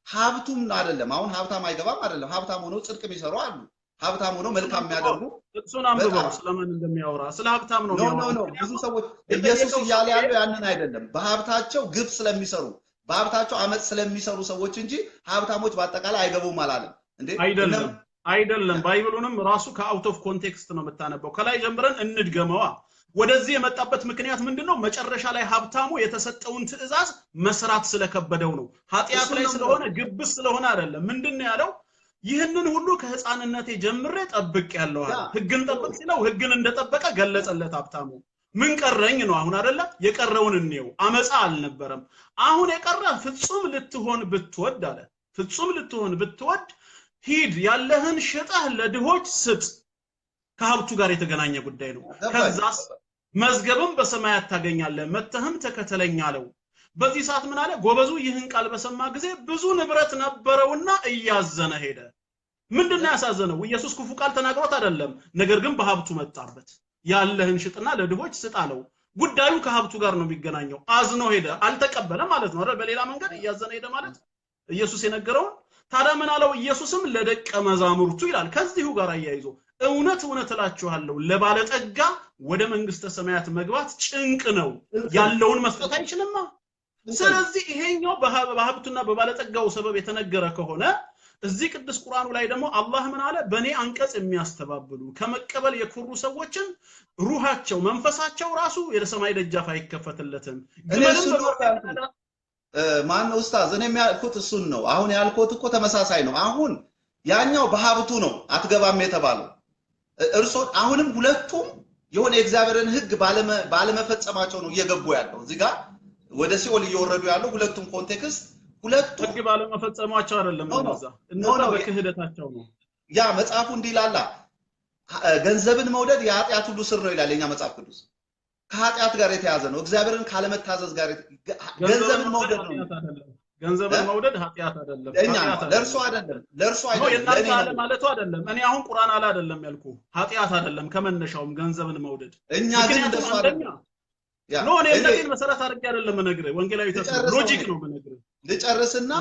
[SPEAKER 1] ሀብቱም አይደለም። አሁን ሀብታም አይገባም አይደለም። ሀብታም ሆኖ ጽድቅ የሚሰሩ አሉ። ሀብታም ሆኖ መልካም የሚያደርጉ
[SPEAKER 2] እሱን አንብበው ስለማን እንደሚያወራ ስለ ሀብታም ነው የሚያወራው።
[SPEAKER 1] No no ብዙ ሰዎች ኢየሱስ እያለ ያለው ያንን አይደለም። በሀብታቸው ግፍ ስለሚሰሩ በሀብታቸው አመጽ ስለሚሰሩ ሰዎች እንጂ ሀብታሞች በአጠቃላይ አይገቡም አላለም እንዴ?
[SPEAKER 2] አይደለም አይደለም። Bible ኡንም ራሱ ከ out of context ነው የምታነበው። ከላይ ጀምረን እንድገመዋ። ወደዚህ የመጣበት ምክንያት ምንድነው? መጨረሻ ላይ ሀብታሙ የተሰጠውን ትእዛዝ መስራት ስለከበደው ነው። ኃጢአት ላይ ስለሆነ ግብስ ስለሆነ አይደለም። ምንድነው ያለው? ይህንን ሁሉ ከህፃንነቴ ጀምሬ ጠብቄያለሁ አለ። ህግን ጠብቅ ሲለው ህግን እንደጠበቀ ገለጸለት ሀብታሙ። ምን ቀረኝ ነው አሁን አይደለ? የቀረውን እንየው። አመፃ አልነበረም። አሁን የቀረ ፍጹም ልትሆን ብትወድ አለ። ፍጹም ልትሆን ብትወድ ሂድ ያለህን ሽጠህ ለድሆች ስጥ። ከሀብቱ ጋር የተገናኘ ጉዳይ ነው። ከዛስ መዝገብም በሰማያት ታገኛለህ፣ መተህም ተከተለኝ አለው። በዚህ ሰዓት ምን አለ? ጎበዙ ይህን ቃል በሰማ ጊዜ ብዙ ንብረት ነበረውና እያዘነ ሄደ። ምንድነው ያሳዘነው? ኢየሱስ ክፉ ቃል ተናግሮት አይደለም፣ ነገር ግን በሀብቱ መጣበት። ያለህን ሽጥና ለድሆች ስጥ አለው። ጉዳዩ ከሀብቱ ጋር ነው የሚገናኘው። አዝኖ ሄደ፣ አልተቀበለ ማለት ነው አይደል? በሌላ መንገድ እያዘነ ሄደ ማለት ኢየሱስ የነገረውን። ታዲያ ምን አለው? ኢየሱስም ለደቀ መዛሙርቱ ይላል ከዚሁ ጋር አያይዞ እውነት እውነት እላችኋለሁ ለባለጠጋ ወደ መንግስተ ሰማያት መግባት ጭንቅ ነው፣ ያለውን መስጠት አይችልማ። ስለዚህ ይሄኛው በሀብቱና በባለጠጋው ሰበብ የተነገረ ከሆነ እዚህ ቅዱስ ቁርአኑ ላይ ደግሞ አላህ ምን አለ? በኔ አንቀጽ የሚያስተባብሉ ከመቀበል የኩሩ ሰዎችን ሩሃቸው መንፈሳቸው ራሱ የሰማይ ደጃፍ አይከፈትለትም።
[SPEAKER 1] ግመልም ማን ኡስታዝ፣ እኔ ያልኩት እሱን ነው። አሁን ያልኩት እኮ ተመሳሳይ ነው። አሁን ያኛው በሀብቱ ነው አትገባም የተባለው እርሶ አሁንም ሁለቱም የሆነ የእግዚአብሔርን ሕግ ባለመፈጸማቸው ነው እየገቡ ያለው። እዚህ ጋር ወደ ሲኦል እየወረዱ ያለው ሁለቱም context ሁለቱም
[SPEAKER 2] ሕግ ባለመፈጸማቸው አይደለም፣ እንደዛ እንደዛ በክህደታቸው ነው።
[SPEAKER 1] ያ መጽሐፉ እንዲህ ይላል፣ ገንዘብን መውደድ የኃጢአት ሁሉ ስር ነው ይላል የኛ መጽሐፍ ቅዱስ። ከኃጢአት ጋር የተያዘ ነው። እግዚአብሔርን ካለመታዘዝ ጋር ገንዘብን መውደድ ነው።
[SPEAKER 2] ገንዘብን መውደድ ኃጢአት አይደለም።
[SPEAKER 1] እኛ ለእርሱ አይደለም፣ ለእርሱ አይደለም፣
[SPEAKER 2] ለኔ ነው ማለቱ አይደለም። እኔ አሁን ቁርአን አለ አይደለም ያልኩ፣ ኃጢአት አይደለም ከመነሻውም ገንዘብን መውደድ።
[SPEAKER 1] እኛ ግን እንደሱ አይደለም።
[SPEAKER 2] No እኔ እምነቴን መሰረት አድርጌ አይደለም የምነግርህ፣ ወንጌላዊ ተስፋ logic ነው የምነግርህ።
[SPEAKER 1] ልጨርስና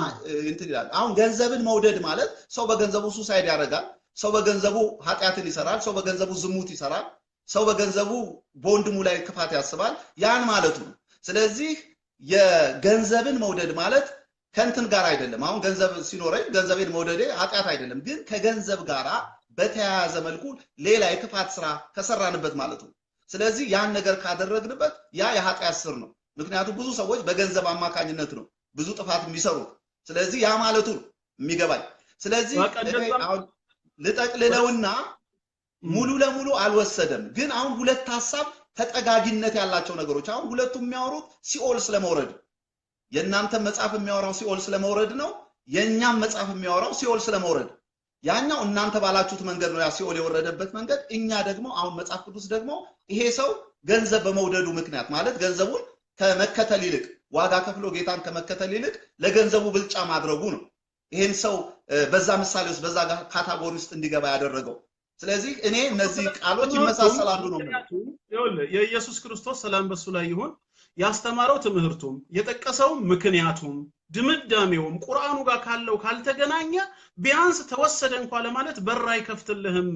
[SPEAKER 1] እንትን ይላል። አሁን ገንዘብን መውደድ ማለት ሰው በገንዘቡ suicide ያደርጋል፣ ሰው በገንዘቡ ኃጢአትን ይሰራል፣ ሰው በገንዘቡ ዝሙት ይሰራል፣ ሰው በገንዘቡ በወንድሙ ላይ ክፋት ያስባል፣ ያን ማለቱ ነው። ስለዚህ የገንዘብን መውደድ ማለት ከእንትን ጋር አይደለም። አሁን ገንዘብ ሲኖረኝ ገንዘቤን መውደዴ ኃጢአት አይደለም፣ ግን ከገንዘብ ጋር በተያያዘ መልኩ ሌላ የክፋት ስራ ከሰራንበት ማለት ነው። ስለዚህ ያን ነገር ካደረግንበት ያ የኃጢአት ስር ነው። ምክንያቱም ብዙ ሰዎች በገንዘብ አማካኝነት ነው ብዙ ጥፋት የሚሰሩት። ስለዚህ ያ ማለቱ ነው የሚገባኝ። ስለዚህ አሁን ልጠቅልለውና ሙሉ ለሙሉ አልወሰደም፣ ግን አሁን ሁለት ሐሳብ ተጠጋጊነት ያላቸው ነገሮች አሁን ሁለቱም የሚያወሩት ሲኦል ስለመውረድ፣ የእናንተ መጽሐፍ የሚያወራው ሲኦል ስለመውረድ ነው፣ የኛም መጽሐፍ የሚያወራው ሲኦል ስለመውረድ። ያኛው እናንተ ባላችሁት መንገድ ነው ያ ሲኦል የወረደበት መንገድ። እኛ ደግሞ አሁን መጽሐፍ ቅዱስ ደግሞ ይሄ ሰው ገንዘብ በመውደዱ ምክንያት ማለት ገንዘቡን ከመከተል ይልቅ ዋጋ ከፍሎ ጌታን ከመከተል ይልቅ ለገንዘቡ ብልጫ ማድረጉ ነው ይሄን ሰው በዛ ምሳሌ ውስጥ በዛ category ውስጥ እንዲገባ ያደረገው። ስለዚህ እኔ እነዚህ ቃሎች ይመሳሰላሉ ነው
[SPEAKER 2] የምለው። የኢየሱስ ክርስቶስ ሰላም በሱ ላይ ይሁን ያስተማረው ትምህርቱም የጠቀሰው ምክንያቱም ድምዳሜውም ቁርአኑ ጋር ካለው ካልተገናኘ ቢያንስ ተወሰደ እንኳን ለማለት በር አይከፍትልህም።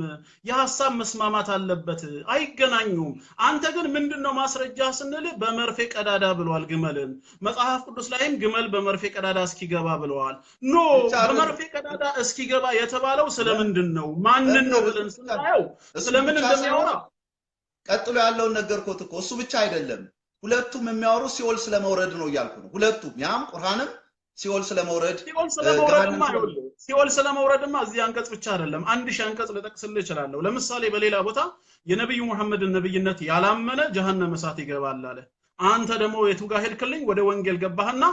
[SPEAKER 2] የሐሳብ መስማማት አለበት፣ አይገናኙም። አንተ ግን ምንድነው ማስረጃ ስንል በመርፌ ቀዳዳ ብሏል ግመልን። መጽሐፍ ቅዱስ ላይም ግመል በመርፌ ቀዳዳ እስኪገባ ብለዋል። No በመርፌ ቀዳዳ እስኪገባ የተባለው ስለምንድን ነው? ማንን ነው ብለን ስናየው ስለምን እንደሚያወራ
[SPEAKER 1] ቀጥሎ ያለውን ነገርኩት እኮ። እሱ ብቻ አይደለም፣ ሁለቱም የሚያወሩ ሲኦል ስለመውረድ ነው እያልኩ ነው። ሁለቱም ያም ቁርአንም ሲኦል ስለመውረድ
[SPEAKER 2] ሲኦል ስለመውረድማ እዚህ አንቀጽ ብቻ አይደለም፣ አንድ ሺህ አንቀጽ ልጠቅስልህ እችላለሁ። ለምሳሌ በሌላ ቦታ የነብዩ መሐመድን ነብይነት ያላመነ ጀሃነም እሳት ይገባል አለ። አንተ ደግሞ የቱ ጋር ሄድክልኝ? ወደ ወንጌል ገባህና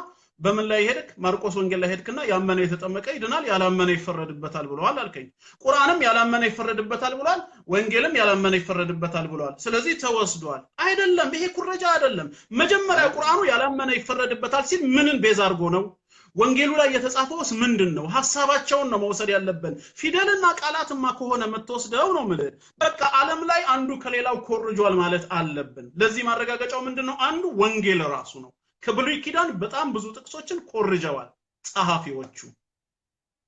[SPEAKER 2] በምን ላይ ሄድክ? ማርቆስ ወንጌል ላይ ሄድክና ያመነ የተጠመቀ ይድናል፣ ያላመነ ይፈረድበታል ብለዋል አልከኝ። ቁርአንም ያላመነ ይፈረድበታል ብሏል፣ ወንጌልም ያላመነ ይፈረድበታል ብሏል። ስለዚህ ተወስዷል አይደለም። ይሄ ኩረጃ አይደለም። መጀመሪያ ቁርአኑ ያላመነ ይፈረድበታል ሲል ምንን base አድርጎ ነው? ወንጌሉ ላይ የተጻፈውስ ምንድነው? ሐሳባቸውን ነው መውሰድ ያለብን። ፊደልና ቃላትማ ከሆነ የምትወስደው ነው ምልህ። በቃ ዓለም ላይ አንዱ ከሌላው ኮርጇል ማለት አለብን። ለዚህ ማረጋገጫው ምንድነው? አንዱ ወንጌል ራሱ ነው። ከብሉይ ኪዳን በጣም ብዙ ጥቅሶችን ኮርጀዋል ጸሐፊዎቹ።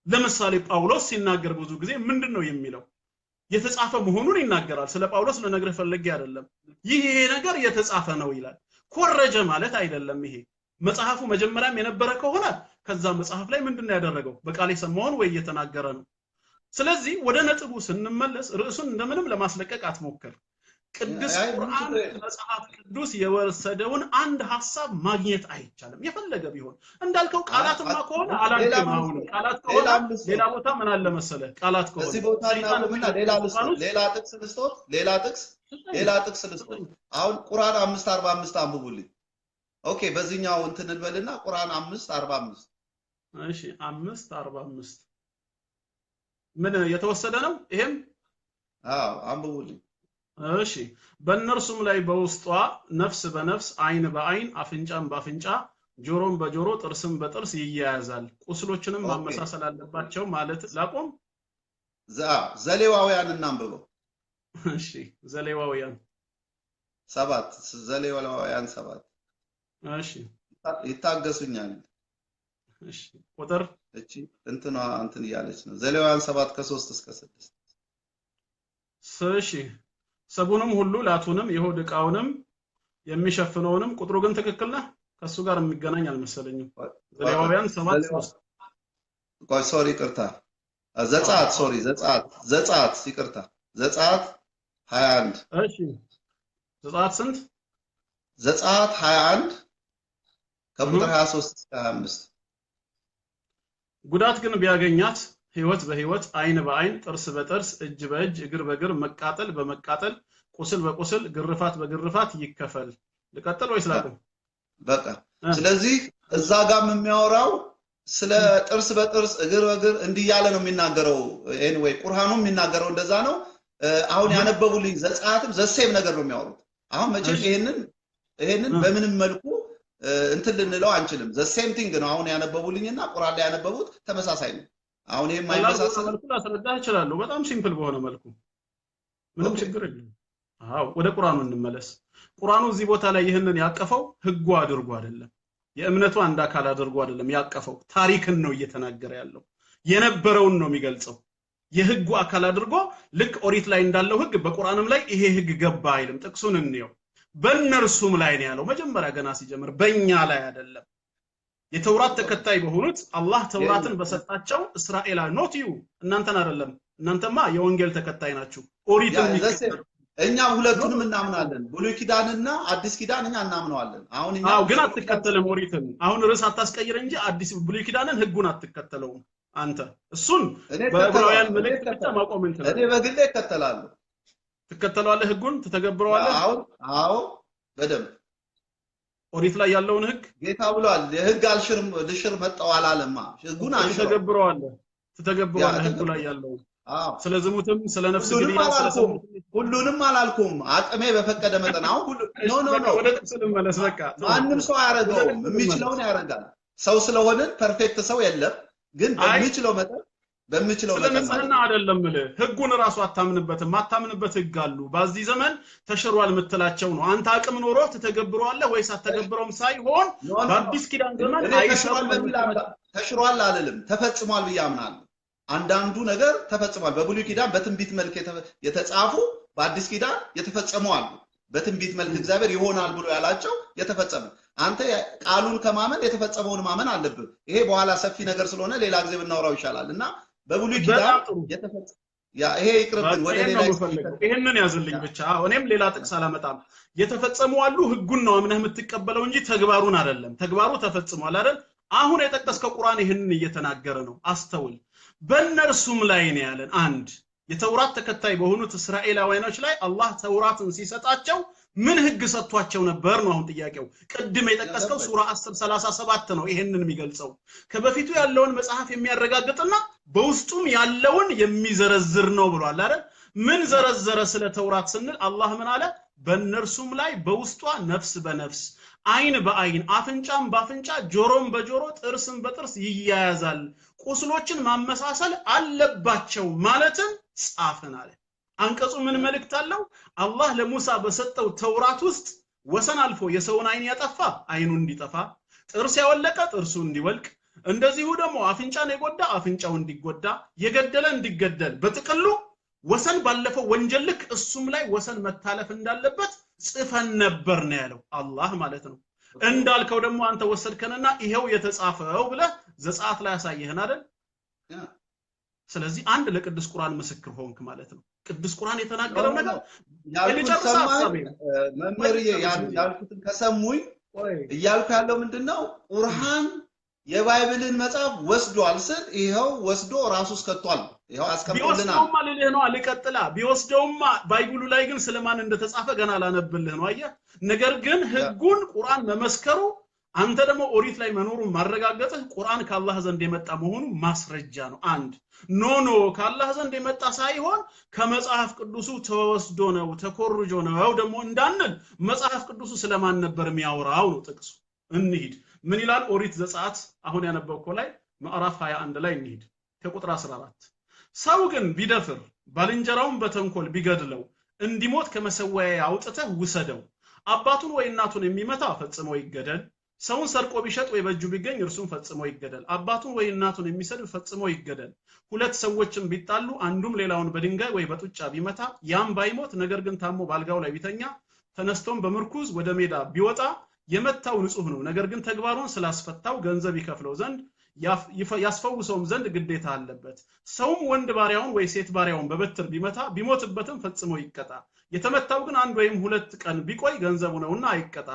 [SPEAKER 2] ለምሳሌ ጳውሎስ ሲናገር ብዙ ጊዜ ምንድነው የሚለው? የተጻፈ መሆኑን ይናገራል። ስለ ጳውሎስ ልነግርህ ፈልጌ አይደለም። ይሄ ነገር የተጻፈ ነው ይላል። ኮረጀ ማለት አይደለም። ይሄ መጽሐፉ መጀመሪያም የነበረ ከሆነ ከዛ መጽሐፍ ላይ ምንድነው ያደረገው? በቃል የሰማውን ወይ እየተናገረ ነው። ስለዚህ ወደ ነጥቡ ስንመለስ ርዕሱን እንደምንም ለማስለቀቅ አትሞክር። ቅዱስ ቁርአን መጽሐፍ ቅዱስ የወሰደውን አንድ ሐሳብ ማግኘት አይቻልም። የፈለገ ቢሆን እንዳልከው ቃላትማ ከሆነ አላልክም። አሁን ቃላት ከሆነ ሌላ ቦታ ምን አለ መሰለህ? ቃላት ከሆነ
[SPEAKER 1] እዚህ ቦታ እናቆምና ሌላ ጥቅስ ልስጦት፣ ሌላ ጥቅስ ልስጦት። አሁን ቁርአን 5:45 አንብቡልኝ። Okay በዚህኛው እንትን እንበልና ቁርአን 5:45።
[SPEAKER 2] እሺ 5:45 ምን የተወሰደ ነው ይሄም?
[SPEAKER 1] አዎ አንብቡልኝ።
[SPEAKER 2] እሺ በእነርሱም ላይ በውስጧ ነፍስ በነፍስ አይን በአይን አፍንጫም በአፍንጫ ጆሮም በጆሮ ጥርስም በጥርስ ይያያዛል፣ ቁስሎችንም ማመሳሰል አለባቸው ማለት ላቆም።
[SPEAKER 1] ዘሌዋውያን እናንብበው።
[SPEAKER 2] እሺ ዘሌዋውያን
[SPEAKER 1] 7 ዘሌዋውያን 7።
[SPEAKER 2] እሺ
[SPEAKER 1] ይታገሱኛል።
[SPEAKER 2] እሺ ቁጥር
[SPEAKER 1] እቺ እንትኗ እንትን እያለች ነው። ዘሌዋውያን 7 ከ3 እስከ 6።
[SPEAKER 2] እሺ ሰቡንም ሁሉ ላቱንም የሆድ ዕቃውንም የሚሸፍነውንም ቁጥሩ ግን ትክክል ነህ? ከሱ ጋር የሚገናኝ አልመሰለኝም። ዘሌዋውያን 7:3።
[SPEAKER 1] ቆይ sorry ይቅርታ፣ ዘጸአት sorry ዘጸአት ይቅርታ፣ ዘጸአት 21።
[SPEAKER 2] እሺ ዘጸአት ስንት?
[SPEAKER 1] ዘጸአት 21 ከቁጥር 23 እስከ 25።
[SPEAKER 2] ጉዳት ግን ቢያገኛት ህይወት በህይወት አይን በአይን ጥርስ በጥርስ እጅ በእጅ እግር በእግር መቃጠል በመቃጠል ቁስል በቁስል ግርፋት በግርፋት ይከፈል። ልቀጥል ወይስ ላቁም?
[SPEAKER 1] በቃ ስለዚህ እዛ ጋርም የሚያወራው ስለ ጥርስ በጥርስ እግር በእግር እንዲህ ያለ ነው የሚናገረው። Anyway ቁርአኑ የሚናገረው እንደዛ ነው። አሁን ያነበቡልኝ ዘጸአትም the same ነገር ነው የሚያወሩት። አሁን መቼም ይሄንን በምንም መልኩ እንትን ልንለው አንችልም። The same thing ነው። አሁን ያነበቡልኝና ቁርአን ላይ ያነበቡት ተመሳሳይ ነው። አሁን ይሄም አይመሳሰል
[SPEAKER 2] መልኩ ላስረዳህ እችላለሁ። በጣም simple በሆነ መልኩ ምንም ችግር የለም። አዎ ወደ ቁርአኑ እንመለስ። ቁርአኑ እዚህ ቦታ ላይ ይህንን ያቀፈው ህጉ አድርጎ አይደለም፣ የእምነቱ አንድ አካል አድርጎ አይደለም ያቀፈው፣ ታሪክን ነው እየተናገረ ያለው፣ የነበረውን ነው የሚገልጸው። የህጉ አካል አድርጎ ልክ ኦሪት ላይ እንዳለው ህግ በቁርአንም ላይ ይሄ ህግ ገባ አይልም። ጥቅሱን እንየው። በእነርሱም ላይ ነው ያለው መጀመሪያ ገና ሲጀምር፣ በእኛ ላይ አይደለም። የተውራት ተከታይ በሆኑት አላህ ተውራትን በሰጣቸው እስራኤላ not you እናንተን አይደለም። እናንተማ የወንጌል ተከታይ ናችሁ። ኦሪትን የሚከተሉ
[SPEAKER 1] እኛ ሁለቱንም እናምናለን። ብሉይ ኪዳንና አዲስ ኪዳን እኛ እናምነዋለን። አሁን እኛ
[SPEAKER 2] አዎ፣ ግን አትከተልም ኦሪትን። አሁን ርዕስ አታስቀይር እንጂ አዲስ ብሉይ ኪዳንን ህጉን አትከተለውም አንተ። እሱን በዕብራውያን መልእክት ብቻ ማቆም እንችላለን።
[SPEAKER 1] እኔ በግሌ እከተላለሁ።
[SPEAKER 2] ትከተለዋለህ? ህጉን ትተገብረዋለህ?
[SPEAKER 1] አዎ አዎ፣ በደንብ
[SPEAKER 2] ኦሪት ላይ ያለውን ህግ
[SPEAKER 1] ጌታ ብሏል። የህግ አልሽርም ልሽር መጣው አላለማ። ህጉን አንሽረው።
[SPEAKER 2] ትተገብረዋለህ? ትተገብረዋለህ ህጉ ላይ ያለውን።
[SPEAKER 1] አዎ፣
[SPEAKER 2] ስለ ዝሙትም ስለ ነፍስ ግድያ ስለ
[SPEAKER 1] ሁሉንም አላልኩም። አቅሜ በፈቀደ መጠን አሁን ሁሉ no no no፣
[SPEAKER 2] ወደ ጥቅስ ልመለስ። በቃ
[SPEAKER 1] ማንም ሰው አያደርገውም፣ የሚችለውን ያደርጋል። ሰው ስለሆንን perfect ሰው የለም፣ ግን በሚችለው መጠን በሚችለው
[SPEAKER 2] መጠን ስለንጽህና አይደለም እልህ፣ ህጉን እራሱ አታምንበትም። ማታምንበት ህግ አሉ በዚህ ዘመን ተሽሯል የምትላቸው ነው። አንተ አቅም ኖሮ ትተገብረዋለህ ወይስ አትተገብረውም ሳይሆን በአዲስ ኪዳን ዘመን
[SPEAKER 1] አይሽሯል በሚል ተሽሯል አልልም፣ ተፈጽሟል ብዬ አምናለሁ። አንዳንዱ ነገር ተፈጽሟል። በብሉይ ኪዳን በትንቢት መልክ የተጻፉ በአዲስ ኪዳን የተፈጸሙ አሉ። በትንቢት መልክ እግዚአብሔር ይሆናል ብሎ ያላቸው የተፈጸመ። አንተ ቃሉን ከማመን የተፈጸመውን ማመን አለብህ። ይሄ በኋላ ሰፊ ነገር ስለሆነ ሌላ ጊዜ ብናወራው ይሻላል። እና በብሉይ ኪዳን የተፈጸመ ያ ይሄ ይቅርብን፣ ወደ ሌላ
[SPEAKER 2] ይሄንን ያዝልኝ ብቻ። እኔም ሌላ ጥቅስ አላመጣም። የተፈጸሙ አሉ። ህጉን ነው አምነህ የምትቀበለው እንጂ ተግባሩን አይደለም። ተግባሩ ተፈጽሟል አይደል? አሁን የጠቀስከው ቁርአን ይህንን እየተናገረ ነው። አስተውል። በእነርሱም ላይ ነው ያለን። አንድ የተውራት ተከታይ በሆኑት እስራኤላውያኖች ላይ አላህ ተውራትን ሲሰጣቸው ምን ህግ ሰጥቷቸው ነበር ነው አሁን ጥያቄው። ቅድም የጠቀስከው ሱራ 10:37 ነው ይሄንን የሚገልጸው። ከበፊቱ ያለውን መጽሐፍ የሚያረጋግጥና በውስጡም ያለውን የሚዘረዝር ነው ብሏል አይደል? ምን ዘረዘረ ስለ ተውራት ስንል አላህ ምን አለ? በእነርሱም ላይ በውስጧ ነፍስ በነፍስ አይን በአይን አፍንጫም በአፍንጫ ጆሮም በጆሮ ጥርስም በጥርስ ይያያዛል፣ ቁስሎችን ማመሳሰል አለባቸው ማለትም ጻፍን አለ። አንቀጹ ምን መልእክት አለው? አላህ ለሙሳ በሰጠው ተውራት ውስጥ ወሰን አልፎ የሰውን አይን ያጠፋ አይኑ እንዲጠፋ፣ ጥርስ ያወለቀ ጥርሱ እንዲወልቅ፣ እንደዚሁ ደግሞ አፍንጫን የጎዳ አፍንጫው እንዲጎዳ፣ የገደለ እንዲገደል፣ በጥቅሉ ወሰን ባለፈው ወንጀል ልክ እሱም ላይ ወሰን መታለፍ እንዳለበት ጽፈን ነበር ነው ያለው አላህ ማለት ነው። እንዳልከው ደግሞ አንተ ወሰድከንና ይሄው የተጻፈው ብለህ ዘጸአት ላይ ያሳየህን አይደል? ስለዚህ አንድ ለቅዱስ ቁርአን ምስክር ሆንክ ማለት ነው። ቅዱስ ቁርአን የተናገረው ነገር
[SPEAKER 1] ያልኩት መምህርዬ፣ ያልኩትን ከሰሙኝ እያልኩ ያለው ምንድነው ቁርአን የባይብልን መጽሐፍ ወስዷል ስል ይኸው ወስዶ ራሱ እስከቷል። ይኸው አስቀምጦልናል።
[SPEAKER 2] ቢወስደውማ ልልህ ነው አልቀጥላ። ቢወስደውማ ባይብሉ ላይ ግን ስለማን እንደተጻፈ ገና ላነብልህ ነው። አየህ፣ ነገር ግን ህጉን ቁርአን መመስከሩ አንተ ደግሞ ኦሪት ላይ መኖሩን ማረጋገጥህ ቁርአን ከአላህ ዘንድ የመጣ መሆኑ ማስረጃ ነው። አንድ no no ከአላህ ዘንድ የመጣ ሳይሆን ከመጽሐፍ ቅዱሱ ተወስዶ ነው ተኮርጆ ነው ደግሞ እንዳንል መጽሐፍ ቅዱሱ ስለማን ነበር የሚያወራው ነው ጥቅሱ። እንሂድ። ምን ይላል ኦሪት ዘጸአት አሁን ያነበብከው ላይ ምዕራፍ 21 ላይ እንሂድ ከቁጥር 14። ሰው ግን ቢደፍር ባልንጀራውን በተንኮል ቢገድለው እንዲሞት ከመሰዊያዬ አውጥተህ ውሰደው። አባቱን ወይ እናቱን የሚመታ ፈጽሞ ይገደል። ሰውን ሰርቆ ቢሸጥ ወይ በእጁ ቢገኝ እርሱም ፈጽሞ ይገደል። አባቱን ወይ እናቱን የሚሰድብ ፈጽሞ ይገደል። ሁለት ሰዎችም ቢጣሉ አንዱም ሌላውን በድንጋይ ወይ በጡጫ ቢመታ ያም ባይሞት ነገር ግን ታሞ ባልጋው ላይ ቢተኛ ተነስቶም በምርኩዝ ወደ ሜዳ ቢወጣ የመታው ንጹህ ነው፣ ነገር ግን ተግባሩን ስላስፈታው ገንዘብ ይከፍለው ዘንድ ያስፈውሰውም ዘንድ ግዴታ አለበት። ሰውም ወንድ ባሪያውን ወይ ሴት ባሪያውን በበትር ቢመታ ቢሞትበትም ፈጽሞ ይቀጣ። የተመታው ግን አንድ ወይም ሁለት ቀን ቢቆይ ገንዘቡ ነውና አይቀጣ።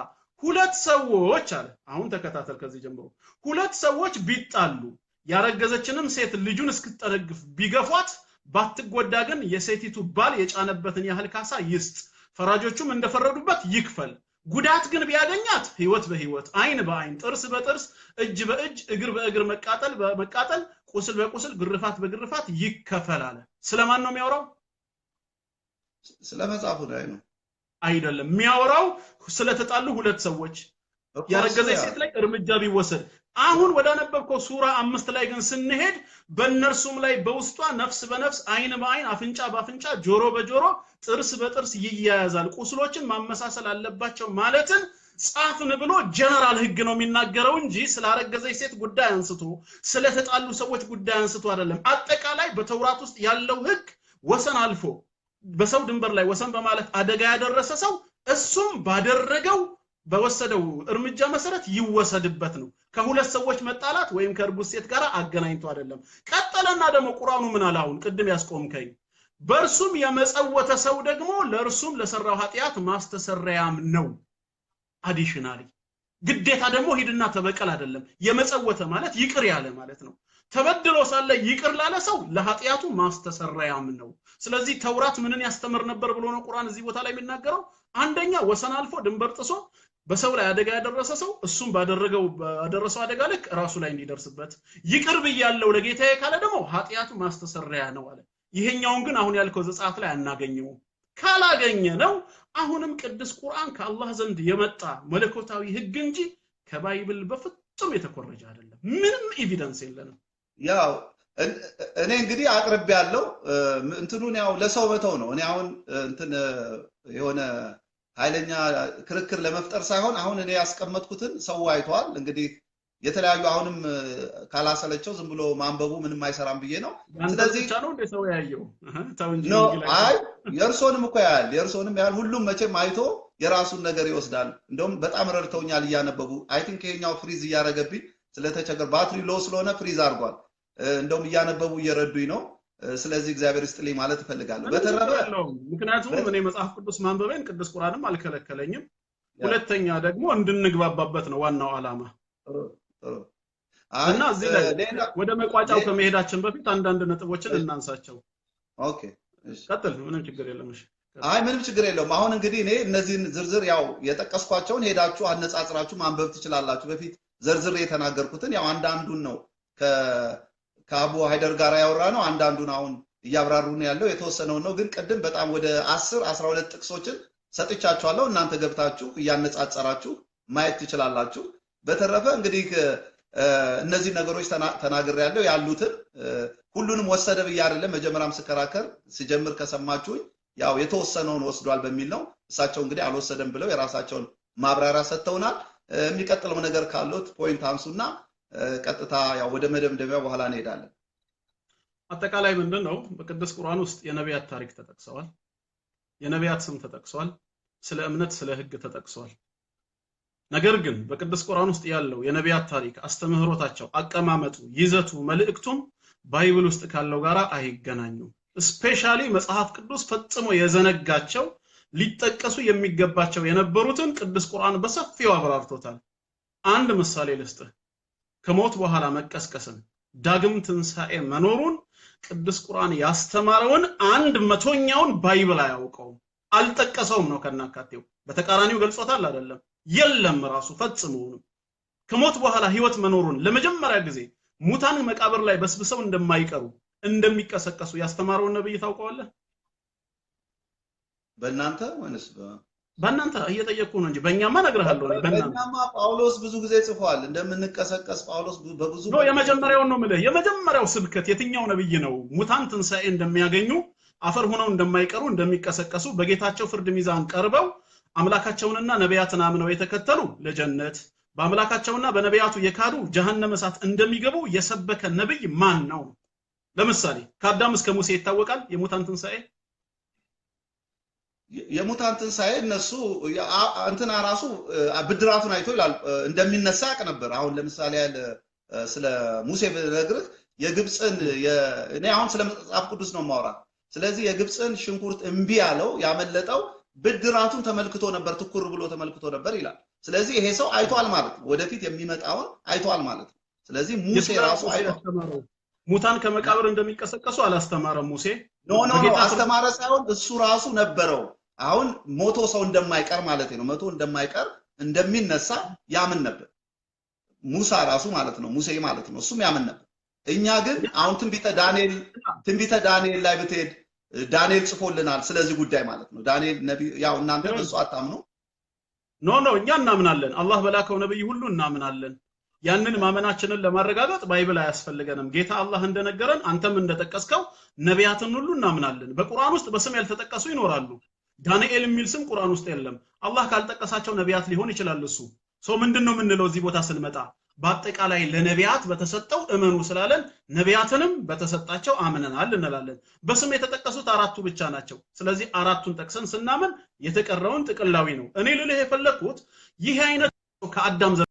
[SPEAKER 2] ሁለት ሰዎች አለ፣ አሁን ተከታተል ከዚህ ጀምሮ። ሁለት ሰዎች ቢጣሉ ያረገዘችንም ሴት ልጁን እስክትጠረግፍ ቢገፏት ባትጎዳ ግን የሴቲቱ ባል የጫነበትን ያህል ካሳ ይስጥ፣ ፈራጆቹም እንደፈረዱበት ይክፈል። ጉዳት ግን ቢያገኛት ህይወት በህይወት፣ አይን በአይን፣ ጥርስ በጥርስ፣ እጅ በእጅ፣ እግር በእግር፣ መቃጠል በመቃጠል፣ ቁስል በቁስል፣ ግርፋት በግርፋት ይከፈል አለ። ስለማን ነው የሚያወራው?
[SPEAKER 1] ስለ መጽሐፉ ላይ ነው።
[SPEAKER 2] አይደለም። የሚያወራው ስለተጣሉ ሁለት ሰዎች ያረገዘች ሴት ላይ እርምጃ ቢወሰድ። አሁን ወዳነበብከው ሱራ 5 ላይ ግን ስንሄድ በእነርሱም ላይ በውስጧ ነፍስ በነፍስ፣ አይን በአይን፣ አፍንጫ በአፍንጫ፣ ጆሮ በጆሮ፣ ጥርስ በጥርስ ይያያዛል፣ ቁስሎችን ማመሳሰል አለባቸው ማለትን ጻፍን ብሎ ጀነራል ህግ ነው የሚናገረው እንጂ ስላረገዘች ሴት ጉዳይ አንስቶ ስለተጣሉ ሰዎች ጉዳይ አንስቶ አይደለም። አጠቃላይ በተውራት ውስጥ ያለው ህግ ወሰን አልፎ በሰው ድንበር ላይ ወሰን በማለፍ አደጋ ያደረሰ ሰው እሱም ባደረገው በወሰደው እርምጃ መሰረት ይወሰድበት ነው። ከሁለት ሰዎች መጣላት ወይም ከእርጉዝ ሴት ጋር አገናኝቶ አይደለም። ቀጠለና ደግሞ ቁርአኑ ምን አለ? አሁን ቅድም ያስቆምከኝ በእርሱም የመጸወተ ሰው ደግሞ ለእርሱም ለሰራው ኃጢአት ማስተሰረያም ነው። additionally ግዴታ ደግሞ ሂድና ተበቀል አይደለም። የመጸወተ ማለት ይቅር ያለ ማለት ነው። ተበድሎ ሳለ ይቅር ላለ ሰው ለኃጢአቱ ማስተሰረያም ነው። ስለዚህ ተውራት ምንን ያስተምር ነበር ብሎ ነው ቁርአን እዚህ ቦታ ላይ የሚናገረው? አንደኛ ወሰን አልፎ ድንበር ጥሶ በሰው ላይ አደጋ ያደረሰ ሰው እሱም ባደረገው ባደረሰው አደጋ ልክ ራሱ ላይ እንዲደርስበት፣ ይቅር ብያለሁ ለጌታዬ ካለ ደግሞ ኃጢአቱ ማስተሰረያ ነው አለ። ይሄኛውን ግን አሁን ያልከው ዘጸአት ላይ አናገኘውም። ካላገኘ ነው አሁንም ቅዱስ ቁርአን ከአላህ ዘንድ የመጣ መለኮታዊ ህግ እንጂ ከ Bible በፍጹም የተኮረጀ አይደለም። ምንም evidence የለንም።
[SPEAKER 1] ያው እኔ እንግዲህ አቅርብ ያለው እንትኑን ያው ለሰው መተው ነው። እኔ አሁን እንትን የሆነ ኃይለኛ ክርክር ለመፍጠር ሳይሆን አሁን እኔ ያስቀመጥኩትን ሰው አይቷል። እንግዲህ የተለያዩ አሁንም ካላሰለቸው ዝም ብሎ ማንበቡ ምንም አይሰራም ብዬ ነው።
[SPEAKER 2] ስለዚህ ብቻ ነው እንደ ሰው ያየው ተው እንጂ።
[SPEAKER 1] አይ የእርሶንም እኮ ያያል፣ የእርሶንም ያያል። ሁሉም መቼም አይቶ የራሱን ነገር ይወስዳል። እንደውም በጣም ረድተውኛል እያነበቡ። I think ይሄኛው freeze እያረገብኝ ስለተቸገር ባትሪ low ስለሆነ freeze አድርጓል። እንደውም እያነበቡ እየረዱኝ ነው። ስለዚህ እግዚአብሔር ይስጥልኝ ማለት እፈልጋለሁ። በተረፈ
[SPEAKER 2] ምክንያቱም እኔ መጽሐፍ ቅዱስ ማንበቤን ቅዱስ ቁርአንም አልከለከለኝም። ሁለተኛ ደግሞ እንድንግባባበት ነው ዋናው ዓላማ። እና እዚህ ላይ ወደ መቋጫው ከመሄዳችን በፊት አንዳንድ ነጥቦችን እናንሳቸው።
[SPEAKER 1] okay
[SPEAKER 2] ቀጥል። ምንም ችግር የለም። እሺ
[SPEAKER 1] አይ ምንም ችግር የለውም። አሁን እንግዲህ እኔ እነዚህን ዝርዝር ያው የጠቀስኳቸውን ሄዳችሁ አነጻጽራችሁ ማንበብ ትችላላችሁ። በፊት ዘርዝር የተናገርኩትን ያው አንዳንዱን ነው ከአቡ ሃይደር ጋር ያወራ ነው። አንዳንዱን አሁን እያብራሩን ያለው የተወሰነውን ነው። ግን ቅድም በጣም ወደ 10 12 ጥቅሶችን ሰጥቻችኋለሁ። እናንተ ገብታችሁ እያነጻጸራችሁ ማየት ትችላላችሁ። በተረፈ እንግዲህ እነዚህ ነገሮች ተናግሬያለሁ። ያሉትን ሁሉንም ወሰደ ብዬ አይደለም። መጀመሪያም ስከራከር ስጀምር ከሰማችሁኝ ያው የተወሰነውን ወስዷል በሚል ነው። እሳቸው እንግዲህ አልወሰደም ብለው የራሳቸውን ማብራሪያ ሰጥተውናል። የሚቀጥለው ነገር ካሉት point አንሱና ቀጥታ ያው ወደ መደምደሚያው በኋላ እንሄዳለን።
[SPEAKER 2] አጠቃላይ ምንድነው በቅዱስ ቁርአን ውስጥ የነቢያት ታሪክ ተጠቅሰዋል። የነቢያት ስም ተጠቅሷል። ስለ እምነት ስለ ህግ ተጠቅሷል። ነገር ግን በቅዱስ ቁርአን ውስጥ ያለው የነቢያት ታሪክ አስተምህሮታቸው፣ አቀማመጡ፣ ይዘቱ፣ መልእክቱም Bible ውስጥ ካለው ጋራ አይገናኙም። specially መጽሐፍ ቅዱስ ፈጽሞ የዘነጋቸው ሊጠቀሱ የሚገባቸው የነበሩትን ቅዱስ ቁርአን በሰፊው አብራርቶታል። አንድ ምሳሌ ልስጥህ። ከሞት በኋላ መቀስቀስን ዳግም ትንሳኤ መኖሩን ቅዱስ ቁርአን ያስተማረውን 100ኛውን Bible አያውቀውም፣ አልጠቀሰውም ነው ከናካቴው። በተቃራኒው ገልጾታል አይደለም? የለም ራሱ ፈጽሞውንም። ከሞት በኋላ ህይወት መኖሩን ለመጀመሪያ ጊዜ ሙታን መቃብር ላይ በስብሰው እንደማይቀሩ እንደሚቀሰቀሱ ያስተማረውን ነብይ ታውቀዋለህ?
[SPEAKER 1] በእናንተ ወይስ
[SPEAKER 2] በእናንተ እየጠየቅኩ ነው እንጂ በእኛማ እነግርሃለሁ። እኔ
[SPEAKER 1] በእኛማ ጳውሎስ ብዙ ጊዜ ጽፏል እንደምንቀሰቀስ። ጳውሎስ በብዙ
[SPEAKER 2] ነው። የመጀመሪያውን ነው የምልህ። የመጀመሪያው ስብከት የትኛው ነብይ ነው ሙታን ትንሳኤ እንደሚያገኙ አፈር ሆነው እንደማይቀሩ እንደሚቀሰቀሱ በጌታቸው ፍርድ ሚዛን ቀርበው አምላካቸውንና ነቢያትን አምነው የተከተሉ ለጀነት በአምላካቸውና በነቢያቱ የካዱ ጀሃነም እሳት እንደሚገቡ የሰበከ ነብይ ማን ነው? ለምሳሌ ከአዳም እስከ ሙሴ ይታወቃል የሙታን ትንሳኤ።
[SPEAKER 1] የሙታን ትንሳኤ እነሱ እንትና ራሱ ብድራቱን አይቶ ይላል እንደሚነሳ ያውቅ ነበር። አሁን ለምሳሌ ያለ ስለ ሙሴ ብነግርህ የግብፅን እኔ አሁን ስለ መጽሐፍ ቅዱስ ነው የማወራ። ስለዚህ የግብፅን ሽንኩርት እምቢ ያለው ያመለጠው ብድራቱን ተመልክቶ ነበር፣ ትኩር ብሎ ተመልክቶ ነበር ይላል። ስለዚህ ይሄ ሰው አይቷል ማለት ነው፣ ወደፊት የሚመጣውን አይቷል ማለት ነው። ስለዚህ ሙሴ ራሱ አይቷል።
[SPEAKER 2] ሙታን ከመቃብር እንደሚቀሰቀሱ አላስተማረም ሙሴ።
[SPEAKER 1] no no አስተማረ ሳይሆን እሱ ራሱ ነበረው። አሁን ሞቶ ሰው እንደማይቀር ማለት ነው፣ ሞቶ እንደማይቀር እንደሚነሳ ያምን ነበር ሙሳ ራሱ ማለት ነው፣ ሙሴ ማለት ነው። እሱም ያምን ነበር። እኛ ግን አሁን ትንቢተ ዳንኤል ላይ ብትሄድ ዳንኤል ጽፎልናል ስለዚህ ጉዳይ ማለት ነው። ዳንኤል ነብይ፣ ያው እናንተ በሱ አታምኑ።
[SPEAKER 2] No no፣ እኛ እናምናለን። አላህ በላከው ነብይ ሁሉ እናምናለን። ያንን ማመናችንን ለማረጋገጥ Bible አያስፈልገንም። ጌታ አላህ እንደነገረን አንተም እንደጠቀስከው ነቢያትን ሁሉ እናምናለን። በቁርአን ውስጥ በስም ያልተጠቀሱ ይኖራሉ። ዳንኤል የሚል ስም ቁርአን ውስጥ የለም። አላህ ካልጠቀሳቸው ነቢያት ሊሆን ይችላል። እሱ ሰው ምንድነው የምንለው እዚህ ቦታ ስንመጣ? በአጠቃላይ ለነቢያት በተሰጠው እመኑ ስላለን ነቢያትንም በተሰጣቸው አምነናል እንላለን። በስም የተጠቀሱት አራቱ ብቻ ናቸው። ስለዚህ አራቱን ጠቅሰን ስናምን የተቀረውን ጥቅላዊ ነው። እኔ ልልህ የፈለኩት ይህ አይነት ከአዳም ዘመን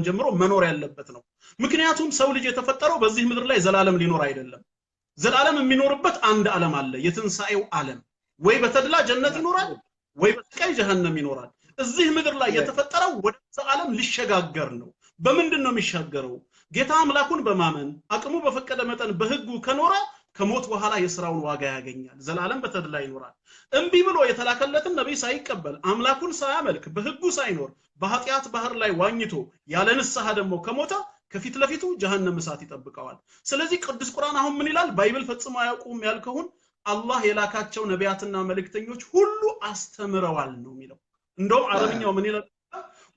[SPEAKER 2] ጀምሮ መኖር ያለበት ነው። ምክንያቱም ሰው ልጅ የተፈጠረው በዚህ ምድር ላይ ዘላለም ሊኖር አይደለም። ዘላለም የሚኖርበት አንድ ዓለም አለ፣ የትንሳኤው ዓለም። ወይ በተድላ ጀነት ይኖራል፣ ወይ በስቃይ ጀሃነም ይኖራል። እዚህ ምድር ላይ የተፈጠረው ወደዛ ዓለም ሊሸጋገር ነው። በምንድን ነው የሚሻገረው? ጌታ አምላኩን በማመን አቅሙ በፈቀደ መጠን በህጉ ከኖረ ከሞት በኋላ የስራውን ዋጋ ያገኛል፣ ዘላለም በተድላ ይኖራል። እምቢ ብሎ የተላከለትን ነብይ ሳይቀበል አምላኩን ሳያመልክ በህጉ ሳይኖር በኃጢአት ባህር ላይ ዋኝቶ ያለ ንስሐ ደግሞ ከሞተ ከፊት ለፊቱ ጀሃነም እሳት ይጠብቀዋል። ስለዚህ ቅዱስ ቁርአን አሁን ምን ይላል? Bible ፈጽሞ አያውቁም ያልከውን አላህ የላካቸው ነቢያትና መልእክተኞች ሁሉ አስተምረዋል ነው የሚለው። እንደውም አረብኛው ምን ይላል?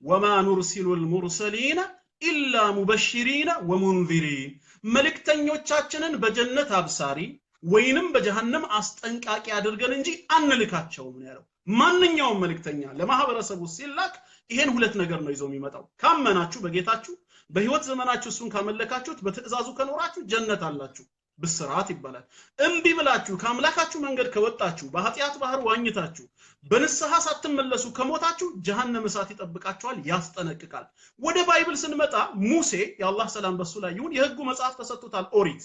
[SPEAKER 2] وما نرسل المرسلين إلا مبشرين ومنذرين፣ መልእክተኞቻችንን በጀነት አብሳሪ ወይንም በጀሃነም አስጠንቃቂ አድርገን እንጂ አንልካቸውም ነው ያለው። ማንኛውም መልእክተኛ ለማህበረሰቡ ሲላክ ይሄን ሁለት ነገር ነው ይዞ የሚመጣው። ካመናችሁ በጌታችሁ በህይወት ዘመናችሁ እሱን ካመለካችሁት በትእዛዙ ከኖራችሁ ጀነት አላችሁ፣ ብስራት ይባላል። እምቢ ብላችሁ ከአምላካችሁ መንገድ ከወጣችሁ በኃጢአት ባህር ዋኝታችሁ በንስሐ ሳትመለሱ ከሞታችሁ ጀሃነም እሳት ይጠብቃችኋል፣ ያስጠነቅቃል። ወደ Bible ስንመጣ ሙሴ የአላህ ሰላም በሱ ላይ ይሁን የህጉ መጽሐፍ ተሰጥቶታል፣ ኦሪት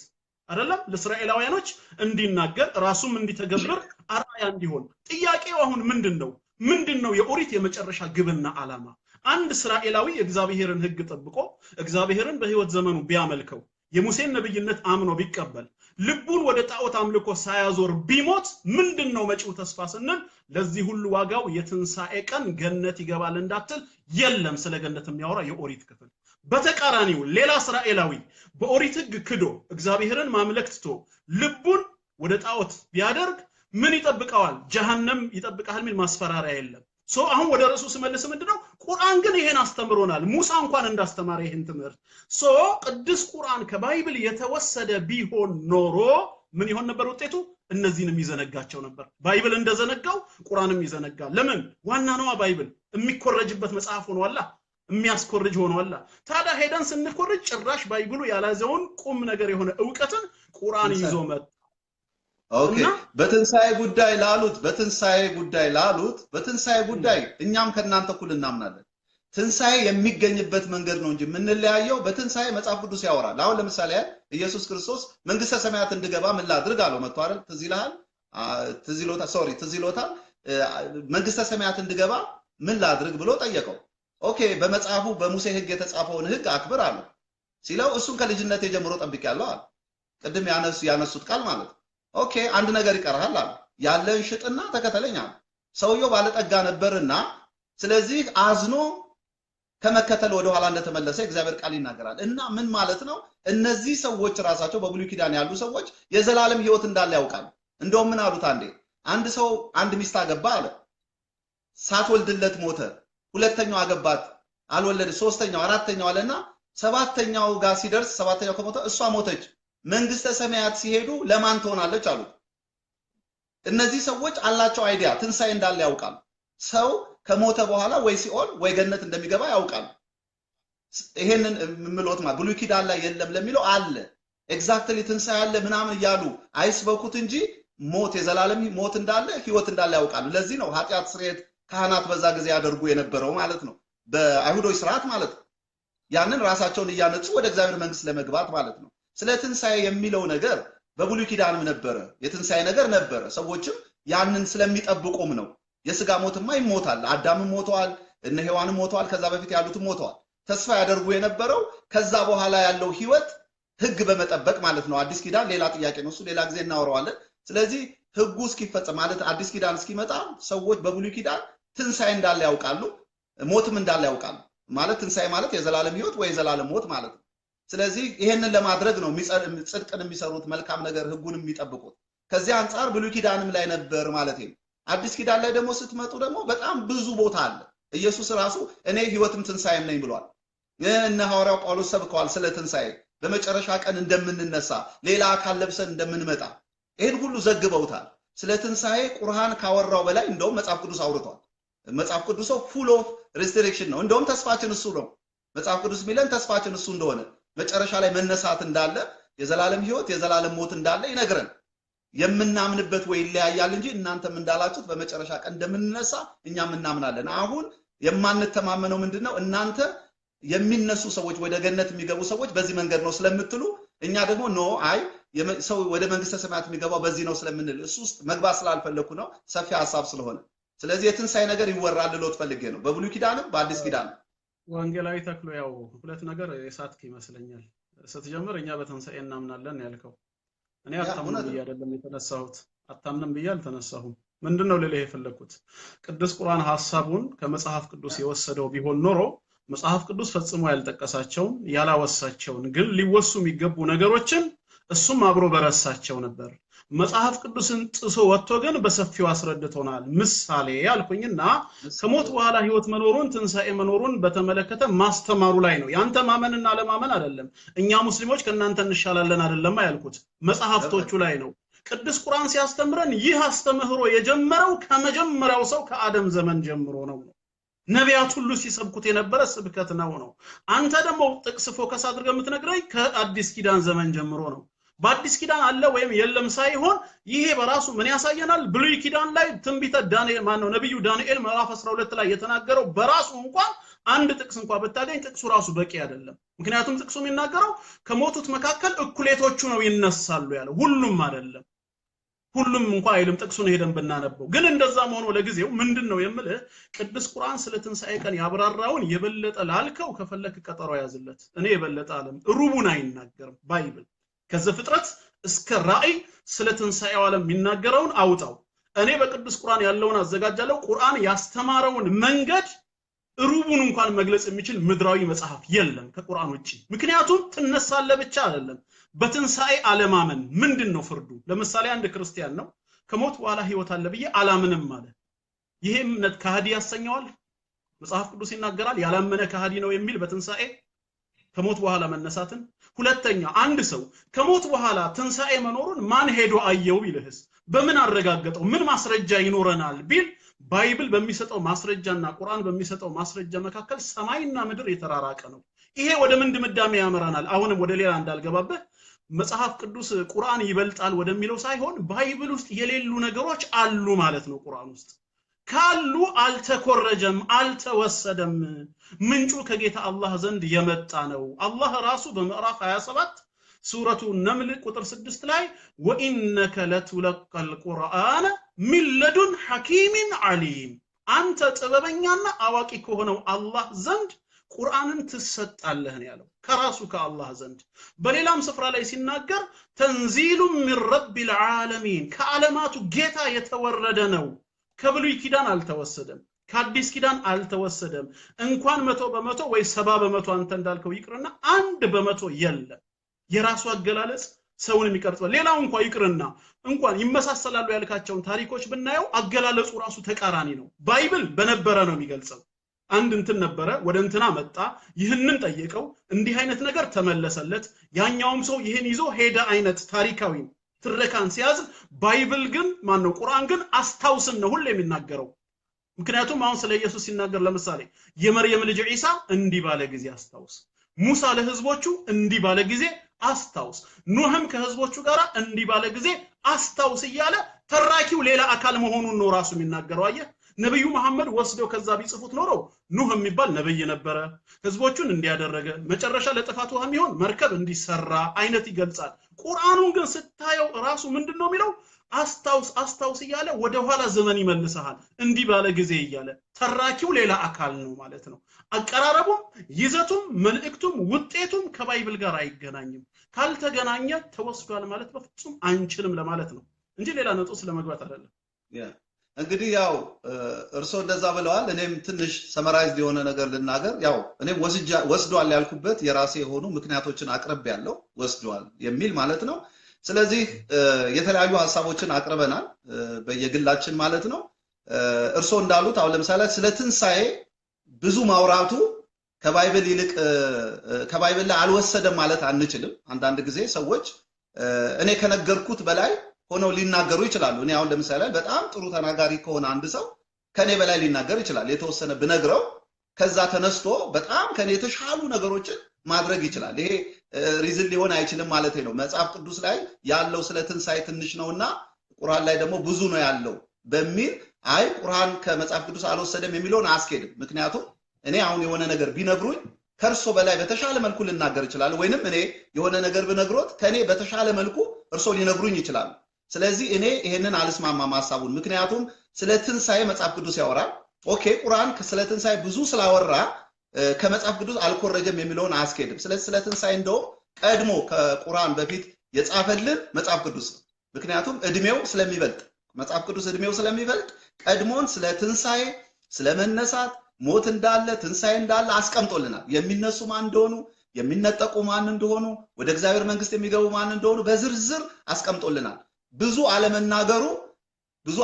[SPEAKER 2] አይደለም ለእስራኤላውያኖች እንዲናገር ራሱም እንዲተገብር አርአያ እንዲሆን። ጥያቄው አሁን ምንድነው? ምንድነው የኦሪት የመጨረሻ ግብና ዓላማ? አንድ እስራኤላዊ የእግዚአብሔርን ህግ ጠብቆ እግዚአብሔርን በህይወት ዘመኑ ቢያመልከው የሙሴን ነብይነት አምኖ ቢቀበል ልቡን ወደ ጣዖት አምልኮ ሳያዞር ቢሞት ምንድነው መጪው ተስፋ ስንል ለዚህ ሁሉ ዋጋው የትንሳኤ ቀን ገነት ይገባል እንዳትል የለም ስለ ገነት የሚያወራ የኦሪት ክፍል። በተቃራኒው ሌላ እስራኤላዊ በኦሪት ህግ ክዶ እግዚአብሔርን ማምለክ ትቶ ልቡን ወደ ጣዖት ቢያደርግ ምን ይጠብቀዋል? ጀሃነም ይጠብቃል የሚል ማስፈራሪያ የለም። so አሁን ወደ ርዕሱ ስመልስ ምንድነው ቁርአን ግን ይሄን አስተምሮናል። ሙሳ እንኳን እንዳስተማረ ይሄን ትምህርት። so ቅዱስ ቁርአን ከ Bible የተወሰደ ቢሆን ኖሮ ምን ይሆን ነበር ውጤቱ? እነዚህንም ይዘነጋቸው ነበር። Bible እንደዘነጋው ቁርአንም ይዘነጋል። ለምን? ዋና ነዋ Bible የሚኮረጅበት መጽሐፍ ሆኗላ፣ የሚያስኮርጅ ሆኗላ። ታዲያ ሄደን ስንኮርጅ ጭራሽ Bible ኡ ያላዘውን ቁም ነገር የሆነ ዕውቀትን ቁርአን ይዞ መጣ።
[SPEAKER 1] okay፣ በትንሳኤ ጉዳይ ላሉት በትንሳኤ ጉዳይ ላሉት በትንሳኤ ጉዳይ እኛም ከእናንተ እኩል እናምናለን። ትንሳኤ የሚገኝበት መንገድ ነው እንጂ የምንለያየው በትንሳኤ መጽሐፍ ቅዱስ ያወራል። አሁን ለምሳሌ ኢየሱስ ክርስቶስ መንግስተ ሰማያት እንድገባ ምን ላድርግ አለው መጥቶ አይደል? ትዝ ይልሃል? ትዝ ይሎታል? sorry ትዝ ይሎታል። መንግስተ ሰማያት እንድገባ ምን ላድርግ ብሎ ጠየቀው። okay በመጽሐፉ በሙሴ ህግ የተጻፈውን ህግ አክብር አለው ሲለው እሱን ከልጅነቴ ጀምሮ ጠብቄያለሁ አለ። ቅድም ያነሱት ቃል ማለት ነው። okay አንድ ነገር ይቀርሃል አለ። ያለን ሽጥና ተከተለኝ አለ። ሰውየው ባለጠጋ ነበርና ስለዚህ አዝኖ ከመከተል ወደ ኋላ እንደተመለሰ እግዚአብሔር ቃል ይናገራል። እና ምን ማለት ነው? እነዚህ ሰዎች ራሳቸው በብሉይ ኪዳን ያሉ ሰዎች የዘላለም ህይወት እንዳለ ያውቃሉ። እንደውም ምን አሉት? አንዴ አንድ ሰው አንድ ሚስት አገባ አለ። ሳትወልድለት ሞተ። ሁለተኛው አገባት፣ አልወለደ። ሶስተኛው፣ አራተኛው አለና ሰባተኛው ጋር ሲደርስ ሰባተኛው ከሞተ እሷ ሞተች። መንግስተ ሰማያት ሲሄዱ ለማን ትሆናለች አሉት። እነዚህ ሰዎች አላቸው idea ትንሳኤ እንዳለ ያውቃሉ። ሰው ከሞተ በኋላ ወይ ሲኦል ወይ ገነት እንደሚገባ ያውቃሉ። ይሄንን ምሎት ማለት ብሉይ ኪዳን ላይ የለም ለሚለው አለ። exactly ትንሳኤ አለ ምናምን እያሉ አይስበኩት እንጂ ሞት የዘላለም ሞት እንዳለ ህይወት እንዳለ ያውቃሉ። ለዚህ ነው ኃጢአት ስርየት ካህናት በዛ ጊዜ ያደርጉ የነበረው ማለት ነው፣ በአይሁዶች ስርዓት ማለት ነው። ያንን ራሳቸውን እያነጹ ወደ እግዚአብሔር መንግስት ለመግባት ማለት ነው። ስለ ትንሳኤ የሚለው ነገር በብሉይ ኪዳንም ነበረ፣ የትንሳኤ ነገር ነበረ። ሰዎችም ያንን ስለሚጠብቁም ነው። የስጋ ሞትማ ይሞታል። አዳምም ሞተዋል፣ እነ ሔዋንም ሞተዋል፣ ከዛ በፊት ያሉትም ሞተዋል። ተስፋ ያደርጉ የነበረው ከዛ በኋላ ያለው ህይወት ህግ በመጠበቅ ማለት ነው። አዲስ ኪዳን ሌላ ጥያቄ ነው፣ እሱ ሌላ ጊዜ እናወራዋለን። ስለዚህ ህጉ እስኪፈጸም ማለት አዲስ ኪዳን እስኪመጣ ሰዎች በብሉይ ኪዳን ትንሳኤ እንዳለ ያውቃሉ፣ ሞትም እንዳለ ያውቃሉ። ማለት ትንሳኤ ማለት የዘላለም ህይወት ወይ የዘላለም ሞት ማለት ነው። ስለዚህ ይሄንን ለማድረግ ነው ጽድቅን የሚሰሩት፣ መልካም ነገር ህጉን የሚጠብቁት። ከዚህ አንጻር ብሉይ ኪዳንም ላይ ነበር ማለት ነው። አዲስ ኪዳን ላይ ደግሞ ስትመጡ ደግሞ በጣም ብዙ ቦታ አለ። ኢየሱስ ራሱ እኔ ህይወትም ትንሳኤም ነኝ ብሏል። እነ ሐዋርያው ጳውሎስ ሰብከዋል ስለ ትንሳኤ፣ በመጨረሻ ቀን እንደምንነሳ፣ ሌላ አካል ለብሰን እንደምንመጣ ይሄን ሁሉ ዘግበውታል። ስለ ትንሳኤ ቁርአን ካወራው በላይ እንደውም መጽሐፍ ቅዱስ አውርቷል። መጽሐፍ ቅዱስ full of resurrection ነው። እንደውም ተስፋችን እሱ ነው። መጽሐፍ ቅዱስ የሚለን ተስፋችን እሱ እንደሆነ፣ መጨረሻ ላይ መነሳት እንዳለ፣ የዘላለም ህይወት የዘላለም ሞት እንዳለ ይነግረን። የምናምንበት ወይ ይለያያል እንጂ እናንተም እንዳላችሁት በመጨረሻ ቀን እንደምንነሳ እኛም እናምናለን። አሁን የማንተማመነው ምንድነው? እናንተ የሚነሱ ሰዎች ወደ ገነት የሚገቡ ሰዎች በዚህ መንገድ ነው ስለምትሉ፣ እኛ ደግሞ no አይ ሰው ወደ መንግስተ ሰማያት የሚገባው በዚህ ነው ስለምንል እሱ ውስጥ መግባት ስላልፈለኩ ነው፣ ሰፊ ሐሳብ ስለሆነ። ስለዚህ የትንሳኤ ነገር ይወራል ልሎት ፈልጌ ነው፣ በብሉይ ኪዳንም በአዲስ ኪዳንም።
[SPEAKER 2] ወንጌላዊ ተክሎ ያው ሁለት ነገር የሳትክ ይመስለኛል። ስትጀምር እኛ በትንሳኤ እናምናለን ያልከው፣ እኔ አታምንም ብዬ አይደለም የተነሳሁት፣ አታምንም ብዬ አልተነሳሁም። ምንድነው ልልህ የፈለኩት፣ ቅዱስ ቁርአን ሐሳቡን ከመጽሐፍ ቅዱስ የወሰደው ቢሆን ኖሮ መጽሐፍ ቅዱስ ፈጽሞ ያልጠቀሳቸውን ያላወሳቸውን ግን ሊወሱ የሚገቡ ነገሮችን እሱም አብሮ በረሳቸው ነበር። መጽሐፍ ቅዱስን ጥሶ ወጥቶ ግን በሰፊው አስረድቶናል። ምሳሌ ያልኩኝና ከሞት በኋላ ህይወት መኖሩን ትንሳኤ መኖሩን በተመለከተ ማስተማሩ ላይ ነው። ያንተ ማመንና ለማመን አይደለም። እኛ ሙስሊሞች ከእናንተ እንሻላለን አይደለም ያልኩት፣ መጽሐፍቶቹ ላይ ነው። ቅዱስ ቁርአን ሲያስተምረን ይህ አስተምህሮ የጀመረው ከመጀመሪያው ሰው ከአደም ዘመን ጀምሮ ነው። ነቢያት ሁሉ ሲሰብኩት የነበረ ስብከት ነው። አንተ ደግሞ ጥቅስ focus አድርገህ የምትነግረኝ ከአዲስ ኪዳን ዘመን ጀምሮ ነው። በአዲስ ኪዳን አለ ወይም የለም ሳይሆን ይሄ በራሱ ምን ያሳየናል? ብሉይ ኪዳን ላይ ትንቢተ ዳንኤል ማነው ነብዩ ዳንኤል ምዕራፍ 12 ላይ የተናገረው በራሱ እንኳን አንድ ጥቅስ እንኳን ብታገኝ ጥቅሱ ራሱ በቂ አይደለም። ምክንያቱም ጥቅሱ የሚናገረው ከሞቱት መካከል እኩሌቶቹ ነው ይነሳሉ ያለው፣ ሁሉም አይደለም። ሁሉም እንኳን አይልም ጥቅሱን ሄደን ብናነበው። ግን እንደዛም ሆኖ ለጊዜው ምንድነው የምልህ፣ ቅዱስ ቁርአን ስለ ትንሳኤ ቀን ያብራራውን የበለጠ ላልከው ከፈለክ ቀጠሮ ያዝለት። እኔ የበለጠ አለም ሩቡን አይናገርም Bible ከዘፍጥረት እስከ ራእይ ስለ ትንሳኤው ዓለም የሚናገረውን አውጣው። እኔ በቅዱስ ቁርአን ያለውን አዘጋጃለሁ። ቁርአን ያስተማረውን መንገድ ሩቡን እንኳን መግለጽ የሚችል ምድራዊ መጽሐፍ የለም ከቁርአን ውጪ። ምክንያቱም ትነሳለህ ብቻ አይደለም፣ በትንሳኤ አለማመን ምንድነው ፍርዱ? ለምሳሌ አንድ ክርስቲያን ነው ከሞት በኋላ ህይወት አለ ብዬ አላምንም አለ። ይሄ እምነት ከሃዲ ያሰኘዋል? መጽሐፍ ቅዱስ ይናገራል ያላመነ ከሃዲ ነው የሚል በትንሳኤ ከሞት በኋላ መነሳትን። ሁለተኛ አንድ ሰው ከሞት በኋላ ትንሳኤ መኖሩን ማን ሄዶ አየው ቢልህስ በምን አረጋገጠው? ምን ማስረጃ ይኖረናል ቢል Bible በሚሰጠው ማስረጃና ቁርአን በሚሰጠው ማስረጃ መካከል ሰማይና ምድር የተራራቀ ነው። ይሄ ወደ ምን ድምዳሜ ያመራናል? አሁንም ወደ ሌላ እንዳልገባበት መጽሐፍ ቅዱስ ቁርአን ይበልጣል ወደሚለው ሳይሆን Bible ውስጥ የሌሉ ነገሮች አሉ ማለት ነው። ቁርአን ውስጥ ካሉ አልተኮረጀም፣ አልተወሰደም። ምንጩ ከጌታ አላህ ዘንድ የመጣ ነው። አላህ ራሱ በምዕራፍ 27 ሱረቱ ነምል ቁጥር 6 ላይ ወኢነከ ለቱለቀል ቁርአን ሚን ለዱን ሐኪምን ዓሊም፣ አንተ ጥበበኛና አዋቂ ከሆነው አላህ ዘንድ ቁርአንን ትሰጣለህ ነው ያለው፣ ከራሱ ከአላህ ዘንድ። በሌላም ስፍራ ላይ ሲናገር ተንዚሉ ሚን ረቢል ዓለሚን፣ ከዓለማቱ ጌታ የተወረደ ነው። ከብሉይ ኪዳን አልተወሰደም፣ ከአዲስ ኪዳን አልተወሰደም። እንኳን 100% ወይ 70% አንተ እንዳልከው ይቅርና 1% የለም። የራሱ አገላለጽ ሰውን የሚቀርጸው ሌላው እንኳን ይቅርና እንኳን ይመሳሰላሉ ያልካቸውን ታሪኮች ብናየው አገላለጹ ራሱ ተቃራኒ ነው። Bible በነበረ ነው የሚገልጸው። አንድ እንትን ነበረ፣ ወደ እንትና መጣ፣ ይህንን ጠየቀው፣ እንዲህ አይነት ነገር ተመለሰለት፣ ያኛውም ሰው ይህን ይዞ ሄደ አይነት ታሪካዊ ትረካን ሲያዝ፣ Bible ግን ማነው ቁርአን ግን አስታውስን ነው ሁሌ የሚናገረው። ምክንያቱም አሁን ስለ ኢየሱስ ሲናገር ለምሳሌ የመርየም ልጅ ዒሳ እንዲህ ባለ ጊዜ አስታውስ፣ ሙሳ ለህዝቦቹ እንዲህ ባለ ጊዜ አስታውስ፣ ኑህም ከህዝቦቹ ጋር እንዲህ ባለ ጊዜ አስታውስ እያለ ተራኪው ሌላ አካል መሆኑን ነው ራሱ የሚናገረው። አየህ፣ ነብዩ መሐመድ ወስደው ከዛ ቢጽፉት ኖሮ ኑህ የሚባል ነብይ ነበረ፣ ህዝቦቹን እንዲያደረገ መጨረሻ ለጥፋት ውሃ የሚሆን መርከብ እንዲሰራ አይነት ይገልጻል። ቁርአኑን ግን ስታየው ራሱ ምንድነው የሚለው? አስታውስ አስታውስ እያለ ወደ ኋላ ዘመን ይመልስሃል፣ እንዲህ ባለ ጊዜ እያለ ተራኪው ሌላ አካል ነው ማለት ነው። አቀራረቡም ይዘቱም መልእክቱም ውጤቱም ከ Bible ጋር አይገናኝም። ካልተገናኘ ተወስዷል ማለት በፍጹም አንችልም ለማለት ነው እንጂ ሌላ ነጥብ ስለመግባት አይደለም።
[SPEAKER 1] እንግዲህ ያው እርሶ እንደዛ ብለዋል። እኔም ትንሽ summarize የሆነ ነገር ልናገር። ያው እኔም ወስዷል ያልኩበት የራሴ የሆኑ ምክንያቶችን አቅርቤያለሁ፣ ወስዷል የሚል ማለት ነው። ስለዚህ የተለያዩ ሐሳቦችን አቅርበናል በየግላችን ማለት ነው። እርሶ እንዳሉት አሁን ለምሳሌ ስለ ትንሳኤ ብዙ ማውራቱ ከ Bible ይልቅ ከ Bible ላይ አልወሰደም ማለት አንችልም። አንዳንድ ጊዜ ሰዎች እኔ ከነገርኩት በላይ ሆነው ሊናገሩ ይችላሉ። እኔ አሁን ለምሳሌ በጣም ጥሩ ተናጋሪ ከሆነ አንድ ሰው ከኔ በላይ ሊናገር ይችላል። የተወሰነ ብነግረው ከዛ ተነስቶ በጣም ከኔ የተሻሉ ነገሮችን ማድረግ ይችላል። ይሄ reason ሊሆን አይችልም ማለት ነው። መጽሐፍ ቅዱስ ላይ ያለው ስለ ትንሳኤ ትንሽ ነውና ቁርአን ላይ ደግሞ ብዙ ነው ያለው በሚል አይ ቁርአን ከመጽሐፍ ቅዱስ አልወሰደም የሚለውን አያስኬድም። ምክንያቱም እኔ አሁን የሆነ ነገር ቢነግሩኝ ከእርሶ በላይ በተሻለ መልኩ ልናገር እችላለሁ፣ ወይንም እኔ የሆነ ነገር ብነግሮት ከኔ በተሻለ መልኩ እርሶ ሊነግሩኝ ይችላሉ። ስለዚህ እኔ ይሄንን አልስማማም ሐሳቡን። ምክንያቱም ስለ ትንሳኤ መጽሐፍ ቅዱስ ያወራል። okay ቁርአን ስለ ትንሳኤ ብዙ ስላወራ ከመጽሐፍ ቅዱስ አልኮረጀም የሚለውን አያስኬድም። ስለዚህ ስለ ትንሳኤ እንደውም ቀድሞ ከቁርአን በፊት የጻፈልን መጽሐፍ ቅዱስ ነው። ምክንያቱም እድሜው ስለሚበልጥ መጽሐፍ ቅዱስ እድሜው ስለሚበልጥ ቀድሞን ስለ ትንሳኤ፣ ስለ መነሳት፣ ሞት እንዳለ ትንሳኤ እንዳለ አስቀምጦልናል። የሚነሱ ማን እንደሆኑ፣ የሚነጠቁ ማን እንደሆኑ፣ ወደ እግዚአብሔር መንግስት የሚገቡ ማን እንደሆኑ በዝርዝር አስቀምጦልናል። ብዙ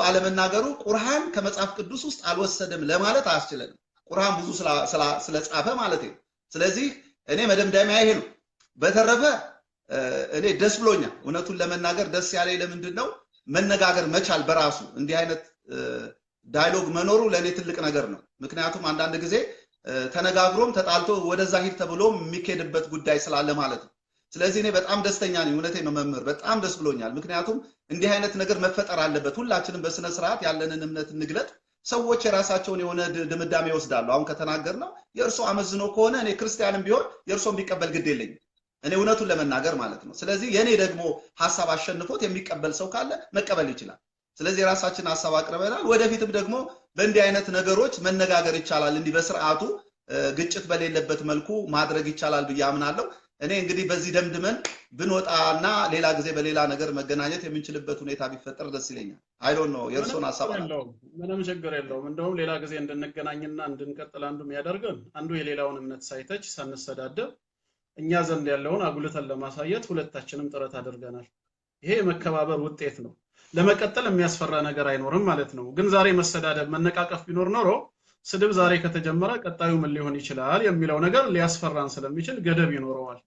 [SPEAKER 1] አለመናገሩ ቁርአን ከመጽሐፍ ቅዱስ ውስጥ አልወሰደም ለማለት አያስችለንም። ቁርአን ብዙ ስለጻፈ ማለት ነው። ስለዚህ እኔ መደምደሚያ ይሄ ነው። በተረፈ እኔ ደስ ብሎኛል። እውነቱን ለመናገር ደስ ያለኝ ለምንድን ነው መነጋገር መቻል በራሱ እንዲህ አይነት dialogue መኖሩ ለኔ ትልቅ ነገር ነው። ምክንያቱም አንዳንድ ጊዜ ተነጋግሮም ተጣልቶ ወደዛ ሂድ ተብሎም የሚኬድበት ጉዳይ ስላለ ማለት ነው። ስለዚህ እኔ በጣም ደስተኛ ነኝ። እውነቴን ነው መምህር፣ በጣም ደስ ብሎኛል። ምክንያቱም እንዲህ አይነት ነገር መፈጠር አለበት። ሁላችንም በስነ ስርዓት ያለንን እምነት እንግለጥ። ሰዎች የራሳቸውን የሆነ ድምዳሜ ይወስዳሉ። አሁን ከተናገርነው የእርሶ አመዝኖ ከሆነ እኔ ክርስቲያንም ቢሆን የእርሶን ቢቀበል ግድ የለኝም፣ እኔ እውነቱን ለመናገር ማለት ነው። ስለዚህ የኔ ደግሞ ሐሳብ አሸንፎት የሚቀበል ሰው ካለ መቀበል ይችላል። ስለዚህ የራሳችን ሐሳብ አቅርበናል። ወደፊትም ደግሞ በእንዲህ አይነት ነገሮች መነጋገር ይቻላል። እንዲህ በስርዓቱ ግጭት በሌለበት መልኩ ማድረግ ይቻላል ብዬ አምናለሁ። እኔ እንግዲህ በዚህ ደምድመን ብንወጣና ሌላ ጊዜ በሌላ ነገር መገናኘት የምንችልበት ሁኔታ ቢፈጠር ደስ ይለኛል። I don't know የእርሶን ሐሳብ አላውቅም።
[SPEAKER 2] ምንም ችግር የለውም። እንደውም ሌላ ጊዜ እንድንገናኝና እንድንቀጥል አንዱ የሚያደርገን አንዱ የሌላውን እምነት ሳይተች ሳንሰዳደብ እኛ ዘንድ ያለውን አጉልተን ለማሳየት ሁለታችንም ጥረት አድርገናል። ይሄ የመከባበር ውጤት ነው። ለመቀጠል የሚያስፈራ ነገር አይኖርም ማለት ነው። ግን ዛሬ መሰዳደብ መነቃቀፍ ቢኖር ኖሮ ስድብ ዛሬ ከተጀመረ ቀጣዩ ምን ሊሆን ይችላል የሚለው ነገር ሊያስፈራን ስለሚችል ገደብ ይኖረዋል።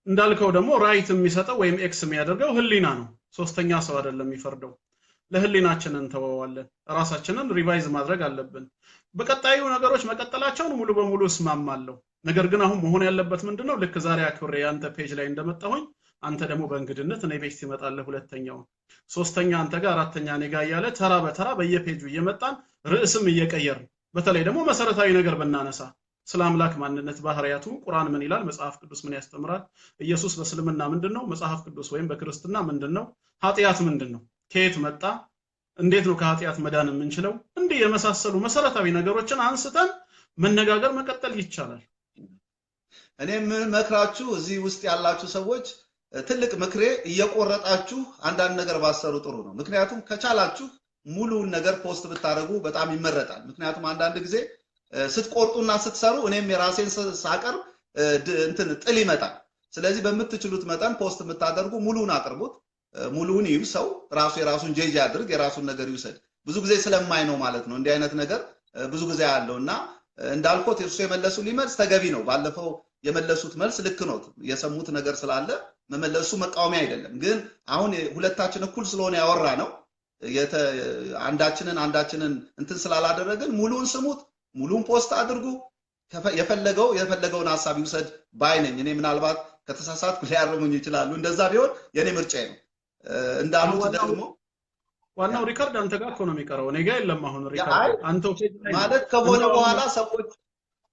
[SPEAKER 2] እንዳልከው ደግሞ right የሚሰጠው ወይም X የሚያደርገው ህሊና ነው። ሶስተኛ ሰው አይደለም የሚፈርደው። ለህሊናችን እንተወዋለን። ራሳችንን revise ማድረግ አለብን። በቀጣዩ ነገሮች መቀጠላቸውን ሙሉ በሙሉ እስማማለሁ። ነገር ግን አሁን መሆን ያለበት ምንድነው? ልክ ዛሬ አክብሬ ያንተ page ላይ እንደመጣሁኝ አንተ ደግሞ በእንግድነት እኔ ቤት ትመጣለህ፣ ሁለተኛው ሶስተኛ አንተ ጋር፣ አራተኛ እኔ ጋር እያለ ተራ በተራ በየፔጁ እየመጣን ርዕስም እየቀየርን በተለይ ደግሞ መሰረታዊ ነገር ብናነሳ ስለ አምላክ ማንነት፣ ባህሪያቱ፣ ቁርአን ምን ይላል፣ መጽሐፍ ቅዱስ ምን ያስተምራል፣ ኢየሱስ በእስልምና ምንድነው፣ መጽሐፍ ቅዱስ ወይም በክርስትና ምንድነው፣ ኃጢአት ምንድነው፣ ከየት መጣ፣ እንዴት ነው ከኃጢአት መዳን የምንችለው፣ እንዲህ የመሳሰሉ መሰረታዊ ነገሮችን አንስተን መነጋገር መቀጠል ይቻላል።
[SPEAKER 1] እኔ የምመክራችሁ እዚህ ውስጥ ያላችሁ ሰዎች ትልቅ ምክሬ እየቆረጣችሁ አንዳንድ ነገር ባሰሩ ጥሩ ነው። ምክንያቱም ከቻላችሁ ሙሉውን ነገር post ብታደርጉ በጣም ይመረጣል። ምክንያቱም አንዳንድ ጊዜ ስትቆርጡና ስትሰሩ እኔም የራሴን ሳቀርብ እንትን ጥል ይመጣል። ስለዚህ በምትችሉት መጠን post የምታደርጉ ሙሉውን አቅርቡት። ሙሉውን ይዩ። ሰው ራሱ የራሱን ጄጅ ያድርግ፣ የራሱን ነገር ይውሰድ። ብዙ ጊዜ ስለማይ ነው ማለት ነው እንዲህ አይነት ነገር ብዙ ጊዜ ያለውና እንዳልኩት እርሱ የመለሱ ሊመልስ ተገቢ ነው። ባለፈው የመለሱት መልስ ልክ ነው። የሰሙት ነገር ስላለ መመለሱ መቃወሚያ አይደለም። ግን አሁን ሁለታችን እኩል ስለሆነ ያወራ ነው አንዳችንን እንትን ስላላደረግን ሙሉውን ስሙት፣ ሙሉውን post አድርጉ። የፈለገውን ሐሳብ ይውሰድ ባይ ነኝ። እኔ ምናልባት ከተሳሳትኩ ሊያርሙኝ ይችላሉ። እንደዛ ቢሆን የኔ ምርጫዬ ነው። እንዳሉት ደግሞ
[SPEAKER 2] ዋናው record አንተ ጋር እኮ ነው የሚቀረው፣ እኔ ጋር የለም። አሁን record አንተው page ላይ
[SPEAKER 1] ማለት ከሆነ በኋላ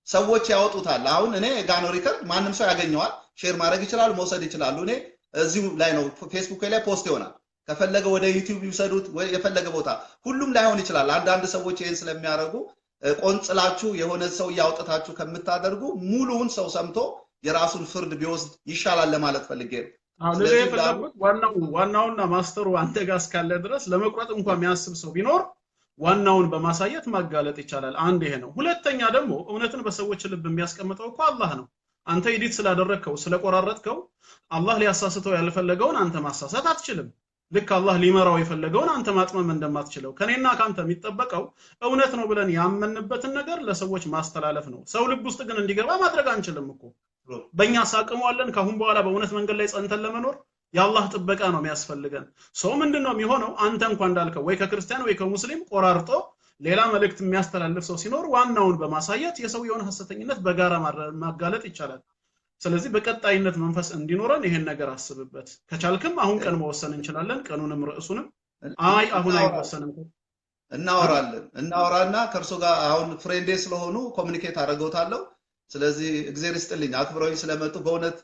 [SPEAKER 1] ሰዎች ያወጡታል። አሁን እኔ ጋር ነው record፣ ማንም ሰው ያገኘዋል፣ share ማድረግ ይችላል፣ መውሰድ ይችላሉ። እኔ እዚሁ ላይ ነው ፌስቡክ ላይ post ይሆናል። ከፈለገ ወደ ዩቲዩብ ይውሰዱት፣ ወይ የፈለገ ቦታ ሁሉም ላይሆን ይችላል። አንዳንድ ሰዎች ይሄን ስለሚያደርጉ ቆንጽላችሁ የሆነ ሰው ያውጥታችሁ ከምታደርጉ ሙሉውን ሰው ሰምቶ የራሱን ፍርድ ቢወስድ ይሻላል ለማለት ፈልጌ ነው።
[SPEAKER 2] አሁን የፈለኩት ዋናውና master ኡ አንተ ጋር እስካለ ድረስ ለመቁረጥ እንኳን የሚያስብ ሰው ቢኖር ዋናውን በማሳየት ማጋለጥ ይቻላል። አንድ ይሄ ነው። ሁለተኛ ደግሞ እውነትን በሰዎች ልብ የሚያስቀምጠው እኮ አላህ ነው። አንተ edit ስላደረግከው ስለቆራረጥከው አላህ ሊያሳስተው ያልፈለገውን አንተ ማሳሳት አትችልም። ልክ አላህ ሊመራው የፈለገውን አንተ ማጥመም እንደማትችለው ከኔና ከአንተ የሚጠበቀው እውነት ነው ብለን ያመንበትን ነገር ለሰዎች ማስተላለፍ ነው። ሰው ልብ ውስጥ ግን እንዲገባ ማድረግ አንችልም እኮ። በእኛ ሳቅመዋለን። ከአሁን በኋላ በእውነት መንገድ ላይ ጸንተን ለመኖር የአላህ ጥበቃ ነው የሚያስፈልገን። ሰው ምንድን ነው የሚሆነው? አንተ እንኳን እንዳልከው ወይ ከክርስቲያን ወይ ከሙስሊም ቆራርጦ ሌላ መልእክት የሚያስተላልፍ ሰው ሲኖር ዋናውን በማሳየት የሰውየውን ሐሰተኝነት በጋራ ማጋለጥ ይቻላል። ስለዚህ በቀጣይነት መንፈስ እንዲኖረን ይሄን ነገር አስብበት። ከቻልክም አሁን ቀን መወሰን እንችላለን፣ ቀኑንም ርዕሱንም። አይ አሁን አይወሰንም፣
[SPEAKER 1] እናወራለን። እናወራና ከእርሶ ጋር አሁን friend ኤ ስለሆኑ communicate አደርገውታለሁ። ስለዚህ እግዜር ይስጥልኝ አክብረውኝ ስለመጡ። በእውነት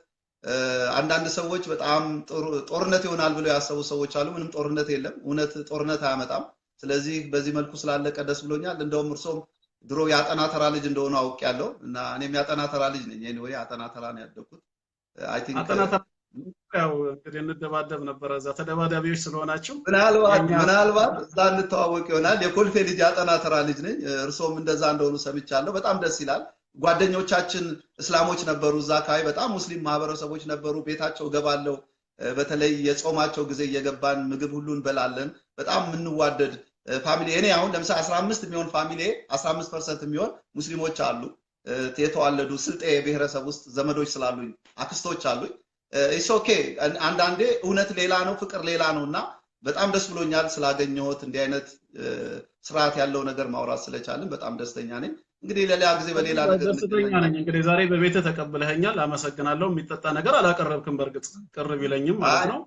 [SPEAKER 1] አንዳንድ ሰዎች በጣም ጦርነት ይሆናል ብለው ያሰቡ ሰዎች አሉ። ምንም ጦርነት የለም። እውነት ጦርነት አያመጣም። ስለዚህ በዚህ መልኩ ስላለቀ ደስ ብሎኛል። እንደውም እርሶም ድሮ የአጠና ተራ ልጅ እንደሆኑ አውቄያለሁ እና እኔም የአጠና ተራ ልጅ ነኝ። Anyway አጠና ተራ ነው ያደግኩት። I think
[SPEAKER 2] አጠና ተራ ያው እንግዲህ እንደባደብ ነበረ እዛ ተደባዳቢዎች ስለሆናችሁ
[SPEAKER 1] ምናልባት እዛ እንተዋወቅ ይሆናል። የኮልፌ ልጅ የአጠና ተራ ልጅ ነኝ። እርሶም እንደዛ እንደሆኑ ሰምቻለሁ። በጣም ደስ ይላል። ጓደኞቻችን እስላሞች ነበሩ እዛ አካባቢ፣ በጣም ሙስሊም ማህበረሰቦች ነበሩ። ቤታቸው እገባለሁ። በተለይ የጾማቸው ጊዜ እየገባን ምግብ ሁሉ እንበላለን። በጣም የምንዋደድ family። እኔ አሁን ለምሳሌ 15 የሚሆን family 15% የሚሆን ሙስሊሞች አሉ፣ የተዋለዱ ስልጤ ብሔረሰብ ውስጥ ዘመዶች ስላሉኝ አክስቶች አሉኝ። It's okay። አንዳንዴ እውነት ሌላ ነው፣ ፍቅር ሌላ ነው እና በጣም ደስ ብሎኛል ስላገኘሁት። እንዲህ አይነት ስርዓት ያለው ነገር ማውራት ስለቻልን በጣም ደስተኛ ነኝ። እንግዲህ ለሌላ ጊዜ በሌላ ነገር
[SPEAKER 2] ደስተኛ ነኝ። እንግዲህ ዛሬ በቤትህ ተቀብለኸኛል፣ አመሰግናለሁ። የሚጠጣ ነገር አላቀረብክም፣ በእርግጥ ቅር ቢለኝም ማለት ነው።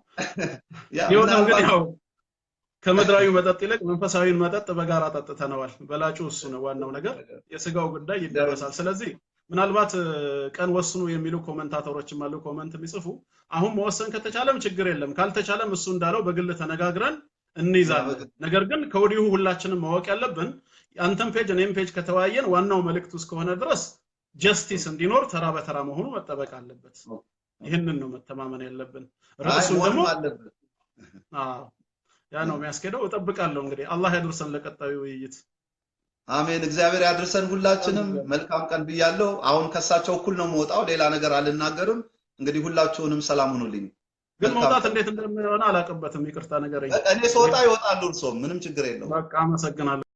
[SPEAKER 2] ቢሆንም ግን ያው ከምድራዊ መጠጥ ይልቅ መንፈሳዊን መጠጥ በጋራ ጠጥተነዋል። በላጩ እሱ ነው ዋናው ነገር፣ የስጋው ጉዳይ ይደረሳል። ስለዚህ ምናልባት ቀን ወስኑ የሚሉ commentator ኦችም አሉ፣ comment የሚጽፉ። አሁን መወሰን ከተቻለም ችግር የለም፣ ካልተቻለም እሱ እንዳለው በግል ተነጋግረን እንይዛለን። ነገር ግን ከወዲሁ ሁላችንም ማወቅ ያለብን አንተም page እኔም page ከተወያየን ዋናው መልእክቱ እስከሆነ ድረስ justice እንዲኖር ተራ በተራ መሆኑ መጠበቅ አለበት። ይህንን ነው መተማመን ያለብን። ርዕሱን ደግሞ አዎ ያ ነው የሚያስኬደው። እጠብቃለሁ እንግዲህ አላህ ያድርሰን ለቀጣዩ ውይይት።
[SPEAKER 1] አሜን። እግዚአብሔር ያድርሰን ሁላችንም። መልካም ቀን ብያለሁ። አሁን ከሳቸው እኩል ነው የምወጣው፣ ሌላ ነገር አልናገርም። እንግዲህ ሁላችሁንም ሰላም ሁኑልኝ።
[SPEAKER 2] ግን መውጣት እንዴት እንደሚሆን አላውቅበትም፣ ይቅርታ ንገረኝ።
[SPEAKER 1] እኔ ስወጣ ይወጣሉ እርሶም፣ ምንም ችግር የለውም።
[SPEAKER 2] በቃ አመሰግናለሁ።